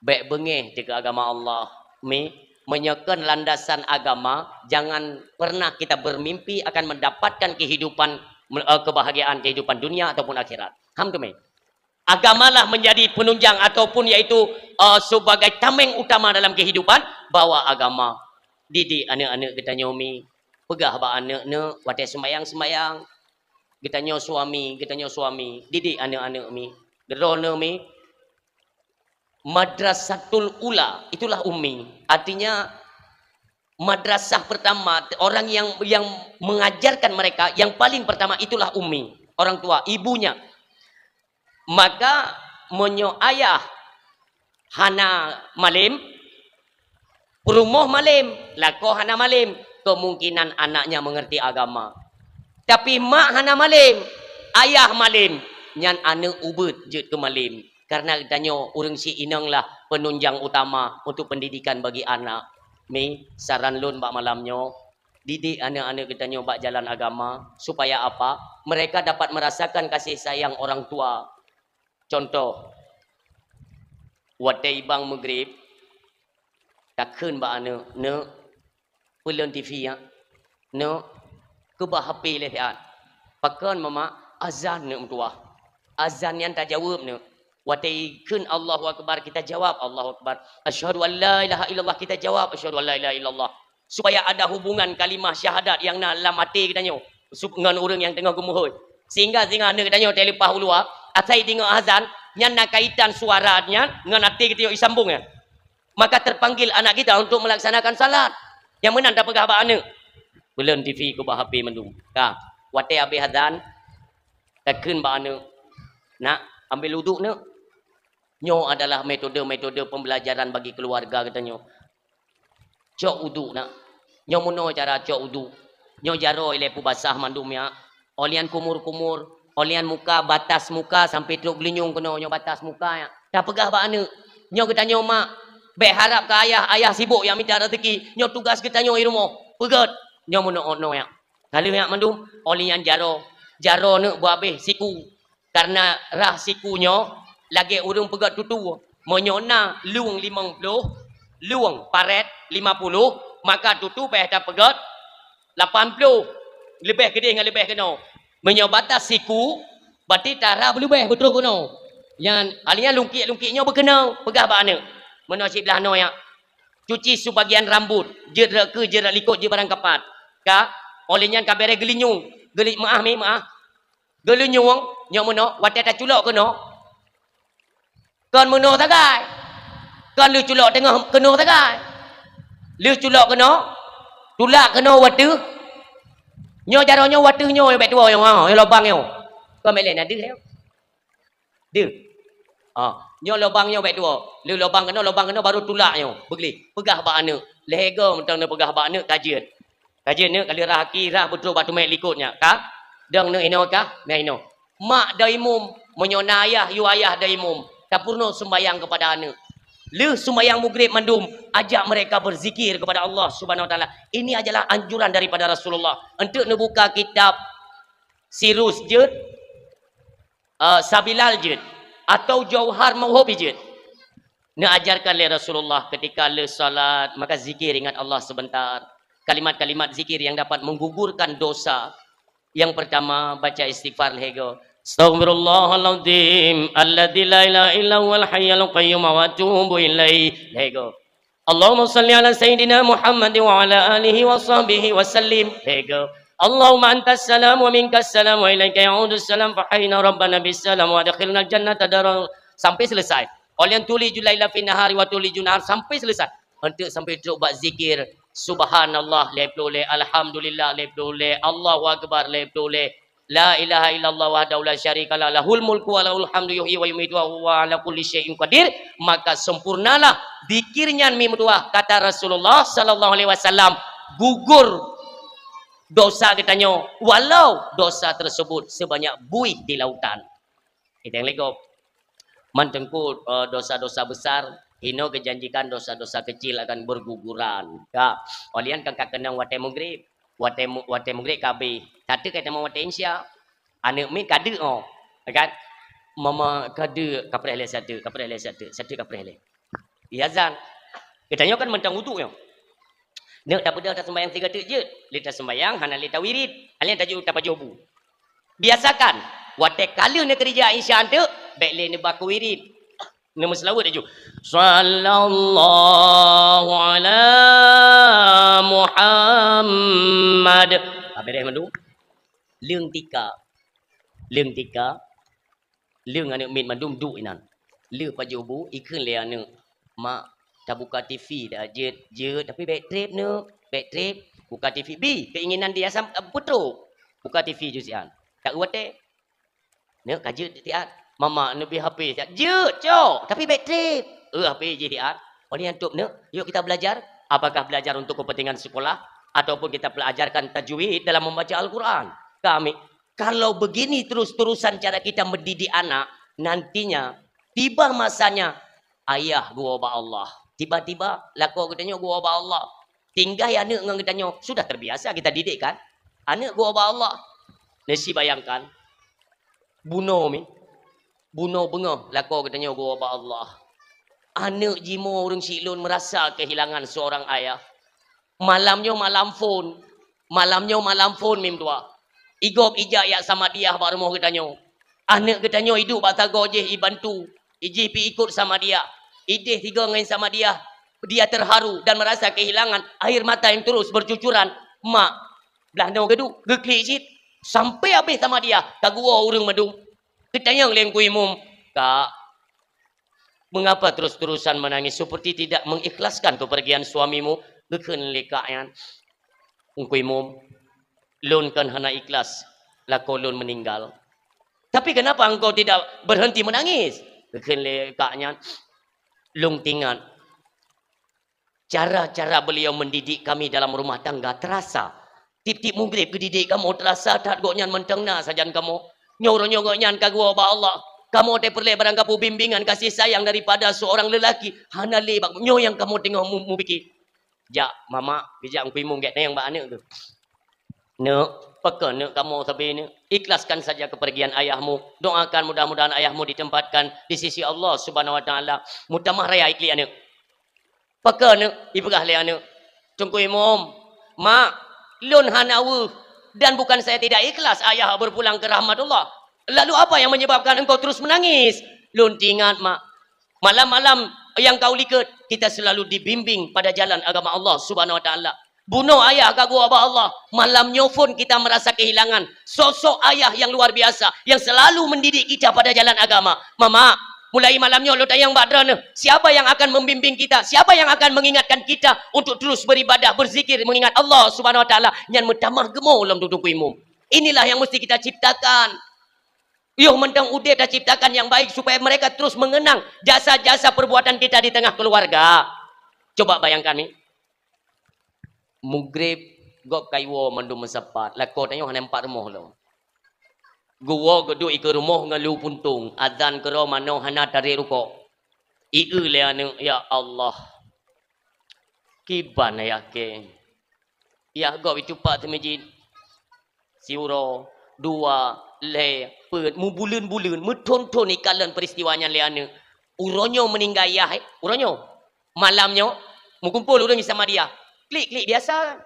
bék beungéh teuh keu agama Allah. Mi, meunyoe kon landasan agama, jangan pernah kita bermimpi akan mendapatkan kehidupan, eh, kebahagiaan kehidupan dunia ataupun akhirat. Ham tu, mi? Agamalah menjadi penunjang ataupun yaitu, eh, sebagai tameng utama dalam kehidupan, bahwa agama didik aneuk-aneuk geutanyoe, mi. Peugah bak aneuk-neuk watée seumayang-seumayang, geutanyoe suami, geutanyoe suami, didik aneuk-aneuk, mi. Droeneuh, mi, madrasatul ula, itulah ummi. Artinya, madrasah pertama, orang yang, yang mengajarkan mereka, yang paling pertama itulah ummi, orang tua, ibunya. Maka, meunyoe ayah hana malem, peurumoh malem, lakoe hana malem, kemungkinan anaknya mengerti agama. Tapi mak hana malem, ayah malem, nyan aneuk ubeuet jeuet keu malem. Karena geutanyoe ureuëng si inong lah penunjang utama untuk pendidikan bagi anak. Mi, saran lôn bak malam nyoe, didik aneuk-aneuk geutanyoe bak jalan agama, supaya apa? Mereka dapat merasakan kasih sayang orang tua. Contoh, watée ibang meugrib, takheun bak aneuk, "Neuk, peulon T V nyan. Neuk, keubah H P lé siat." "Pakon, Mama?" "Azan neuk meutuwah." Azan nyan tajaweueb neuk. Watée ikheun Allahu Akbar, kita jawab, "Allahu Akbar." "Asyhadu an la ilaha illallah," kita jawab, "Asyhadu an la ilaha illallah." Supaya ada hubungan kalimah syahadat nyang na lam até geutanyoe sup-, ngon ureuëng nyang teungoh geumeuhôi. Sehingga singoh aneuk geutanyoe teuleupah u luwa, asai deungoe azan, nyan na kaitan suara nyan ngon até geutanyoe isambong nyan. Maka terpanggil anak kita untuk melaksanakan salat. Nyang meunan tapeugah bak aneuk, "Peulon T V keubah H P mandum." Ka, watée habéh azan, takheun bak aneuk, "Nak, ambil uduk neuk." Nyoe adalah metode-metode pembelajaran bagi keluarga geutanyoe. Cok uduk, nak. Nyoe meunoe cara cok uduk. Nyoe jaroe ilée peubasah mandum nyak. Óh lheueh nyan kumur-kumur, óh lheueh nyan muka, batas muka sampai trok geulinyueng keunoe, nyoe batas muka nyak. Tapeugah bak aneuk, nyoe geutanyoe mak, bék harab keu ayah, ayah sibok nyang mita raseuki. Nyoe tugas geutanyoe di rumoh. Peugét, nyoe meunoe-noe nyak. Ka lheueh nyak mandum, óh lheueh nyan jaroe. Jaroe neuk beuhabéh siku. Karena rhah siku nyoe lagée ureuëng peugét tutu. Meunyoe na lueng limong ploh, lueng parét lima puluh, maka tutu bék tapeugét lapan ploh. Leubeh keudeh ngon leubeh keunoe. Meunyoe batas siku, berarti tarhah beuleubeh beutroh keunoe. Nyan, hal nyan lungkiek-lungkiek nyoe beukeunoe, peugah bak aneuk. Meunoe siblah noe nyak. Cuci sebagian rambut, jeuet rot keue, jeuet rot likot, jeuet barang kapat. Ka, óh lheueh nyan ka bèrèh geulinyueng. Geuli-, meuáh mi, meuáh. Geulinyueng, nyoe meunoe, watée taculok keunoe. Kon meunoe sagai. Kon lheueh culok teungoh keunoe sagai. Lheueh culok keunoe, tulak keunoe wateuh. Nyoe jaroe nyoe wateuh nyoe bék tuwoe nyoe, ha, nyoe lobang nyoe. Kon bék lé na deuh nyoe. Deuh. Ha, nyoe lobang nyoe bék tuwoe. Lheueh lobang keunoe, lobang keunoe baru tulak nyoe. Beugleh. Peugah bak aneuk. Lhèe goe mantong neupeugah bak aneuk ka jeuet. Ka jeuet neuk, ka lheueh rhah aki, rhah beutroh bak teumèe likot nyak. Ka? Dong neuk inoe kah? Meuinoe. Mak daimum, meunyoe na ayah, yue ayah daimum. Tapeurunoe seumbahyang keupada aneuk. Lheueh seumbahyang Maghrib mandum, ajak mereka berzikir kepada Allah Subhanahu Wa Taala. Ini adalah anjuran daripada Rasulullah. Enteuk neubuka kitab Sirus jeuet, eh, Sabilal jeuet, atau Jauhar Mauhubi jeuet. Neuajarkan lé Rasulullah ketika lheueh salat, maka zikir, ingat Allah sebentar. Kalimat-kalimat zikir yang dapat menggugurkan dosa. Yang pertama, baca istighfar lhèe goe. Astaghfirullahaladzim, alladzi la ilaha illa huwal hayyul qayyum, wa atubu ilaih. Lhèe goe. Allahumma salli ala sayyidina Muhammad wa ala alihi wa sahbihi wa sallim. Lhèe goe. Allahumma antas salam wa minkas salam wa ilaika ya'udus salam, fa hayyina rabbana bis salam wa adkhilnal jannata daral, sampai selesai. Óh lheueh nyan tulijul laila fin nahari wa tulijun nahar, sampai selesai. Enteuk sampai trok bak zikir, subhanallah lhèe ploh lhèe, alhamdulillah lhèe ploh lhèe, Allahu akbar lhèe ploh lhèe, la ilaha illallah wahdahu la syarikalah, lahul mulku wa lahul hamdu, yuhyi wa yumitu wa huwa ala kulli syai'in qadir, maka sempurnalah zikir nyan mi meutuwah, kata Rasulullah sallallahu alaihi wasallam, gugur dosa geutanyoe, walau dosa tersebut sebanyak buih di lautan. Ideng lé gob. Man teungku, eh, dosa-dosa besar, hino geujanjikan dosa-dosa kecil akan berguguran. Ka, olian kan ka keunong watée mugrib. Watée mu-, watée mugrib ka abéh. Tateuk ka tamong watée insya. Aneuk miet ka deuk, oh. Kan? Mama ka deuk, ka preh lé sateuk, ka preh lé sateuk, sateuk ka preh lé. Iya zan. Geutanyoe kan mantong uduk nyoe. Neuk tapeudeuh taseumbahyang sigoe teuk jeuet. Lé taseumbahyang hana lé tawirid. Hana lé tajok tapajoh bu. Biasakan, watée ka lheueh neukeurija insya teuk, bék lé neuba keu wirid. Neumeuseulaweuet laju. Sallallahu ala Muhammad. Ah, beres mandum. Leung tika. Leung tika. Leung aneuk miet mandum duek inan. Lheueh pajoh bu, ikheun lé aneuk, "Mak, tabuka T V dak jeuet?" "Jeuet, tapi bék treb neuk, bék treb." Buka T V, bi, keinginan dia sam-, putroe. Buka T V ju siat. Tak watée. Neuk ka jeuet siat. "Mama, neubi H P siat." "Jeuet, cok, tapi bék treb." Eh, H P jih siat. Oleh nyan top neuk, yuk kita belajar. Apakah belajar untuk kepentingan sekolah ataupun kita belajarkan tajwid dalam membaca Al-Quran? Kami Kalau begini terus-terusan cara kita mendidik anak, nantinya tiba masanya ayah geuwoe bak Allah. Tiba-tiba lakoe geutanyoe geuwoe bak Allah. Tinggai aneuk ngon geutanyoe, sudah terbiasa kita didik kan? Aneuk geuwoe bak Allah. Nasi bayangkan, bunoe mi, bunoe beungoh lakoe geutanyoe geuwoe bak Allah. Aneuk jimoe ureuëng siklon merasa kehilangan seorang ayah. Malam nyoe malam phon. Malam nyoe malam phon mim dua. Igob ijak yak Samadiyah bak rumoh geutanyoe. Aneuk geutanyoe iduek bak sagoe jih ibantu. Ijih pi ikot Samadiyah. Ideh tiga ngon Samadiyah. Dia terharu dan merasa kehilangan. Air mata yang terus bercucuran. Mak, blah noe geuduek, geuklik cit. Sampai habéh Samadiyah, ka geuwoe ureuëng mandum. Geutanyong lé Teungku Imum, "Kak, mengapa terus-terusan menangis seperti tidak mengikhlaskan kepergian suamimu?" Geukheun lé kak nyan, "Teungku Imum, lôn kan hana ikhlas lakoe lôn meninggal. Tapi kenapa engkau tidak berhenti menangis?" Geukheun lé kak nyan, "Lôn teuingat cara-cara beliau mendidik kami dalam rumah tangga terasa. Tiep-tiep mugrib geudidik kamoe terasa that gobnyan mantong na sajan kamoe. Nyoe uroe nyoe gobnyan ka geuwoe bak Allah. Kamoe teupeureulee barangkapeue bimbingan kasih sayang daripada seorang lelaki. Hana lé bak nyoe nyang kamoe teungoh mu-, mupike." Jak mama, geujak Teungku Imum gét neng bak aneuk geuh. "Neuk, pakon neuk kamoe sabe neuk? Ikhlaskan saja kepergian ayahmu. Doakan mudah-mudahan ayahmu ditempatkan di sisi Allah Subhanahu Wa Taala." Meutamah raya iklik aneuk. "Pakon neuk?" Ipeugah lé aneuk, "Teungku Imum, mak, lôn hana weueh dan bukan saya tidak ikhlas ayah berpulang ke rahmatullah. Lalu apa yang menyebabkan engkau terus menangis?" "Lôn teuingat, mak, malam-malam nyang ka u likot, kita selalu dibimbing pada jalan agama Allah Subhanahu Wa Taala. Bunoe ayah ka geuwoe bak Allah, malam nyoe phon kita merasa kehilangan sosok ayah yang luar biasa yang selalu mendidik kita pada jalan agama. Mama, mulai malam nyoe lôn tanyong bak droeneuh, siapa yang akan membimbing kita? Siapa yang akan mengingatkan kita untuk terus beribadah, berzikir, mengingat Allah Subhanahu Wa Taala?" Nyan meutamah geumo lom Teungku Imum. Inilah yang mesti kita ciptakan. Yoh mantong udeb taciptakan yang baik supaya mereka terus mengenang jasa-jasa perbuatan kita di tengah keluarga. Coba bayangkan ni. Mugrib gob ka iwoe mandum meusapat, lakoe tanyoe hana empat rumoh lom. Geuwoe geuduek ikeue rumoh ngon lu puntong, azan keudroe manoe hana tarek rukok. Ieu lé aneuk, "Ya Allah, kiban ayah kèe." Yah gob itupat teumijin. Siuroe, dua, lhèe, peuet, meubuleuen-buleuen, meuthon-thon ikalon peuristiwa nyan lé aneuk. Uroe nyoe meuninggai yah, eh, uroe nyoe. Malam nyoe, meukumpol ureueng Samadiyah. Klik-klik biasa.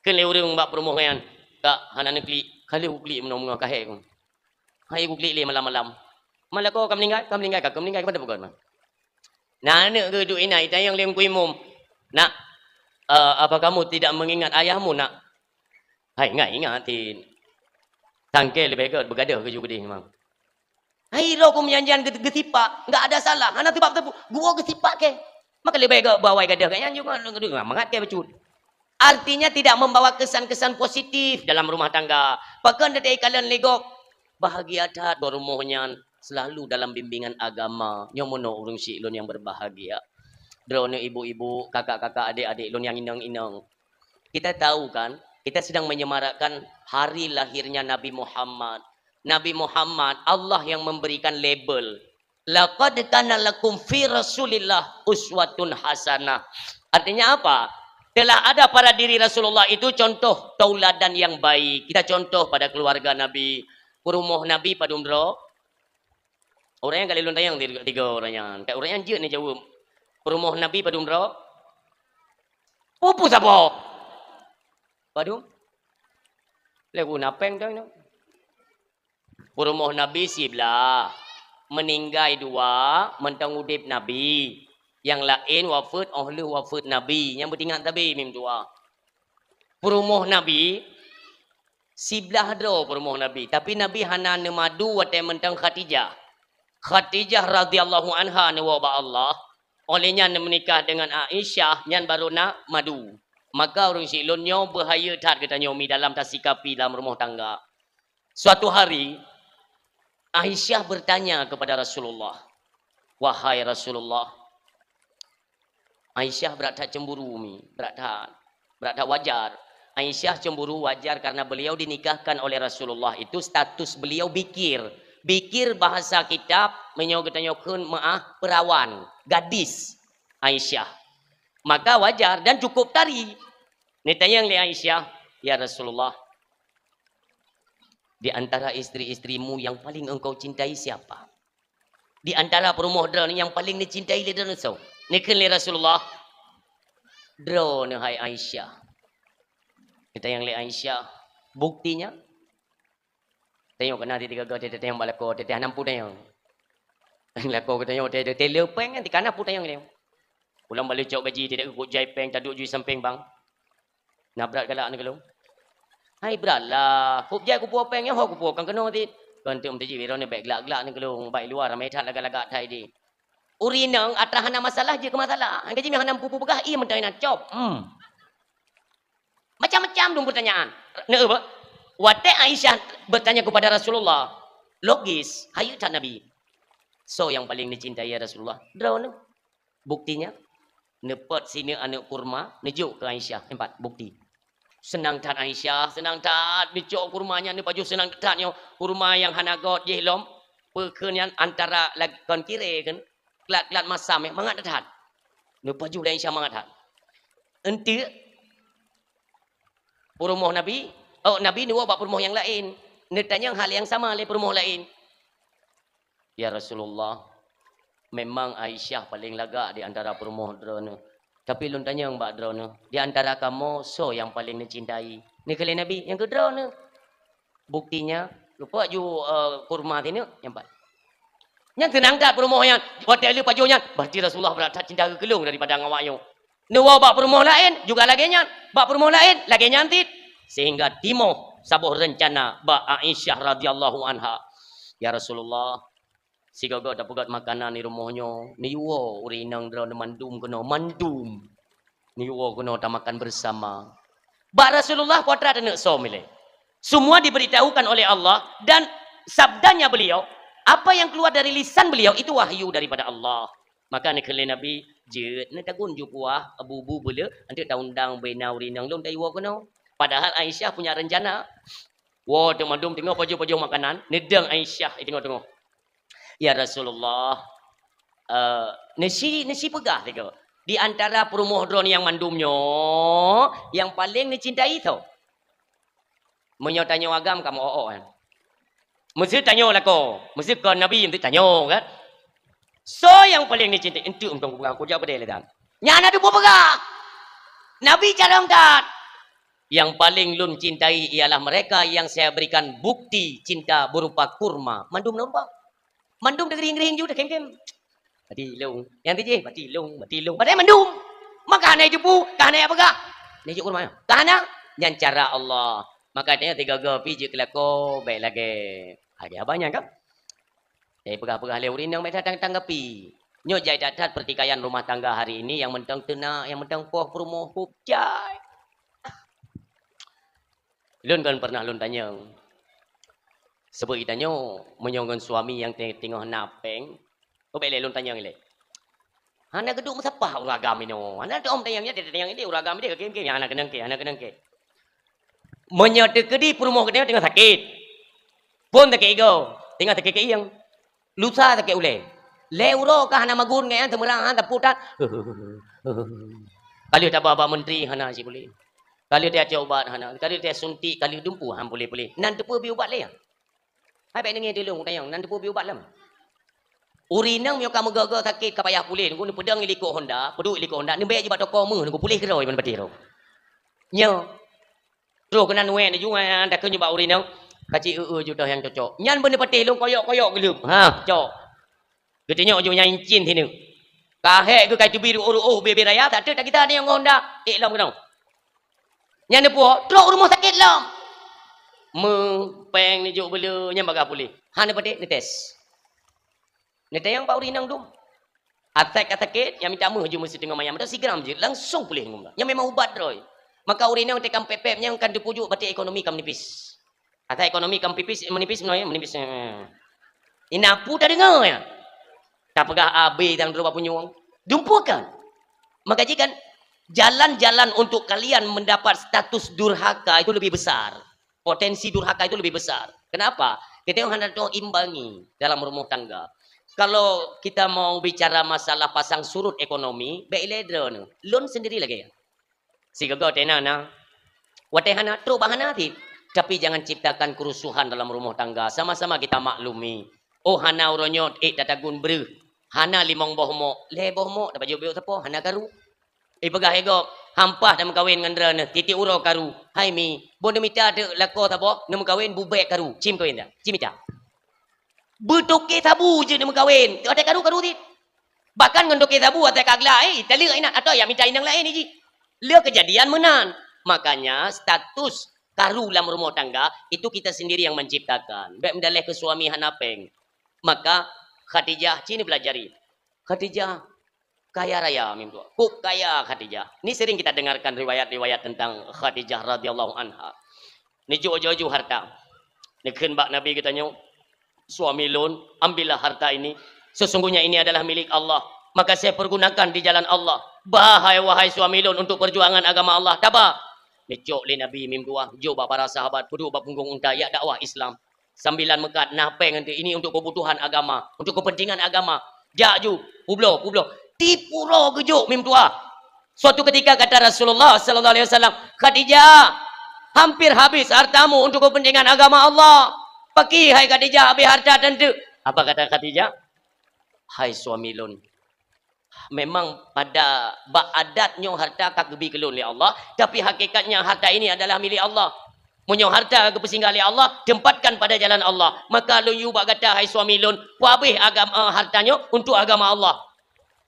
Kheun lé ureueng bak peurumoh nyan, "Kak, hana neuklik, ka lheueh kuklik meunoe meungoh kahé keuh." "Hai kuklik lé malam-malam." "Malam ko ka meuninggai?" "Ka meuninggai, ka meuninggai, ka meuninggai." Nah, aneuk geuduek inan, itanyong lé Teungku Imum, "Nak, eh, apa kamu tidak mengingat ayahmu, Nak?" "Hai, ingat, ingat, tin. Tangke leubeh gèt beugadoh keujeuet keudeh memang." Hai, roh ku meujanjian geu-, geusipak, enggak ada salah. Hana teuba teupeu, geuwoe geusipak kèe. Maka leubeh gèt bawai gadoh kèe nyan juga, mangat kèe bacut. Artinya tidak membawa kesan-kesan positif dalam rumah tangga. Pakon teuka ikalon lé gob, bahagia that bak rumoh nyan, selalu dalam bimbingan agama. Nyoe meunoe ureueng syik lôn nyang berbahagia. Droeneuh ibu-ibu, kakak-kakak, adik-adik lôn nyang inong-inong. Kita tahu kan, Kita sedang menyemarakkan hari lahirnya Nabi Muhammad. Nabi Muhammad, Allah yang memberikan label. "Laqad kana lakum fi Rasulillah uswatun hasanah." Artinya apa? Telah ada pada diri Rasulullah itu contoh tauladan yang baik. Kita contoh pada keluarga Nabi. Peurumoh Nabi padum droe? Ureueng nyan ka lheueh lôn tanyong tiga, tiga ureueng nyan. Ka ureueng nyan jeuet neujaweueb. Peurumoh Nabi padum droe? Pupu sapo? Padum? Lé ku na péng teuh nyoe. Peurumoh Nabi siblah, meuninggai dua, mantong udeb Nabi. Nyang laén wafeuet óh lheueh wafeuet Nabi. Nyang beutingat sabe mim tuha. Peurumoh Nabi, siblah droe peurumoh Nabi, tapi Nabi hana neumadu watée mantong Khadijah. Khadijah radhiyallahu anha neuwoe bak Allah, óh lheueh nyan neumeunikah deungon Aisyah, nyan barô na madu. Maka ureueng syiek lôn nyoe beuhayeue that geutanyoe mi dalam tasikapi dalam rumoh tangga. Suatu hari, Aisyah bertanya kepada Rasulullah, "Wahai Rasulullah," Aisyah brat that cemburu mi, brat that, brat that wajar. Aisyah cemburu wajar karena beliau dinikahkan oleh Rasulullah itu status beliau bikir. Bikir bahasa kitab, meunyoe geutanyoe kheun meu'ah, perawan, gadis Aisyah. Maka wajar dan cukup tari. Neutanyong lé Aisyah, "Ya Rasulullah, di antara istri-istrimu yang paling engkau cintai siapa? Di antara peurumoh droeneuh nyang paleng neucintai lé droeneuh soe?" Neukheun lé Rasulullah, "Droeneuh hai Aisyah." Geutanyong lé Aisyah, "Buktinya?" Tanyong keunan tiga-tiga, tanyong bak lakoe, teuh hana peue tanyong. Lakoe geutanyong, teuh teuh le péng nyan, teuh hana peue tanyong lé. Ulang bak leucok gaji, teuh kujai péng, taduek ju sampéng bang. Na brat galak neu keu lôn. Hai brat lah, kujai kupuwoe péng nyoe ho kupuwoe, kan keunoe cit. Kon teuk meuteujih, droeneuh bék glak-glak neu keu lôn, bak luwa ramé that lagak-lagak that idéh. Ureueng inong atra hana masalah jeuet keu masalah. Hana jih hana peue-peue peugah, ie meutai na cop. Hmm. Macam-macam dong pertanyaan. Neu, watée Aisyah bertanya kepada Rasulullah, logis, hayeue that Nabi. Soe nyang paleng neucintai ya Rasulullah? Droeneuh. Buktinya, neupot sineuk aneuk kurma, neujok keu Aisyah, empat bukti. Seunang that Aisyah, seunang that, neucok kurma nyan, neupajoh seunang that nyoe. Kurma nyang hana göt jih lom, peue kheun nyan antara lag-, kon kiré kheun, klat-klat masam, eh, mangat that. Neupajoh lé Aisyah mangat that. Enteuk peurumoh Nabi, oh, Nabi neuwoe bak peurumoh nyang laén. Neutanyong hal nyang sama lé peurumoh laén. "Ya Rasulullah, memang Aisyah paleng lagak di antara peurumoh droeneuh. Tapi lôn tanyong bak droeneuh, di antara kamoe soe nyang paleng neucintai?" Neukheun lé Nabi, "Nyang keu droeneuh." Buktinya, lupa ju, eh, kurma sineuk, nyang pat. Nyan seunang that peurumoh nyan, watée lheueh pajoh nyan, "Berarti Rasulullah brat that cinta keu lôn daripada ngon awak nyoe." Neuwoe bak peurumoh laén juga lagée nyan, bak peurumoh laén lagée nyan cit, sehingga timoh saboh reuncana bak Aisyah radhiyallahu anha. "Ya Rasulullah, sigoe-goe tapeugöt makanan di rumoh nyoe, neuyue ureueng inong droeneuh mandum keunoe, mandum. Neuyue keunoe tamakan bersama." Bak Rasulullah peue atra taneuk soe milék. Semua diberitahukan oleh Allah dan sabdanya beliau, apa yang keluar dari lisan beliau itu wahyu daripada Allah. Maka neukheun lé Nabi, "Jeuet neutagun ju kuah, bu-bu beuleuk, enteuk taundang bubena ureueng inong lôn tayue keunoe." Padahal Aisyah punya rencana. Woe teuk mandum teungoh pajoh-pajoh makanan, neudong Aisyah di teungoh-teungoh. "Ya Rasulullah, eh, neusi, neusi peugah sigoe, di antara peurumoh droeneuh nyang mandum nyoe, nyang paleng neucintai soe?" Meunyoe tanyoe agam ka meu-o-o kan. Meuseu tanyoe lakoe, meuseu kon Nabi, meuseu tanyoe kan. Soe nyang paleng neucintai? Enteuk mantong kupeugah, kujak peudeh lé tan. Nyan na teupeue peugah. Nabi carông that. "Yang paling lôn cintai ialah mereka yang saya berikan bukti cinta berupa kurma." Mandum nampak. Mandum teugerihing-gerihing ju, teukem-kem. Bati lông. Nyang tijih, bati lông, bati lông. Padahai mandum. Maka hana jiteupeue, ka hana jipeugah. Neujok u rumoh. Ka hana. Nyan cara Allah. Maka tanyoe sigoe-goe pih jeuet keu lakoe, bék lagée. Lagée abah nyan kan? Jadi peugah-peugah lé ureueng inong bék that tanggapi. Nyoe jai that-that pertikaian rumah tangga hari ini nyang mantong teunak, nyang mantong poh peurumoh, hub jai. Lôn kon pernah lôn tanyong. Seubut tanyoe, meunyoe ngon suami nyang te-, teungoh na péng, oh, bék lé lôn tanyong ilée. Hana geuduek meusapah ureueng agam inoe. Hana teuom tanyong nyan, tanyong ilée ureueng agam ilée, kakém-kém, hana keunong kém, hana keunong kém. Meunyoe teukeudi peurumoh geutanyoe teungoh sakét. Phon sakét igoe, teungoh sakét keuieng. Lusa sakét ulée. Lhée uroe ka hana magun ngon nyan, seumeurang han, tapeutan. Ka lheueh taba bak menteri hana cit puléh. Ka lheueh tacok ubat hana. Ka lheueh tasuntik, ka lheueh dumpeue han puléh-puléh. Nan teupeue bi ubat lé nyan? Hai bék neungieng tulông tanyong, nan teupeue bi ubat lom. Ureueng inong meunyoe ka meugoe-goe sakét ka payah puléh, nunggu neupeudong i likot honda, peuduek i likot honda, neubék jih bak toko meuh, nunggu puléh keudroe ban patéh droe. Nyoe. Troh keunan wék neujue, takheun nyoe bak ureueng inong, ka cit eu-eu ju toh nyang cocok. Nyan beuneupatéh lôn koyok-koyok geuleum. Ha, cok. Geutunyok ju nyang incin sineuk. Ka hék geuh ka teubi ruôh-ruôh bie-bie raya, tak teuk tak gita nyang ngon honda. Ék lom keunoe. Nyan neupuwoe, trok u rumoh sakét lom. Meu, péng neujok beuleu, nyan bagah puléh. Hana neupatéh, neutés. Neutanyong bak ureueng inong dum. Asai ka sakét, nyang mita meuh ju meusitingoe manyam, atau sigram jeuet, langsung puléh ngon. Nyan memang ubat droe. Maka ureueng inong teuka pép-pép nyang kan teupujuk baté ekonomi ka meunipis. Asai ekonomi ka meunipis, meunipis meunoe, meunipis. Ina pu tadeungoe nyan. Tapeugah abéh nyang droe bak punyueng. Dumpeue kan? Maka jih kan, jalan-jalan untuk kalian mendapat status durhaka itu lebih besar. Potensi durhaka itu lebih besar. Kenapa? Kita hana teuimbangi dalam rumah tangga. Kalau kita mau bicara masalah pasang surut ekonomi, bék ilée droeneuh. Lôn sendiri lagée nyan. Sigoe-goe teuh na, na. Watée hana, trok bak hana cit. Tapi jangan ciptakan kerusuhan dalam rumah tangga. Sama-sama kita maklumi. Oh, hana uroe nyoe ék tatagun breuh. Hana limong boh mok, lhée boh mok, tapajoh beuet sapo, hana karu. Ipeugah lé gob, hampah tameukawen ngon droeneuh, tieb-tieb uroe karu. Hai mi, bôh neumita teuk lakoe saboh, neumeukawen bubék karu. Ci meukawen dak? Ci mita. Beutoke sabu jeuet neumeukawen, teuh watée karu-karu cit. Bahkan ngon toke sabu watée ka glak, eh, taleuek inan, atawa ya mita inong laén jih. Le keujadian meunan. Makanya status karu lam rumoh tangga itu kita sendiri yang menciptakan. Bék meudaleh keu suami hana péng. Maka Khadijah, ci neubelajari. Khadijah kaya raya meutuah. Kok kaya Khadijah. Ni sering kita dengarkan riwayat-riwayat tentang Khadijah radhiyallahu anha. Neujok aju-aju harta. Neukheun bak Nabi geutanyoe, "Suami lôn, ambillah harta ini. Sesungguhnya ini adalah milik Allah. Maka saya pergunakan di jalan Allah. Ba hai, wahai suami lôn, untuk perjuangan agama Allah." Taba. Neucok lé Nabi meutuah, jok bak para sahabat, peuduek bak punggong unta, jak dakwah Islam. Sambilan meukat, na péng ngon teuk, ini untuk kebutuhan agama, untuk kepentingan agama. Jak ju, peubloe, peubloe. Tieb uroe geujok meutuah. Suatu ketika kata Rasulullah sallallahu alaihi wasallam, "Khadijah, hampir habis hartamu untuk kepentingan agama Allah." "Pakri hai Khadijah habis harta teunteuk?" Apa kata Khadijah? "Hai suami lôn, memang pada bak adat nyoe harta ka geubi keu lôn lé Allah, tapi hakikatnya harta ini adalah milik Allah. Meunyoe harta geupeusinggah lé Allah, tempatkan pada jalan Allah. Maka lôn yue bak gata hai suami lôn, peuhabéh agama, harta nyoe untuk agama Allah."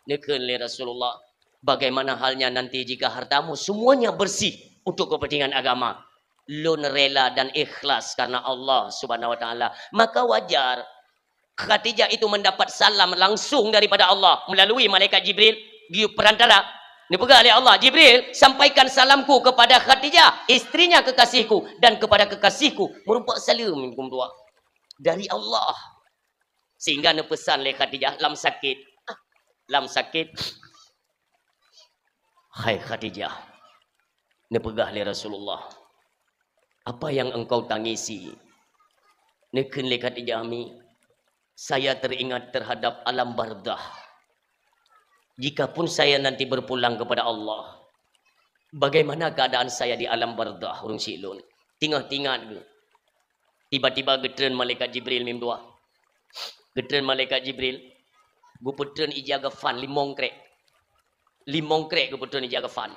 Neukheun lé Rasulullah, "Bagaimana halnya nanti jika hartamu semuanya bersih untuk kepentingan agama?" "Lôn rela dan ikhlas karena Allah Subhanahu wa Taala." Maka wajar Khadijah itu mendapat salam langsung daripada Allah melalui malaikat Jibril, geuyue perantara. Neupeugah lé Allah, "Jibril, sampaikan salamku kepada Khadijah, istrinya kekasihku, dan kepada kekasihku." Meurumpok saleuem meutuah dari Allah. Sehingga neupeusan lé Khadijah lam sakét. Lam sakét, "Hai Khadijah," neupeugah lé Rasulullah, "apa yang engkau tangisi?" Neukheun lé Khadijah, "Mi, saya teringat terhadap alam barzakh. Jikapun saya nanti berpulang kepada Allah, bagaimana keadaan saya di alam barzakh?" Ureueng syiek lôn, teungoh teuingat geuh, tiba-tiba geutreun malaikat Jibril meutuah. Geutreun malaikat Jibril, geupeutreun ija kafan limong krék. Limong krék geupeutreun ija kafan.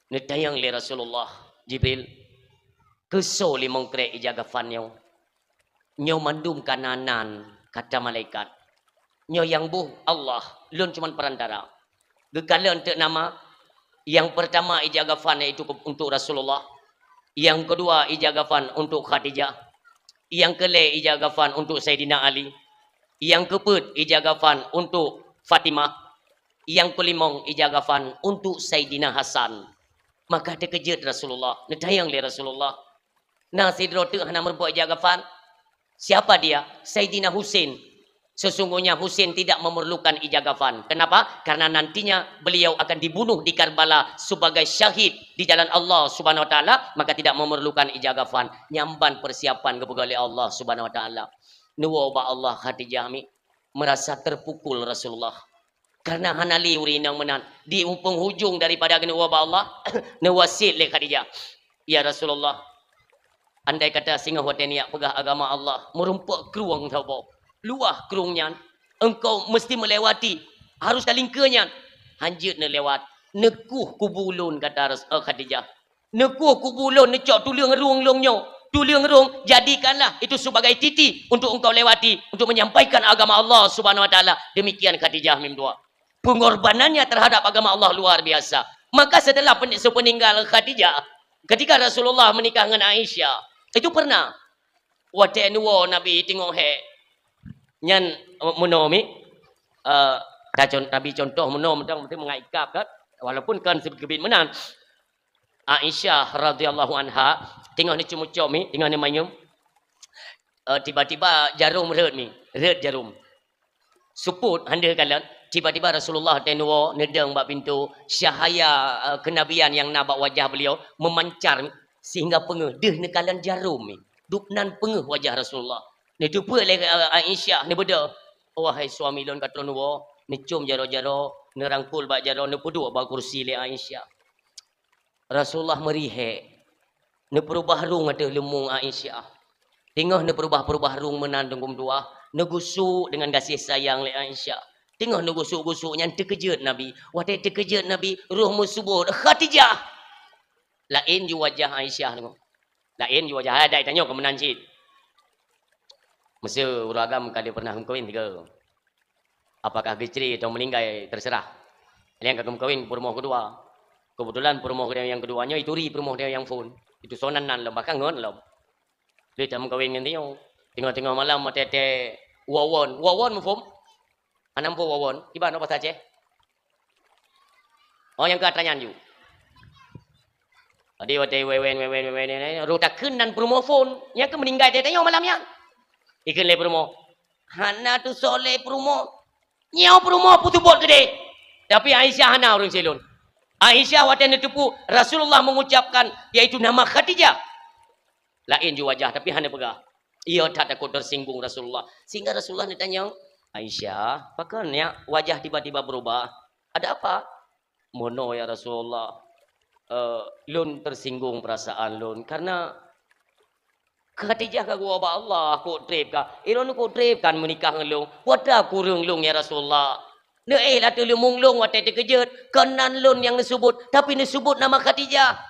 Neutanyong lé Rasulullah, "Jibril, keusoe limong krék ija kafan nyoe?" "Nyoe mandum ka na nan," kata malaikat. "Nyoe nyang boh Allah, lôn cuma perantara." Geukalon teuk nama, nyang pertama ija kafan yaitu untuk Rasulullah, nyang keudua ija kafan untuk Khadijah, nyang keulhée ija kafan untuk Saidina Ali, nyang keupeuet ija kafan untuk Fatimah, nyang keulimong ija kafan untuk Saidina Hasan. Maka teukeujot Rasulullah, neutanyong lé Rasulullah, "Na sidroe teuk hana meurumpok ija kafan? Siapa dia?" "Saidina Husein." Sesungguhnya Husain tidak memerlukan ija kafan. Kenapa? Karena nantinya beliau akan dibunuh di Karbala sebagai syahid di jalan Allah Subhanahu wa Taala, maka tidak memerlukan ija kafan. Nyan ban persiapan geupeugah lé Allah Subhanahu wa Taala. Neuwoe bak Allah Khadijah mi, merasa terpukul Rasulullah. Karena hana lé ureueng inong meunan. Di penghujung daripada geuneuwoe bak Allah, neuwasiet lé Khadijah, "Ya Rasulullah, andai kata singoh watée neujak peugah agama Allah, meurumpok krueng saboh, luwah krueng nyan, engkau mesti melewati, harus talingkeue nyan." "Hanjeuet neulewat, neukueh kubu lôn," kata Ras-, eh, Khadijah. "Neukueh kubu lôn, neucok tuleueng rhueng lôn nyoe. Tuleueng rhueng, jadikanlah itu sebagai titi untuk engkau lewati, untuk menyampaikan agama Allah Subhanahu wa Taala." Demikian Khadijah meudoa. Pengorbanannya terhadap agama Allah luar biasa. Maka setelah pen-, sepeninggal Khadijah, ketika Rasulullah menikah dengan Aisyah, itu pernah watée neuwoe Nabi teungoh hék. Nyan, eh, meunoe mi, eh, tacon-, Nabi contoh meunoe mantong, mesti meungai ikab kan, walaupun kan seubit meunan. Aisyah radhiyallahu anha teungoh neucom-ucom mi, teungoh neumanyum. Eh, tiba-tiba jarum rhot mi, rhot jarum. Supot, hana kalon, tiba-tiba Rasulullah watée neuwoe, neudong bak pintoe, cahaya, eh, kenabian nyang na bak wajah beliau memancar sehingga peungeuh, deuh neukalon jarum mi. Dubnan peungeuh wajah Rasulullah. Neuteupeue lé, eh, Aisyah, neubeudôh, "Wahai suami lôn ka troh neuwoe," neucom jaroe-jaroe, neurangkul bak jaroe, neupeuduek bak kursi lé Aisyah. Rasulullah meurihek, neupeurubah rhueng ateueh leumong Aisyah. Teungoh neupeurubah-peurubah rhueng meunan teungku meutuah, neugusuk deungon gaséh sayang lé Aisyah. Teungoh neugusuk-gusuk nyan teukeujot Nabi. Watée teukeujot Nabi, roh meuseubut, "Khadijah!" Laén ju wajah Aisyah teungku. Laén ju wajah, hai, dak tanyoe keu meunan cit. Meuseu ureueng agam ka lheueh pernah geumeukawen sigoe. Apakah geucre atau meuninggai, terserah. Nyang ka geumeukawen peurumoh keudua. Keubeutulan peurumoh nyang keudua nyoe ituri peurumoh nyang phon. Itu sonan nan lom, bahkan ngon lom. Lheueh tameukawen ngon tanyoe. Teungoh-teungoh malam watée-watée wawon. Wawon muphom? Hana muphom wawon? Kiban bak basa Aceh? Oh, nyang ka atra nyan ju. Jadi watée wewen, wewen, wewen, wewen, roh takheun nan peurumoh phon. Nyang ka meuninggai teuh tanyoe malam nyan. Ikheun lé peurumoh, "Hana tusoe lé peurumoh. Nyoe peurumoh peuseubot keudeh." Tapi Aisyah hana ureueng silôn. Aisyah watée neuteupeue Rasulullah mengucapkan, yaitu nama Khadijah, laén ju wajah, tapi hana peugah. Iya that takot tersinggung Rasulullah. Sehingga Rasulullah neutanyong, "Aisyah, pakon nyak wajah tiba-tiba berubah? Ada apa?" "Meunoe ya Rasulullah, eh, lôn tersinggung perasaan lôn karena Khadijah ka geuwoe bak Allah, kok treb ka. Ilôn kok treb kan meunikah ngon lôn. Watra kureueng lôn ya Rasulullah. Neuéh ateueh leumong lôn watée teukeujot, kon nan lôn nyang neuseubut, tapi neuseubut nama Khadijah.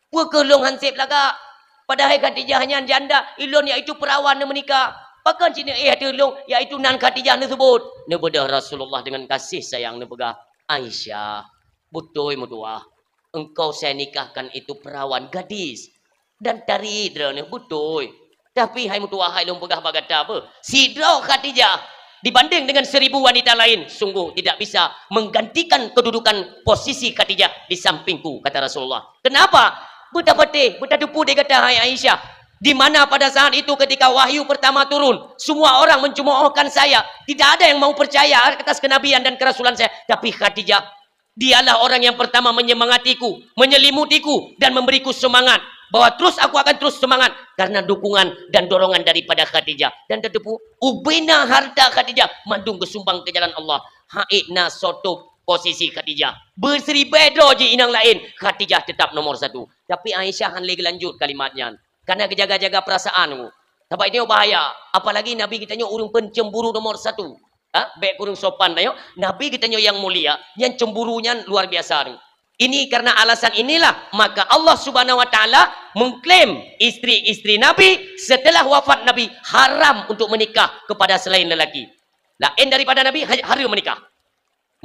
Peu kheueh lôn han seb lagak? Padahai Khadijah nyan janda, ilôn yaitu perawan neumeunikah. Pakon cit neuéh ateueh lôn, yaitu nan Khadijah neuseubut?" Neubeudôh Rasulullah deungon gaséh sayang neupeugah, "Aisyah, beutôi meutuah, engkau saya nikahkan itu perawan gadis dan tari droeneuh beutôi. Tapi hai meutuah hai lôn peugah bak gata beuh, sidroe Khadijah dibanding dengan seribu wanita lain, sungguh tidak bisa menggantikan kedudukan posisi Khadijah di sampingku," kata Rasulullah. Kenapa? Beutapatéh, beutateupeue di gata hai Aisyah, di mana pada saat itu ketika wahyu pertama turun, semua orang mencemoohkan saya, tidak ada yang mau percaya atas kenabian dan kerasulan saya. Tapi Khadijah, dialah orang yang pertama menyemangatiku, menyelimutiku, dan memberiku semangat bahwa terus aku akan terus semangat karena dukungan dan dorongan daripada Khadijah. Dan tateupeue, ubena harta Khadijah mandum geusumbang keu jalan Allah. Hana soe tôb posisi Khadijah. Beusiribèe droe jih inong laén, Khadijah tetap nomor satu. Tapi Aisyah han lé geulanjut kalimat nyan. Karena geujaga-jaga perasaan. Sabab itu bahaya. Apalagi Nabi geutanyoe ureueng pencemburu nomor satu. Ha? Bèk kureueng sopan tanyoe. Nabi geutanyoe nyang mulia, nyan cemburu nyan luar biasa. Ini karena alasan inilah maka Allah Subhanahu wa Taala mengklaim istri-istri Nabi setelah wafat Nabi haram untuk menikah kepada selain lelaki. Laén daripada Nabi ha-, haram menikah.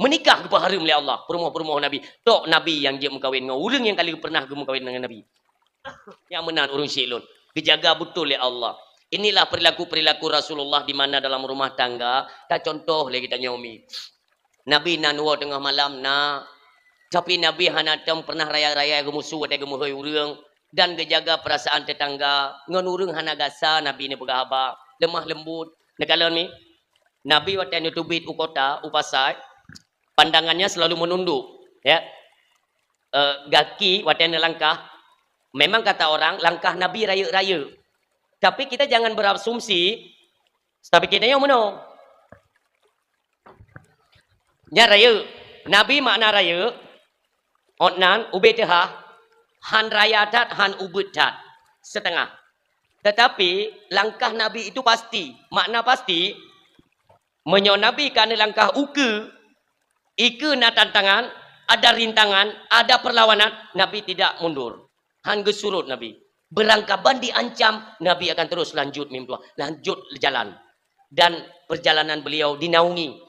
Menikah geupeuharam lé Allah, peurumoh-peurumoh Nabi. Tok Nabi nyang jeuet meukawen ngon ureueng nyang ka lheueh pernah geumeukawen ngon Nabi. Nyang meunan ureueng syik lôn, geujaga beutôi lé Allah. Inilah perilaku-perilaku Rasulullah di mana dalam rumah tangga, tacontoh lé geutanyoe mi. Nabi na neuwoe teungoh malam na, tapi Nabi hana tom pernah raya-raya geumusu watée geumeuhôi ureueng dan geujaga perasaan tetangga. Ngon ureueng hana gasa Nabi neupeugah haba, lemah lembut. Neukalon mi? Nabi watée neuteubiet u kota, u pasai, pandangannya selalu menunduk, ya. Eh, gaki watée neulangkah, memang kata orang, langkah Nabi rayeuk-rayeuk. Tapi kita jangan berasumsi, tapi kita nyang meunoe. Nyan rayeuk. Nabi makna rayeuk, ot nan, ubé teuhah, han raya that, han ubeuet that. Setengah. Tetapi, langkah Nabi itu pasti. Makna pasti, meunyoe Nabi ka neulangkah ukeue, ikeue na tantangan, ada rintangan, ada perlawanan, Nabi tidak mundur. Han geusurot Nabi. Beurangkaban diancam, Nabi akan terus lanjut meutuah, lanjut jalan. Dan perjalanan beliau dinaungi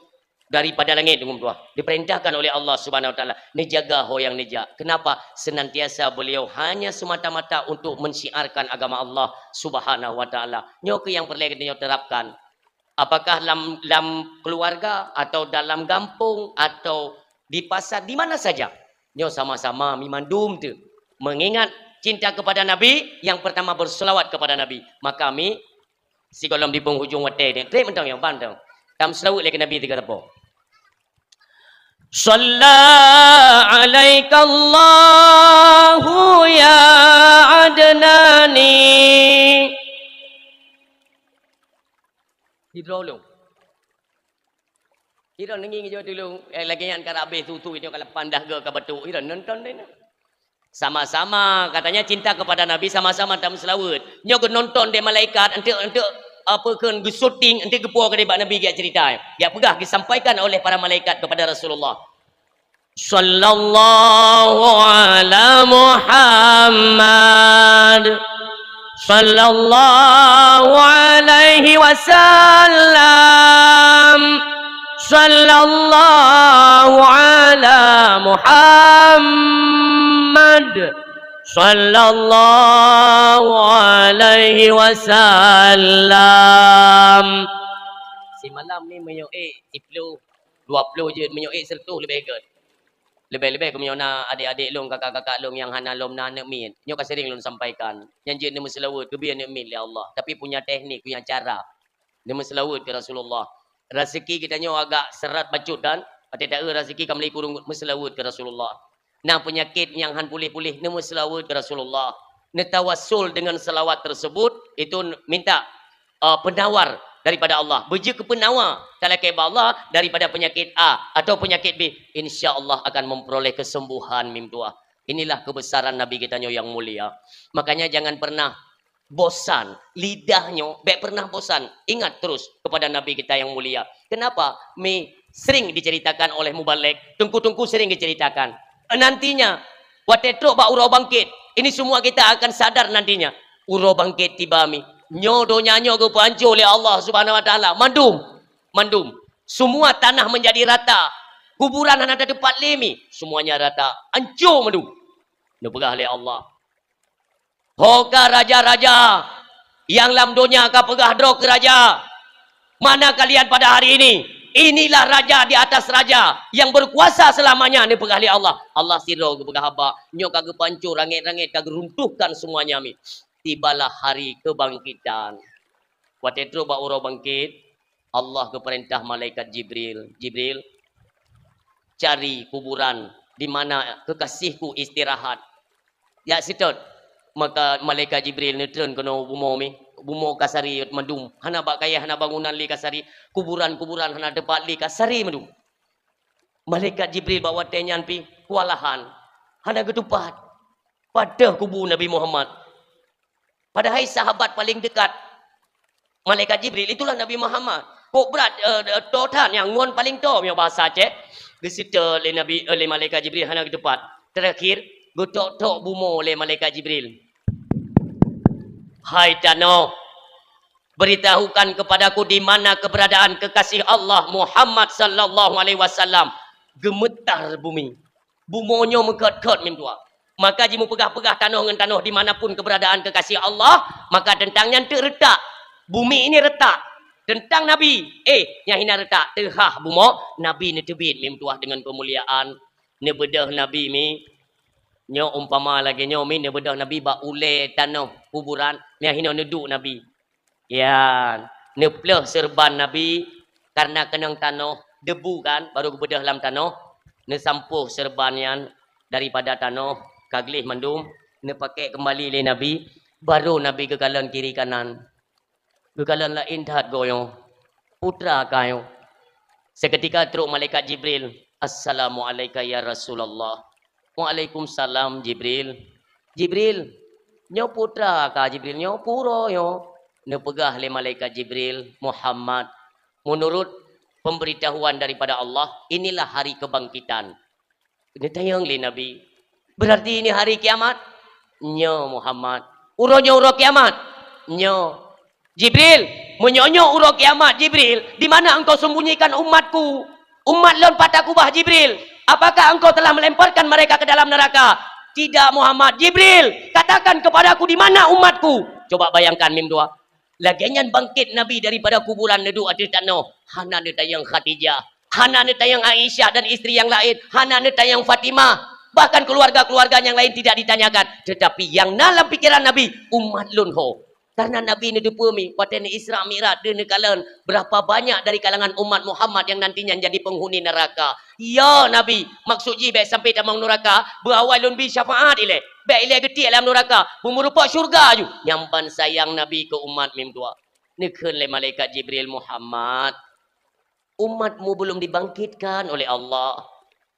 daripada langét, meutuah. Diperintahkan oleh Allah Subhanahu Wa Taala, neujaga ho nyang neujak. Kenapa? Senantiasa beliau hanya semata-mata untuk mensyiarkan agama Allah Subhanahu Wa Taala. Nyoe keuh nyang peureulée geutanyoe terapkan. Apakah lam, lam keluarga atau dalam gampông atau di pasar, di mana saja. Nyoe sama-sama mi mandum tu. Mengingat cinta kepada Nabi, yang pertama berselawat kepada Nabi. Maka mi sigohlom di penghujung watée ni. Trép mantong nyang ban tu. Tam selawat lé keu Nabi tiga teupeu. Shalla alaikallahu ya Adnani. Sidroe lôn. Sidroe neungieng jaweueb tulông, eh, lagée nyan ka habéh tutu itu ka lapan dah go ka batuk, sidroe nonton deh. Sama-sama, katanya cinta kepada Nabi, sama-sama tameuseulaweuet. Nyoe geunonton deh malaikat, enteuk, enteuk, apa kheun geusyuting, enteuk geupo keudeh bak Nabi geujak cerita. Geujak peugah, disampaikan oleh para malaikat kepada Rasulullah. Sallallahu ala Muhammad. Sallallahu alaihi wasallam. Sallallahu ala Muhammad. Sallallahu alaihi wasallam. Simalam ni meunyoe ék siplôh, dua plôh jeuet, meunyoe ék seureutôh leubeh gét. Leubeh-leubeh keu meunyoe na adék-adék lôn, kakak-kakak lôn nyang hana lom na aneuk miet. Nyoe ka sering lôn sampaikan. Nyan jeuet neumeuseulaweuet, geubri aneuk miet lé Allah. Tapi punya teknik, punya cara. Neumeuseulaweuet keu Rasulullah. Raseuki geutanyoe agak seurat bacut kan? Watée taeu raseuki ka meuli kureueng, meuseulaweuet keu Rasulullah. Na peunyakét nyang han puléh-puléh, neumeuseulaweuet keu Rasulullah. Neutawassul dengan salawat tersebut, itu minta, eh, penawar daripada Allah. Beujeuet keu penawa talakée bak Allah daripada penyakit A atau penyakit B, insya Allah akan memperoleh kesembuhan meutuah. Inilah kebesaran Nabi geutanyoe nyang mulia. Makanya jangan pernah bosan. Lidah nyoe bék pernah bosan. Ingat terus kepada Nabi kita yang mulia. Kenapa? Mi sering diceritakan oleh mubalek, teungku-teungku sering diceritakan. Nantinya, watée trok bak uroe bangkit, ini semua kita akan sadar nantinya. Uroe bangkit tiba mi. Nyoe donya nyoe geupeuhanco lé Allah Subhanahu Wa Taala. Mandum, mandum. Semua tanah menjadi rata. Kuburan hana teumpat lé mi. Semuanya rata. Hanco mandum. Neupeugah lé Allah. Ho ka raja-raja nyang lam donya ka peugah droe keu raja, "Mana kalian pada hari ini? Inilah raja di atas raja yang berkuasa selamanya," neupeugah lé Allah. Allah sidroe geupeugah haba, nyoe ka geupancor langét-langét, ka geuruntuhkan semuanya mi. Tibalah hari kebangkitan. Watée trok bak uroe bangkét, Allah geupeurintah malaikat Jibril, "Jibril, cari kuburan di mana kekasihku istirahat." Jak seutôt. Maka malaikat Jibril neutreun keunoe bumoe mi. Bumoe ka sari mandum. Hana bak kayée, hana bangunan lé ka sari. Kuburan-kuburan hana teumpat lé ka sari mandum. Malaikat Jibril bak watée nyan pih keuwalahan. Hana geutupat. Padahai kubu Nabi Muhammad. Padahai sahabat paling dekat malaikat Jibril itulah Nabi Muhammad. Kok brat, eh, eh, toe that nyang ngon paling toe, meunyoe bahasa Aceh. Geuseutôt lé Nabi, eh, lé malaikat Jibril hana geutupat. Terakhir, geutok-tok bumoe lé malaikat Jibril. "Hai tanoh, beritahukan kepadaku di mana keberadaan kekasih Allah Muhammad sallallahu alaihi wasallam." Gemetar bumi. Bumoe nyoe meukot-kot meutuah. Maka jimeupeugah-peugah tanoh ngon tanoh di mana pun keberadaan kekasih Allah, maka teuntang nyan teuk retak. Bumi ini retak. Teuntang Nabi, eh, nyang hina retak, teuhah bumoe, Nabi neuteubiet meutuah deungon keumuliaan. Neubeudôh Nabi mi, nyoe umpama lagée nyoe mi, neubeudôh Nabi bak ulée tanoh kuburan, nyang hinoe neuduek Nabi. Yan, neupleuh seureuban Nabi, Karena keunong tanoh, debu kan, baru geubeudôh lam tanoh, neusampôh seureuban nyan daripada tanoh, ka gleh mandum, neupakèk keumbali lé Nabi, baru Nabi geukalon kiri kanan. Geukalon laén that goe nyoe, putra ka nyoe. Seketika trok malaikat Jibril, "Assalamu'alaika ya Rasulullah." "Waalaikumsalam, Jibril." "Jibril, nyoe putra ka, Jibril, nyoe pue uroe nyoe?" Neupeugah lé malaikat Jibril, "Muhammad, menurut pemberitahuan daripada Allah, inilah hari kebangkitan." Neutanyong lé Nabi, "Berarti ini hari kiamat?" "Nyoe, Muhammad." "Uroe nyoe uroe kiamat?" "Nyoe." "Jibril, meunyoe nyoe uroe kiamat, Jibril, di mana engkau sembunyikan umatku? Umat lôn pat takubah, Jibril? Apakah engkau telah melemparkan mereka ke dalam neraka?" "Tidak, Muhammad." "Jibril, katakan kepadaku di mana umatku?" Coba bayangkan, mim dua. Lagèe nyan bangkét Nabi daripada kuburan, neuduek ateueh tanoh, hana neutanyong Khadijah, hana neutanyong Aisyah dan istri yang lain, hana neutanyong Fatimah, bahkan keluarga-keluarga yang lain tidak ditanyakan. Tetapi nyang na lam pikeran Nabi, umat lôn ho. Karena Nabi neuteupeue mi, watèe neu-Isra Mi'raj, deuh neukalon, berapa banyak dari kalangan umat Muhammad yang nantinya jadi penghuni neraka. Ya Nabi, maksud jih bèk sampai tamong neuraka, beuawai lôn bi syafaat ilèe. Bèk ilèe geutiek lam neuraka, beumeurumpok syeuruga aju. Nyan ban sayang Nabi keu umat, mim dua. Neukheun lé malaikat Jibril, "Muhammad, umatmu belum dibangkitkan oleh Allah.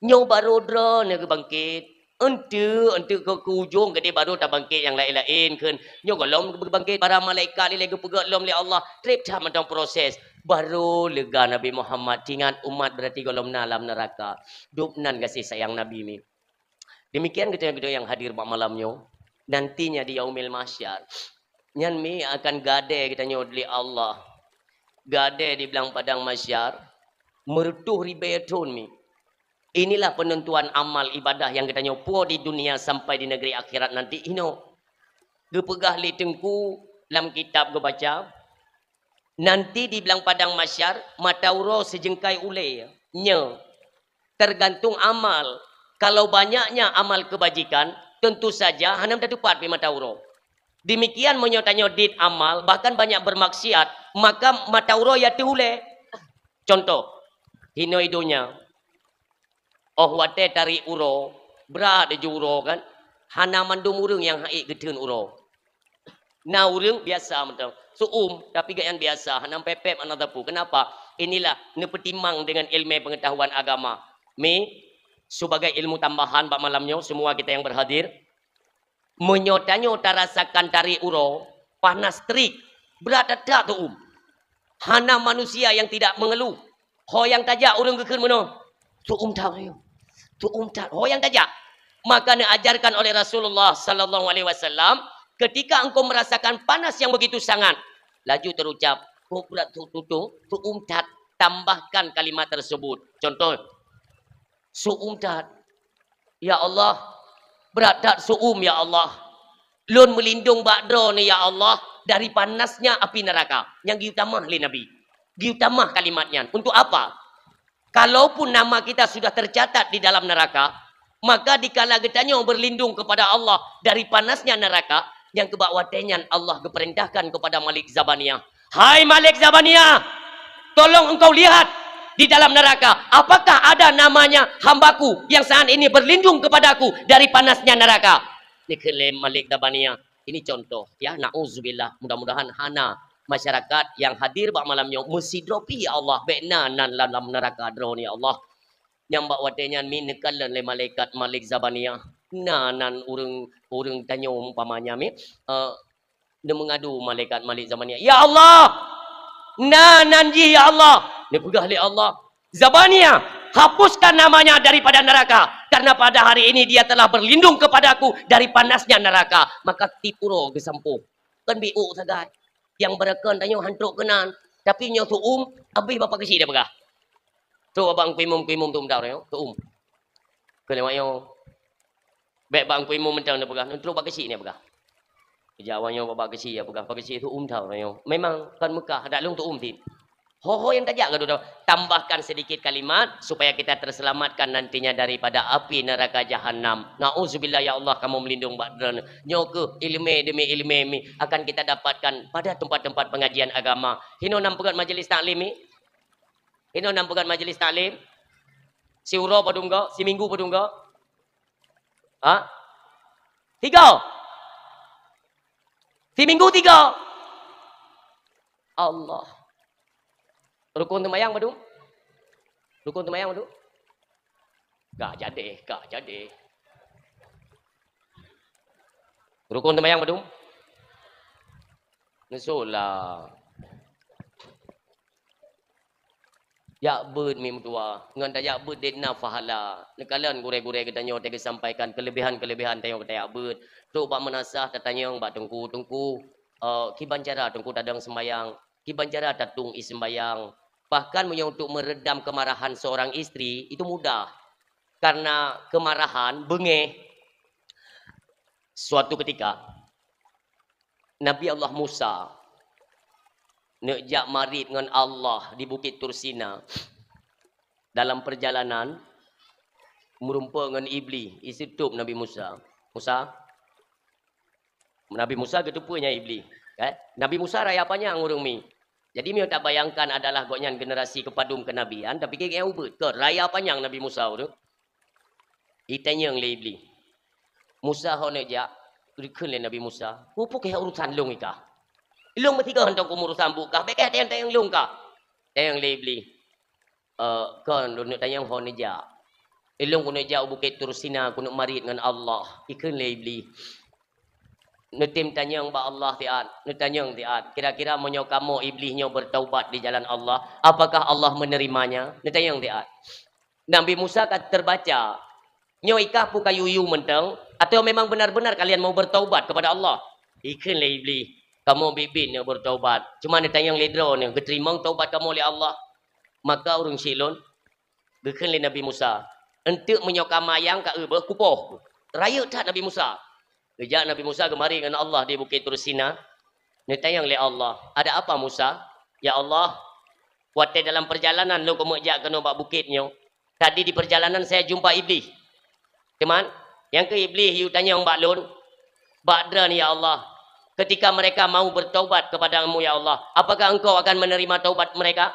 Nyoe baru droeneuh geubangkét. Eunteuk, eunteuk keu, keu ujong keudéh baru tabangkét nyang laén-laén kheun. Nyoe gohlom geubangkét para malaikat ilèe geupeugöt lom lé Allah. Trép that mantong proses." Baru lega Nabi Muhammad, teuingat umat berarti gohlom na lam neuraka. Dum nan gaséh sayang Nabi mi. Demikian geutanyoe-geutanyoe nyang hadir bak malam nyoe, nantinya di Yaumil Mahsyar, nyan mi akan gadée geutanyoe lé Allah. Gadée di blang padang mahsyar, meureutôh ribée thon mi. Inilah penentuan amal ibadah nyang geutanyoe puwoe di dunia sampai di negeri akhirat nanti inoe. Geupeugah lé Teungku lam kitab geubaca, nanti di blang padang mahsyar, mata uroe sijeungkai ulée. Nyoe, tergantung amal. Kalau banyaknya amal kebajikan, tentu saja hana tateupat pih mata uroe. Demikian meunyoe tanyoe dit amal, bahkan banyak bermaksiat, maka mata uroe ya teuh ulée. Contoh, hinoe donya. Óh watée tarék uroe, brat laju uroe kan, hana mandum ureuëng nyang haiek geutheun uroe. Na ureuëng biasa mantong, suum, tapi gobnyan biasa, hana pép-pép hana teupeu. Kenapa? Inilah neupeutimang dengan ilmu pengetahuan agama. Mi, sebagai ilmu tambahan bak malam nyoe, semua kita yang berhadir, meunyoe tanyoe tarasakan tarék uroe, panas terik, brat that-that suum. Hana manusia yang tidak mengeluh. Ho nyang tajak ureuëng geukheun meunoe, "Suum that, ayo. Suum that." Ho nyang tajak. Maka neuajarkan oleh Rasulullah sallallahu alaihi wasallam, "Ketika engkau merasakan panas yang begitu sangat," laju terucap, "Ho brat tu tutong, suum that." Tambahkan kalimat tersebut. Contoh, "Suum that. Ya Allah, brat that suum, ya Allah. Lôn meulindong bak Droeneuh, ya Allah, dari panasnya api neraka." Nyang geutamah lé Nabi. Geutamah kalimat nyan. Untuk apa? Kalaupun nama kita sudah tercatat di dalam neraka, maka dikala geutanyoe berlindung kepada Allah dari panasnya neraka, nyang keu bak watée nyan Allah geupeurintahkan kepada Malik Zabaniah, "Hai Malik Zabaniah, tolong engkau lihat di dalam neraka, apakah ada namanya hambaku yang saat ini berlindung kepadaku dari panasnya neraka?" Neukheun lé Malik Zabaniah. Ini contoh, ya, nauzubillah. Mudah-mudahan hana masyarakat yang hadir bak malam nyoe meusidroe pih, ya Allah, bék na nan lam, lam neraka Droeneuh, ya Allah. Nyang bak watée nyan mi neukalon lé malaikat Malik Zabaniah. Na nan ureuëng, ureuëng tanyoe umpamanya mi, eh, neumeungadu malaikat Malik Zabaniah, "Ya Allah, na nan jih, ya Allah." Neupeugah lé Allah, "Zabaniah, hapuskan namanya daripada neraka, karena pada hari ini dia telah berlindung kepadaku dari panasnya neraka." Maka tiep uroe geusampôh. Kan biôk sagai. Nyang beureukon tanyoe han trok keunan. Tapi nyoe suum, habéh bak Pak Geuchik dia peugah. Trok bak Teungku Imum, Teungku Imum tu meudaur nyoe, suum. Keu lewat nyoe, bék bak Teungku Imum mantong dia peugah, trok bak Geuchik dia peugah. Ija awak nyoe bak Pak Geuchik dia peugah, Pak Geuchik suum that nyoe. Memang kon Meukah, dak lôn suum cit. Ho-ho nyang tajak ka dudoe, tambahkan sedikit kalimat supaya kita terselamatkan nantinya daripada api neraka Jahannam. Nauzubillah, ya Allah, kamoe meulindong bak Droeneuh. Nyoe keuh iéleumé demi iéleumé mi akan kita dapatkan pada tempat-tempat pengajian agama. Hinoe nan peugét majlis taklim mi? Inoe nam peugah majlis taklim. Siuroe padum go, siminggu padum go? Ha? Tiga. Siminggu tiga. Allah. Rukun teumayang padum? Rukun teumayang padum? Gak jadi, gak jadi. Rukun teumayang padum? Neusola. Jak beuet mi meutuwa, ngon tajak beuet deh na pahala. Neukalon gurée-gurée geutanyoe teugesampaikan keulebihan-keulebihan tanyoe tajak beuet. Trok bak meunasah tatanyong bak teungku-teungku, eh, kiban cara teungku tadong sembayang, kiban cara tatueng ie sembayang. Bahkan meunyoe untuk meredam kemarahan seorang istri, itu mudah. Karena kemarahan, beungéh, suatu ketika, Nabi Allah Musa neuk jak marit ngon Allah di Bukit Tursina. Dalam perjalanan, meurumpok ngon Iblih, iseutôb Nabi Musa. Musa, Nabi Musa geuteupeue nyan Iblih, kan? Nabi Musa raya panyang ureuëng mi. Jadi, meunyoe tabayangkan adalah gobnyan generasi keupadum keunabian, tapi gobnyan ubeut, kon raya panyang Nabi Musa ureuëng. Itanyong lé Iblih, "Musa ho neuk jak?" Geukheun lé Nabi Musa, "Peue-peue keuh urusan lôn i kah? Lôn meusigoe hantom kumeung urusan buet kah, bék kah tanyong-tanyong lôn kah?" Tanyong lé Iblih, "Eh, kon lôn neuk tanyong ho neujak. Ilôn keuneuk jak u Bukét Tursina keuneuk marit ngon Allah." Ikheun lé Iblih, "Neutem tanyong bak Allah siat, neutanyong siat. Kira-kira meunyoe kamoe Iblih nyoe beutaubat di jalan Allah, apakah Allah meunerimanya?" Neutanyong siat. Nabi Musa ka teubaca, "Nyoe i kah peue ka yue-yue mantong, atawa memang benar-benar kalian mau beutaubat keupada Allah?" Ikheun lé Iblih, "Kamoe biet-biet neuk beutaubat. Cuma neutanyong lé droeneuh, geuteurimong taubat kamoe lé Allah?" Maka ureuëng syiek lôn, geukheun lé Nabi Musa, "Eunteuk meunyoe ka mayang ka eu beuh kupoh." Rayeuk that Nabi Musa. Geujak Nabi Musa geumarit ngon Allah di Bukét Tursina. Neutanyong lé Allah, "Ada apa Musa?" "Ya Allah, watée dalam perjalanan lôn keumeung jak keunoe bak bukét nyoe, tadi di perjalanan saya jumpa Iblih. Teuma, nyang keuh Iblih yue tanyong bak lôn, bak droeneuh ya Allah, ketika mereka mau bertaubat kepada-Mu ya Allah, apakah Engkau akan menerima taubat mereka?"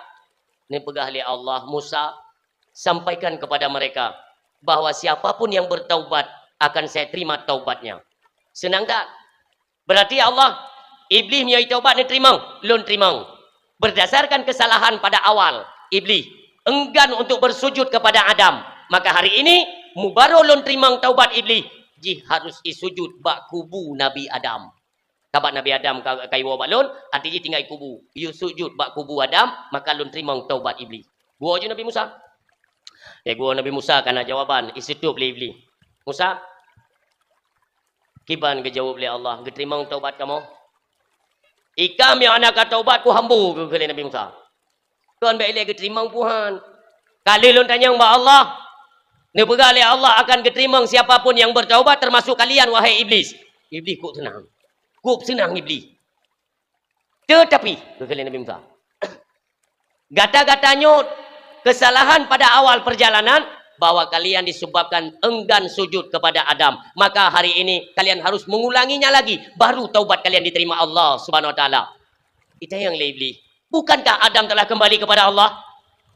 Neupeugah lé Allah, "Musa, sampaikan kepada mereka bahwa siapa pun yang bertaubat akan saya terima taubatnya." Seunang that. Berarti ya Allah, Iblih meunyoe taubat neuteurimong, lôn teurimong. Berdasarkan kesalahan pada awal, Iblih enggan untuk bersujud kepada Adam. Maka hari ini, mubaroe lôn teurimong taubat Iblih, jih harus isujud bak kubu Nabi Adam. Sabab Nabi Adam ka, ka iwoe bak lôn, até jih tinggai kubu. Yue sujud bak kubu Adam, maka lôn teurimong taubat Iblih. Geuwoe ju Nabi Musa. Eh, geuwoe Nabi Musa ka na jawaban, iseutôb lé Iblih. "Musa, kiban geujaweueb lé Allah, geuteurimong taubat kamoe?" "I kah meunyoe hana ka taubat, kuhambo," geukheun lé Nabi Musa. "Kon bék ilée geuteurimong puhan. Ka lheueh lôn tanyong bak Allah, neupeugah lé Allah akan geuteurimong siapa pun yang bertaubat, termasuk kalian, wahai Iblih." Iblih kok seunang. Kok seunang Iblih. "Teutapi," geukheun lé Nabi Musa, "gata-gata nyoe kesalahan pada awal perjalanan, bahwa kalian disebabkan enggan sujud kepada Adam. Maka hari ini kalian harus mengulanginya lagi, baru taubat kalian diterima Allah Subhanahu wa Taala." Itanyong lé Iblih, "Bukankah Adam telah kembali kepada Allah?"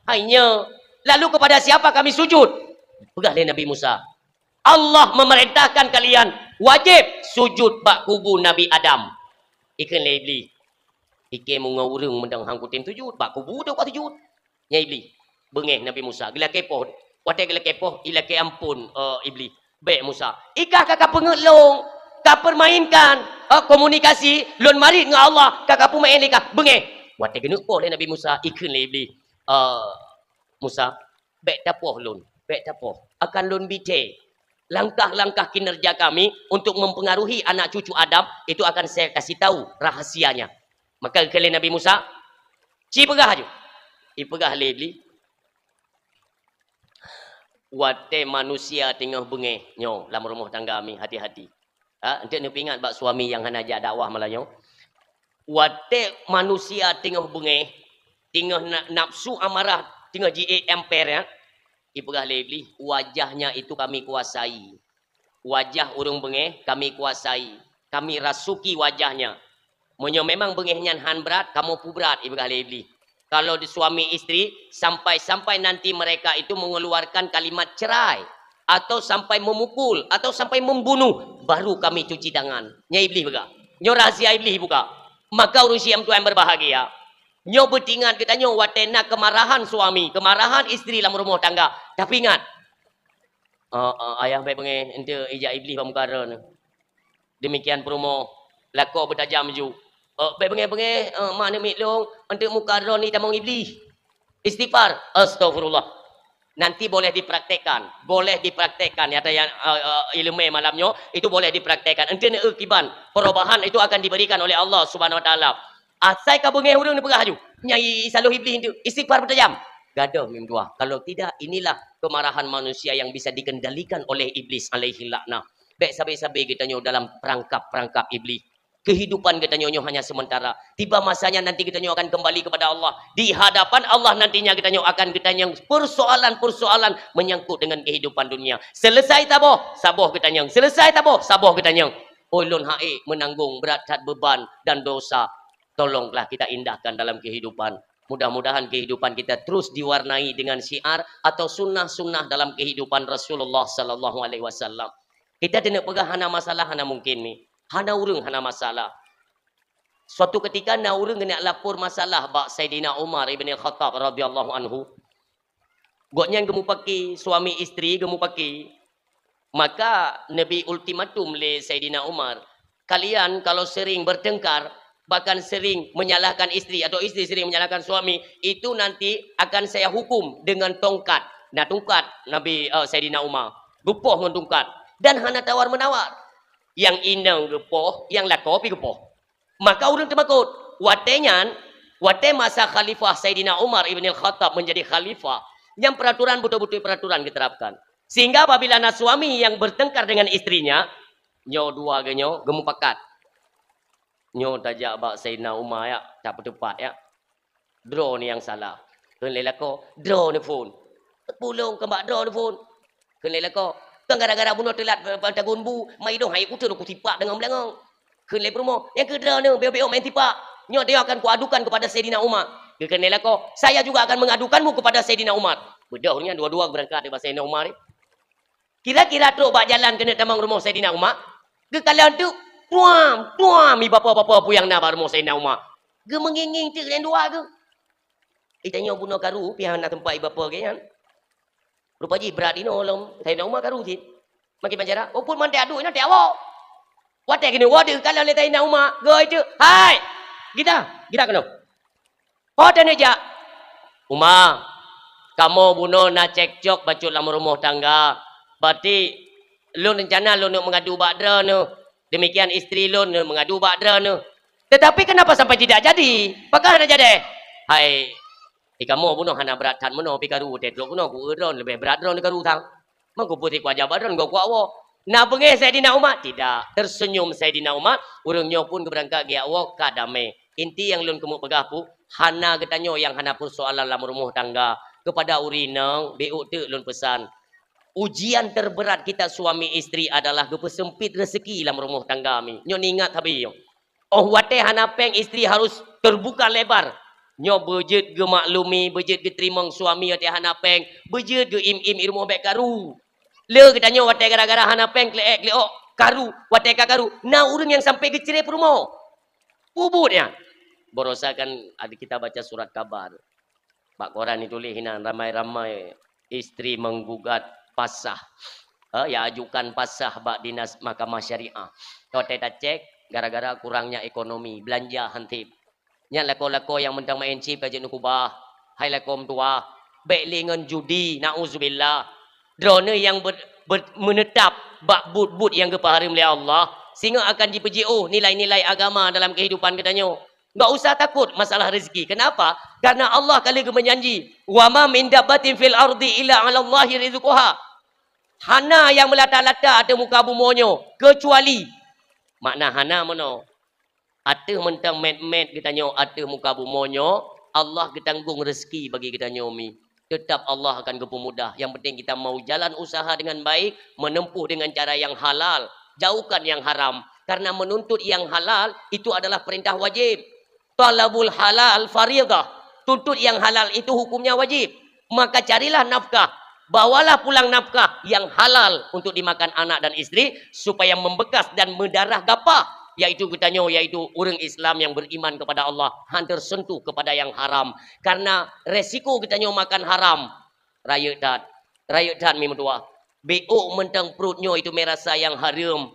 "Hai nyo, lalu kepada siapa kami sujud?" Peugah lé Nabi Musa, "Allah memerintahkan kalian wajib sujud bak kubu Nabi Adam." Ikheun lé Iblih, "Ikheun meungoe ureuëng meudong han kutem sujud, bak kubu teuh ka sujud." Nyan Iblih, beungéh Nabi Musa, geulakée poh. Watée geulakée poh, ilakée amphon, eh, Iblih. "Bék Musa, i kah ka kapeungeut lôn, kapeumainkan, eh, komunikasi lôn marit ngon Allah, ka kapeumaén lé kah, beungéh." Watée geuneuk poh lé Nabi Musa, ikheun lé Iblih, "Eh, Musa, bék tapoh lôn, bék tapoh. Akan lôn bi thée langkah-langkah kinerja kami untuk mempengaruhi anak cucu Adam, itu akan saya kasih tahu rahasianya." Maka geukheun lé Nabi Musa, "Ci peugah aju." Ipeugah lé Iblih, "Watée manusia teungoh beungéh nyoe lam rumoh tangga mi, hati-hati." Ha, eunteuk neupeuingat bak suami nyang hana jak dakwah malam nyoe. Watée manusia teungoh beungéh, teungoh na-, nafsu amarah, teungoh jiék amper, ya, ipeugah lé Iblih, "Wajahnya itu kami kuasai. Wajah ureuëng beungéh kami kuasai. Kami rasuki wajahnya. Meunyoe memang beungéh nyan han brat, kamoe peubrat," ipeugah lé Iblih. Kalau di suami istri, sampai-sampai nanti mereka itu mengeluarkan kalimat cerai, atau sampai memukul, atau sampai membunuh, baru kami cuci tangan. Nyan Iblih peugah. Nyoe rahsia Iblih buka. Maka ureuëng syiek meutuah nyang berbahagia, nyoe beutingat geutanyoe watée na keumarahan suami, keumarahan istri lam rumoh tangga. Tapi ingat, "Oh, oh, ayah bék beungéh, eunteuk ijak Iblih bak muka droeneuh." Demikian peurumoh, lakoe beutajam ju. "Oh, bék beungéh-beungéh, oh, ma aneuk miet lôn, eunteuk muka droeneuh jitamong Iblih." Istighfar, astagfirullah. Nanti boleh dipraktekkan, boleh dipraktekkan, ya, yang, eh, eh, ileumé malam nyoe, itu boleh dipraktekkan. Eunteuk neueu kiban, perubahan itu akan diberikan oleh Allah Subhanahu Wa Taala. Asai ka beungéh ureuëng neupeugah laju, "Nyan i-, i saloh Iblih tu, istighfar beutajam." Gadôh mim dua. Kalau tidak, inilah kemarahan manusia yang bisa dikendalikan oleh Iblis alaihi laknah. Bék sabe-sabe geutanyoe dalam perangkap-perangkap Iblih. Kehidupan geutanyoe nyoe hanya sementara. Tiba masanya nanti geutanyoe akan kembali kepada Allah. Di hadapan Allah nantinya geutanyoe akan geutanyong persoalan-persoalan menyangkut dengan kehidupan dunia. Selesai saboh, saboh geutanyong. Selesai saboh, saboh geutanyong. "Oi, lôn hak ék meunanggung brat that beban dan dosa." Tolonglah kita indahkan dalam kehidupan. Mudah-mudahan kehidupan kita terus diwarnai dengan syiar atau sunnah-sunnah dalam kehidupan Rasulullah sallallahu alaihi wasallam. Kita teuneuk peugah hana masalah, hana mungkin mi. Hana ureuëng hana masalah. Suatu ketika na ureuëng geuneuk lapor masalah bak Saidina Umar ibn Al-Khattab radhiyallahu anhu. Gobnyan geumupaki, suami istri geumupaki. Maka neubi ultimatum lé Saidina Umar, "Kalian kalau sering bertengkar, bahkan sering menyalahkan istri atau istri sering menyalahkan suami, itu nanti akan saya hukum dengan tongkat." Nah, tongkat Nabi, eh, Saidina Umar. Geupoh ngon tongkat. Dan hana tawar-menawar. Nyang inong geupoh, nyang lakoe pih geupoh. Maka ureuëng teumakot. Watée nyan, watée masa Khalifah Saidina Umar ibn Al-Khattab menjadi khalifah, nyang peraturan beutôi-beutôi peraturan geuterapkan. Sehingga apabila na suami yang bertengkar dengan istrinya, nyoe dua geuh nyoe geumupakat. Nyoe tajak bak Saidina Umar, ya, tapeuteupat, ya. Droeneuh nyang salah. Kheun lé lakoe, "Droeneuh phon." "Peue lôn keu bak droeneuh phon?" Kheun lé lakoe, "Kan gara-gara bunoe teulat, eh, tagun bu, ma idong hai kuteuk kusipak deungon beulangong." Kheun lé peurumoh, "Nyang keu droeneuh, beu-beu main sipak. Nyoe dia akan kuadukan kepada Saidina Umar." Kheun lé lakoe, "Saya juga akan mengadukanmu kepada Saidina Umar." Beudôh nyan dua-dua beurangkat bak Saidina Umar. Kira-kira trok bak jalan keuneuk tamong rumoh Saidina Umar, geukalon teuk, tuam, tuam, ié bapo-bapo peue nyang na bak rumoh Saidina Umar. Geumeungieng-ngieng teuk nyang dua geuh. Geutanyoe bunoe karu, pih hana teumpat ié bapo geuh nyan. Rupa jih brat inoe lom, Saidina Umar karu cit. Makin panjara, oh, pun manté aduk nyan teuh awak. Watée keuneuk woe geukalon lé Saidina Umar, geuh teuk, "Hai! Gita, gita keunoe." "Ho taneuk jak?" "Uma, kamoe bunoe na cekcok bacut lam rumoh tangga. Berarti lôn rencana lôn neuk meungadu bak droeneuh. Demikian istri lôn neuk meungadu bak droeneuh. Tetapi kenapa sampai tidak jadi? Pakon hana jadi?" "Hai, di kamoe bunoe hana brat that meunoe pih karu, teuh trok keunoe ku droeneuh leubeh brat droeneuh karu sang." Meukeupeuet sikua jabat droen gok kuak woe. Na beungéh Saidina Umar? Tidak. Tersenyum Saidina Umar, ureuëng nyoe pun geubeurangkat geujak woe ka damé. Inti nyang lôn keumeung peugah pu, hana geutanyoe nyang hana peusoalan lam rumoh tangga. Keupada ureuëng inong, bék teuk lôn peusan. Ujian terberat kita suami istri adalah geupeuseumpit rezeki lam rumoh tangga mi. Nyoe ingat sabe nyoe. Óh watée hana péng, istri harus terbuka lebar. Nyoe beujeuet geumaklumi, beujeuet geuteurimong suami watée hana péng, beujeuet geuim-im i rumoh bék karu. Le geutanyoe watée gara-gara hana péng, kleuek-kleuok, karu, watée ka karu, na ureuëng nyang sampai geucré peurumoh. Peubuet nyan. Barosa kan ada kita baca surat kabar. Bak koran dituléh inan ramai-ramai istri menggugat pasah. Eh, ya ajukan pasah bak dinas mahkamah syariah. Watée tacek, gara-gara kurangnya ekonomi, belanja hanteb. Nyan lakoe-lakoe nyang mantong main chip ka jeuet neukubah. Hai lakoe meutuwah, bék lé ngon judi, nauzubillah. Droeneuh nyang be-, be-, meunetap bak buet-buet nyang geupeuhareuem lé Allah, singoh akan jipeujiôh nilai-nilai agama dalam keuhidupan geutanyoe. Enggak usah takot masalah rezeki. Kenapa? Karena Allah ka lheueh geumeujanji, "Wa ma min dabbatin fil ardi illa 'alallahi rizquha." Hana nyang meulata-lata ateueh muka bumoe nyoe, keucuali, makna hana meunoe, ateueh mantong mét-mét geutanyoe ateueh muka bumoe nyoe, Allah geutanggong rezeki bagi geutanyoe mi. Tetap Allah akan geupeumudah. Yang penting kita mau jalan usaha dengan baik, menempuh dengan cara yang halal, jauhkan yang haram. Karena menuntut yang halal itu adalah perintah wajib. Talabul halal faridah. Tuntut yang halal itu hukumnya wajib. Maka carilah nafkah, bawalah pulang nafkah yang halal untuk dimakan anak dan istri, supaya membekas dan mendarah gapah, yaitu geutanyoe, yaitu ureuëng Islam yang beriman kepada Allah, han tersentuh kepada yang haram. Karena resiko geutanyoe makan haram, rayeuk that, rayeuk that mi meutuah. Bék mantong pruet nyoe itu merasa yang hareuem.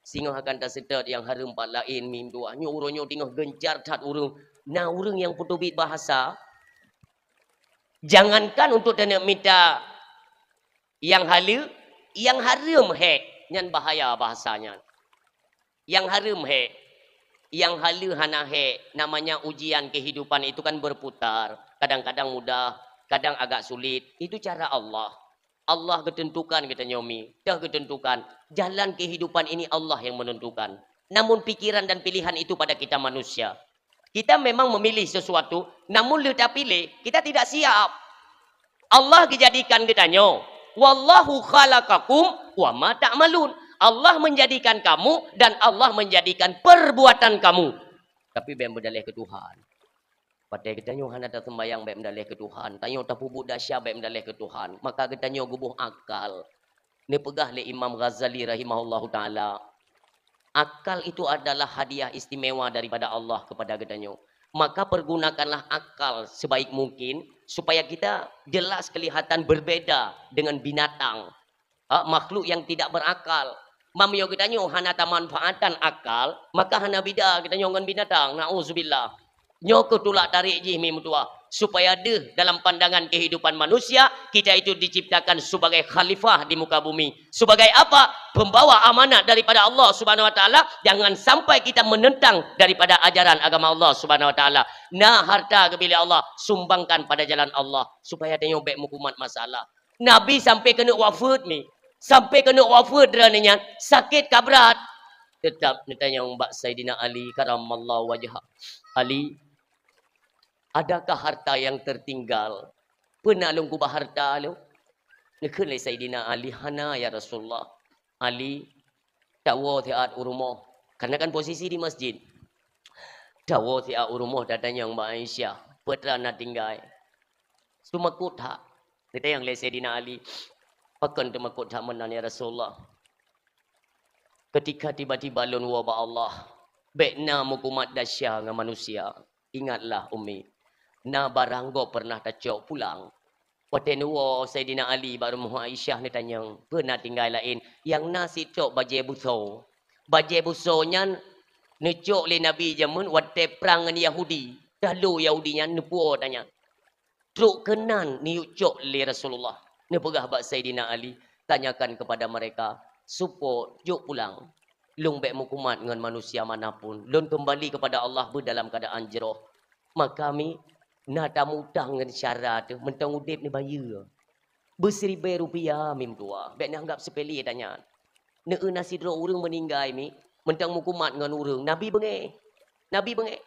Singoh akan taseutôt yang hareuem pat laén mi meutuah. Nyoe uroe nyoe teungoh gencar that ureuëng. Na ureuëng nyang peuteubiet bahasa, jangankan untuk taneuk mita nyang haleue, nyang hareuem hék, nyan bahaya bahasa nyan. Nyang hareuem hék, nyang haleue hana hék, namanya ujian kehidupan itu kan berputar. Kadang-kadang mudah, kadang agak sulit. Itu cara Allah. Allah geutentukan geutanyoe mi, teuh geutentukan. Jalan kehidupan ini Allah yang menentukan. Namun pikiran dan pilihan itu pada kita manusia. Kita memang memilih sesuatu, namun le tapiléh, kita tidak siap. Allah geujadikan geutanyoe. "Wallahu khalaqakum wa ma ta'malun." Allah menjadikan kamu dan Allah menjadikan perbuatan kamu. Tapi bék meudaleh keu Tuhan. Watée geutanyoe hana taseumbayang bék meudaleh keu Tuhan. Tanyoe tapeubuet desya bék meudaleh keu Tuhan. Maka geutanyoe geuboh akal. Neupeugah lé Imam Ghazali rahimahullahu taala, "Akal itu adalah hadiah istimewa daripada Allah kepada geutanyoe. Maka pergunakanlah akal sebaik mungkin supaya kita jelas kelihatan berbeda dengan binatang, ha, makhluk yang tidak berakal." Meunyoe geutanyoe hana tamanfaatkan akal, maka hana beda geutanyoe ngon binatang. Nauzubillah. Nyoe keuh tulak tarék jih mi meutuah, supaya deuh dalam pandangan kehidupan manusia, kita itu diciptakan sebagai khalifah di muka bumi. Sebagai apa? Pembawa amanat daripada Allah Subhanahu Wa Taala. Jangan sampai kita menentang daripada ajaran agama Allah Subhanahu Wa Taala. Na harta geubri lé Allah, sumbangkan pada jalan Allah, supaya tanyoe bék meukumat masalah. Nabi sampai keuneuk wafeuet mi, sampai keuneuk wafeuet droeneuh nyan, sakét ka brat. Teutap neutanyong bak Saidina Ali karamallahu wajhah, "Ali, adakah harta yang tertinggal? Peue na lôn keubah harta lôn?" Neukheun lé Saidina Ali, "Hana, ya Rasulullah." "Ali, tawoe siat u rumoh." Karena kan posisi di masjid. Tawoe siat u rumoh tatanyong bak Aisyah, "Peue teuma na tinggai?" "Teumakot that." Neutanyong lé Saidina Ali, "Pakon teumakot that meunan, ya Rasulullah?" "Ketika tiba-tiba lôn woe bak Allah, bék na meukumat desya ngon manusia. Ingatlah, Ummi, na barang gob pernah tacok pulang." Watée neuwoe Saidina Ali bak rumoh Aisyah neutanyong, "Peue na tinggai laén?" "Nyang na sitrok bajée busoe. Bajée busoe nyan neucok lé Nabi jameun watée prang ngon Yahudi. Talo Yahudi nyan neupuwoe tanyan. Trok keunan neuyue cok lé Rasulullah." Neupeugah bak Saidina Ali, "Tanyakan kepada mereka, supo jok pulang. Lôn bék meukumat ngon manusia manapun. Lôn keumbali kepada Allah beudalam keuadaan jroh." Maka mi na tamutang ngon syara teuh, mantong udeb neubayeue. Beusiribée rupiah mi meutuah, bék neuanggab seupele tanyan. Neueu na sidroe ureuëng meuninggai mi, mantong meukumat ngon ureuëng, Nabi beungéh. Nabi beungéh.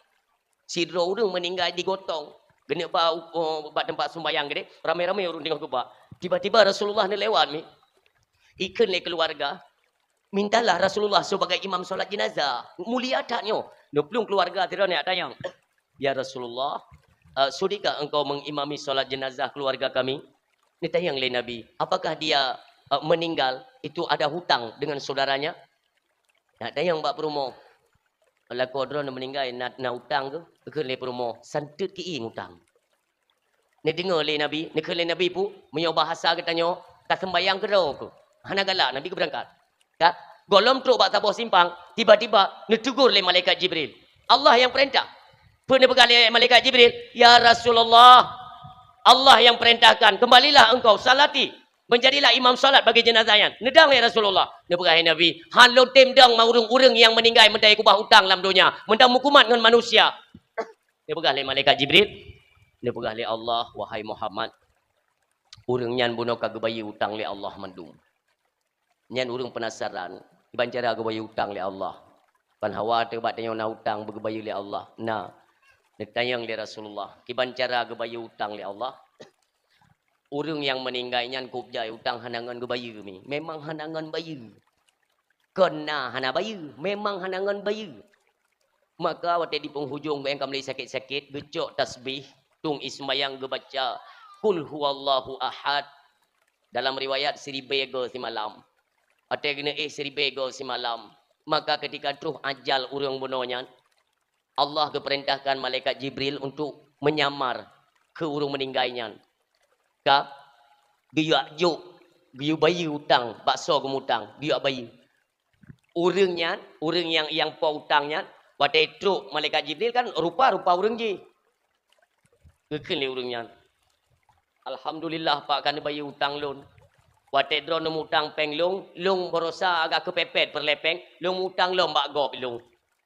Sidroe ureuëng meuninggai digotong, geuneuk ba, uh, bak teumpat sumbayang geude, ramé-ramé ureuëng teungoh geuba. Tiba-tiba Rasulullah neulewat mi. Ikheun lé keuluwarga, "Mintalah Rasulullah sebagai imam solat jenazah." Mulia that nyoe. Neuplueng keuluwarga sidroe neutanyong, "Ya Rasulullah, uh, sudikah engkau mengimami solat jenazah keluarga kami?" Neutanyong lé Nabi, "Apakah dia, uh, meninggal itu ada hutang dengan saudaranya?" Neutanyong bak peurumoh, "Lakoe droeneuh meuninggai na, na utang keuh?" Geukheun lé peurumoh, "Santeut keuieng utang." Neudeungoe lé Nabi, neukheun lé Nabi peue, meunyoe bahasa geutanyoe, ka seumbayang keudroe keuh. Hana galak, Nabi geubeurangkat. Ka, gohlom trok bak saboh simpang, tiba-tiba neutegur lé malaikat Jibril. Allah nyang peurintah. Peue neupeugah lé malaikat Jibril, "Ya Rasulullah, Allah nyang peurintahkan, kembalilah engkau, salati." Menjadilah imam salat bagi jenazah nyan. Neudong lé Rasulullah. Neupeugah lé Nabi, "Han lôn tem dong ma ureuëng-ureuëng nyang meuninggai meutai keubah utang lam donya, mantong meukumat ngon manusia." Neupeugah lé malaikat Jibril, neupeugah lé Allah, "Wahai Muhammad, ureuëng nyan bunoe ka geubayeue utang lé Allah mandum." Nyan ureuëng peunasaran, kiban cara geubayeue utang lé Allah. Ban hawa teuh bak tanyoe na utang beugeubayeue lé Allah. Na, neutanyong lé Rasulullah, kiban cara geubayeue utang lé Allah? Ureuëng nyang meuninggai nyan kub jai utang hana ngon geubayeue mi. Memang hana ngon bayeue. Kon na hana bayeue, memang hana ngon bayeue. Maka watée di penghujung gobnyan ka mulai sakét-sakét, geucok tasbih, Tueng i seumayang geubaca, "Qul huwallahu ahad." Dalam riwayat, siribée goe simalam. Watée geuneuk éh siribée goe simalam, maka ketika troh ajal ureuëng bunoe nyan, Allah geupeurintahkan malaikat Jibril untuk menyamar keu ureuëng meuninggai nyan. Ka geuyue jok, geuyue bayeue utang, bak soe geumutang, geuyue bayeue. Ureuëng nyan, ureuëng nyang, nyang po utang nyan, watée trok malaikat Jibril kan rupa-rupa ureuëng jih. Geukheun lé ureuëng nyan, "Alhamdulillah, Pak, ka neubayeue utang lôn. Watée droeneuh mutang péng lôn, lôn baroesa agak keupepet peureulée péng, lôn mutang lom bak gob lôn.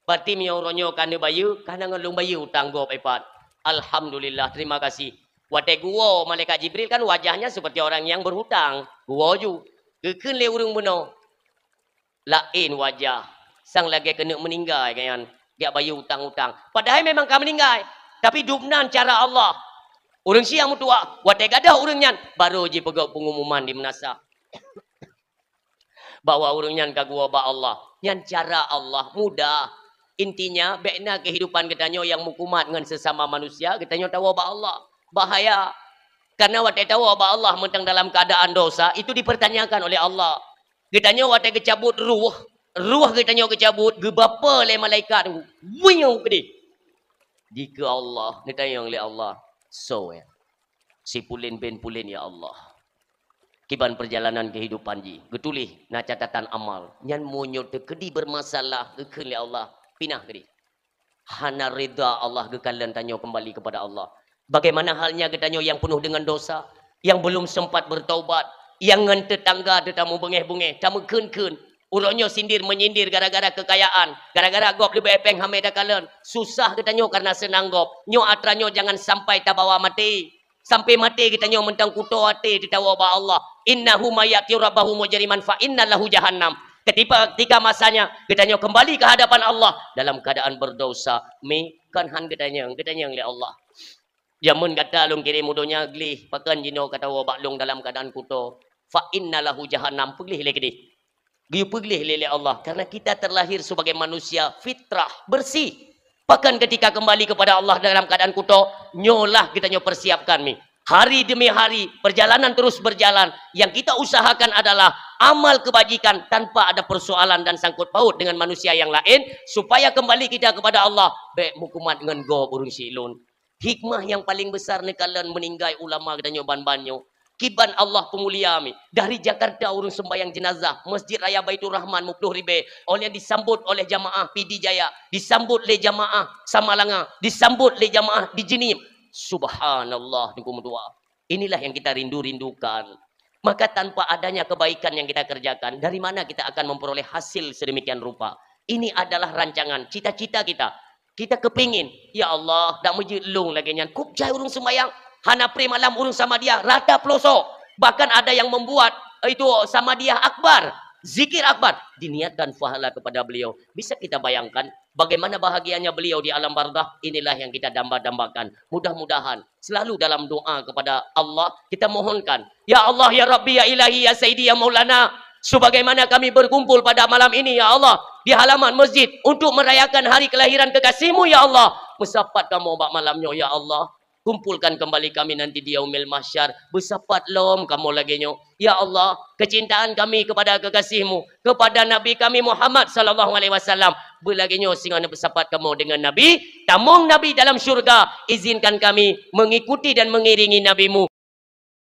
Berarti meunyoe uroe nyoe ka neubayeue, ka na ngon lôn bayeue utang gob, eh, Pak. Alhamdulillah, terima kasih." Watée geuwoe malaikat Jibril kan wajahnya seperti orang yang berhutang. Geuwoe ju. Geukheun lé ureuëng bunoe, laén wajah, sang lagée keuneuk meuninggai gobnyan, jak bayeue utang-utang. Padahai memang ka meuninggai, tapi dubnan cara Allah. Ureuëng siang meutuwah, watée gadôh ureuëng nyan, barô jipeugét peungumuman di meunasah bahwa ureuëng nyan ka geuwoe bak Allah. Nyan cara Allah, mudah. Intinya, bék na keuhidupan geutanyoe nyang meukumat ngon sesama manusia, geutanyoe tawoe bak Allah. Bahaya. Karena watée tawoe bak Allah mantong dalam keuadaan dosa, itu dipertanyakan oleh Allah. Geutanyoe watée geucabut ruh, ruh geutanyoe geucabut, geubapeue lé malaikat, "Weueh keudeh!" Dikeue Allah, neutanyong lé Allah, "Soe?" "Si pulen bin pulen, ya Allah." Kiban perjalanan kehidupan jih, geutuléh na catatan amal. Nyan meunyoe teukeudi bermasalah, geukheun lé Allah, "Pinah keudeh." Hana ridha Allah geukalon tanyoe kembali kepada Allah. Bagaimana halnya geutanyoe nyang peunoh deungon dosa, nyang belum sempat bertaubat, nyang ngon tetangga teuh tameubungéh-bungéh, tameukheun-kheun, uroe nyoe sindir menyindir gara-gara kekayaan, gara-gara gob leubeh péng hamé takalon, susah geutanyoe karena seunang gob. Nyoe atra nyoe jangan sampai tabawa maté. Sampai maté geutanyoe mantong kuto até teutawoe bak Allah. "Innahu may ya'ti rabbahu mujriman fa inna lahu jahannam." Ketika, ketika masanya geutanyoe kembali ke hadapan Allah dalam keadaan berdosa, mi kon han geutanyong, geutanyong lé Allah. "Jameun gata lôn kirém u donya gleh, pakon jinoe ka tawoe bak lôn dalam keadaan kuto? Fa inna lahu jahannam," peugleh lé keudeh. Geuyue peugleh lé, lé Allah, karena kita terlahir sebagai manusia fitrah, bersih. Pakon ketika kembali kepada Allah dalam keadaan kuto, nyoe lah geutanyoe persiapkan mi. Hari demi hari, perjalanan terus berjalan. Yang kita usahakan adalah amal kebajikan tanpa ada persoalan dan sangkut paut dengan manusia yang lain, supaya kembali kita kepada Allah. Bék meukumat ngon gob ureuëng sileuen. Hikmah nyang paleng besar neukalon meuninggai ulama geutanyoe ban-ban nyoe. Kiban Allah peumulia mi. Dari Jakarta ureuëng sembahyang jenazah, Masjid Raya Baiturrahman muploh ribée, oleh disambot oleh jamaah Pidie Jaya, disambot lé jamaah Samalanga, disambot lé jamaah di Jeunieb. Subhanallah, Teungku meutuah. Inilah yang kita rindu-rindukan. Maka tanpa adanya kebaikan yang kita kerjakan, dari mana kita akan memperoleh hasil sedemikian rupa? Ini adalah rancangan, cita-cita kita. Kita kepingin, "Ya Allah, dak meujeuet lôn lagée nyan." Kok jai ureuëng sembahyang, hana pré malam ureuëng Samadiyah, rata peulosok. Bahkan ada yang membuat, eh, itu Samadiyah Akbar, zikir akbar, diniatkan pahala kepada beliau. Bisa kita bayangkan bagaimana bahagianya beliau di alam barzakh? Inilah yang kita damba-dambakan. Mudah-mudahan selalu dalam doa kepada Allah, kita mohonkan, "Ya Allah, ya Rabbi, ya Ilahi, ya Sayyidi, ya Maulana, sebagaimana kami berkumpul pada malam ini, ya Allah, di halaman masjid untuk merayakan hari kelahiran kekasih-Mu, ya Allah, meusapat kamoe bak malam nyoe, ya Allah. Kumpulkan kembali kami nanti di Yaumil Mahsyar, beusapat lom kamoe lagée nyoe. Ya Allah, kecintaan kami kepada kekasih-Mu, kepada Nabi kami Muhammad sallallahu alaihi wasallam, beulagée nyoe singoh neupeusapat kamoe deungon Nabi, tamong Nabi dalam syurga. Izinkan kami mengikuti dan mengiringi Nabi-Mu."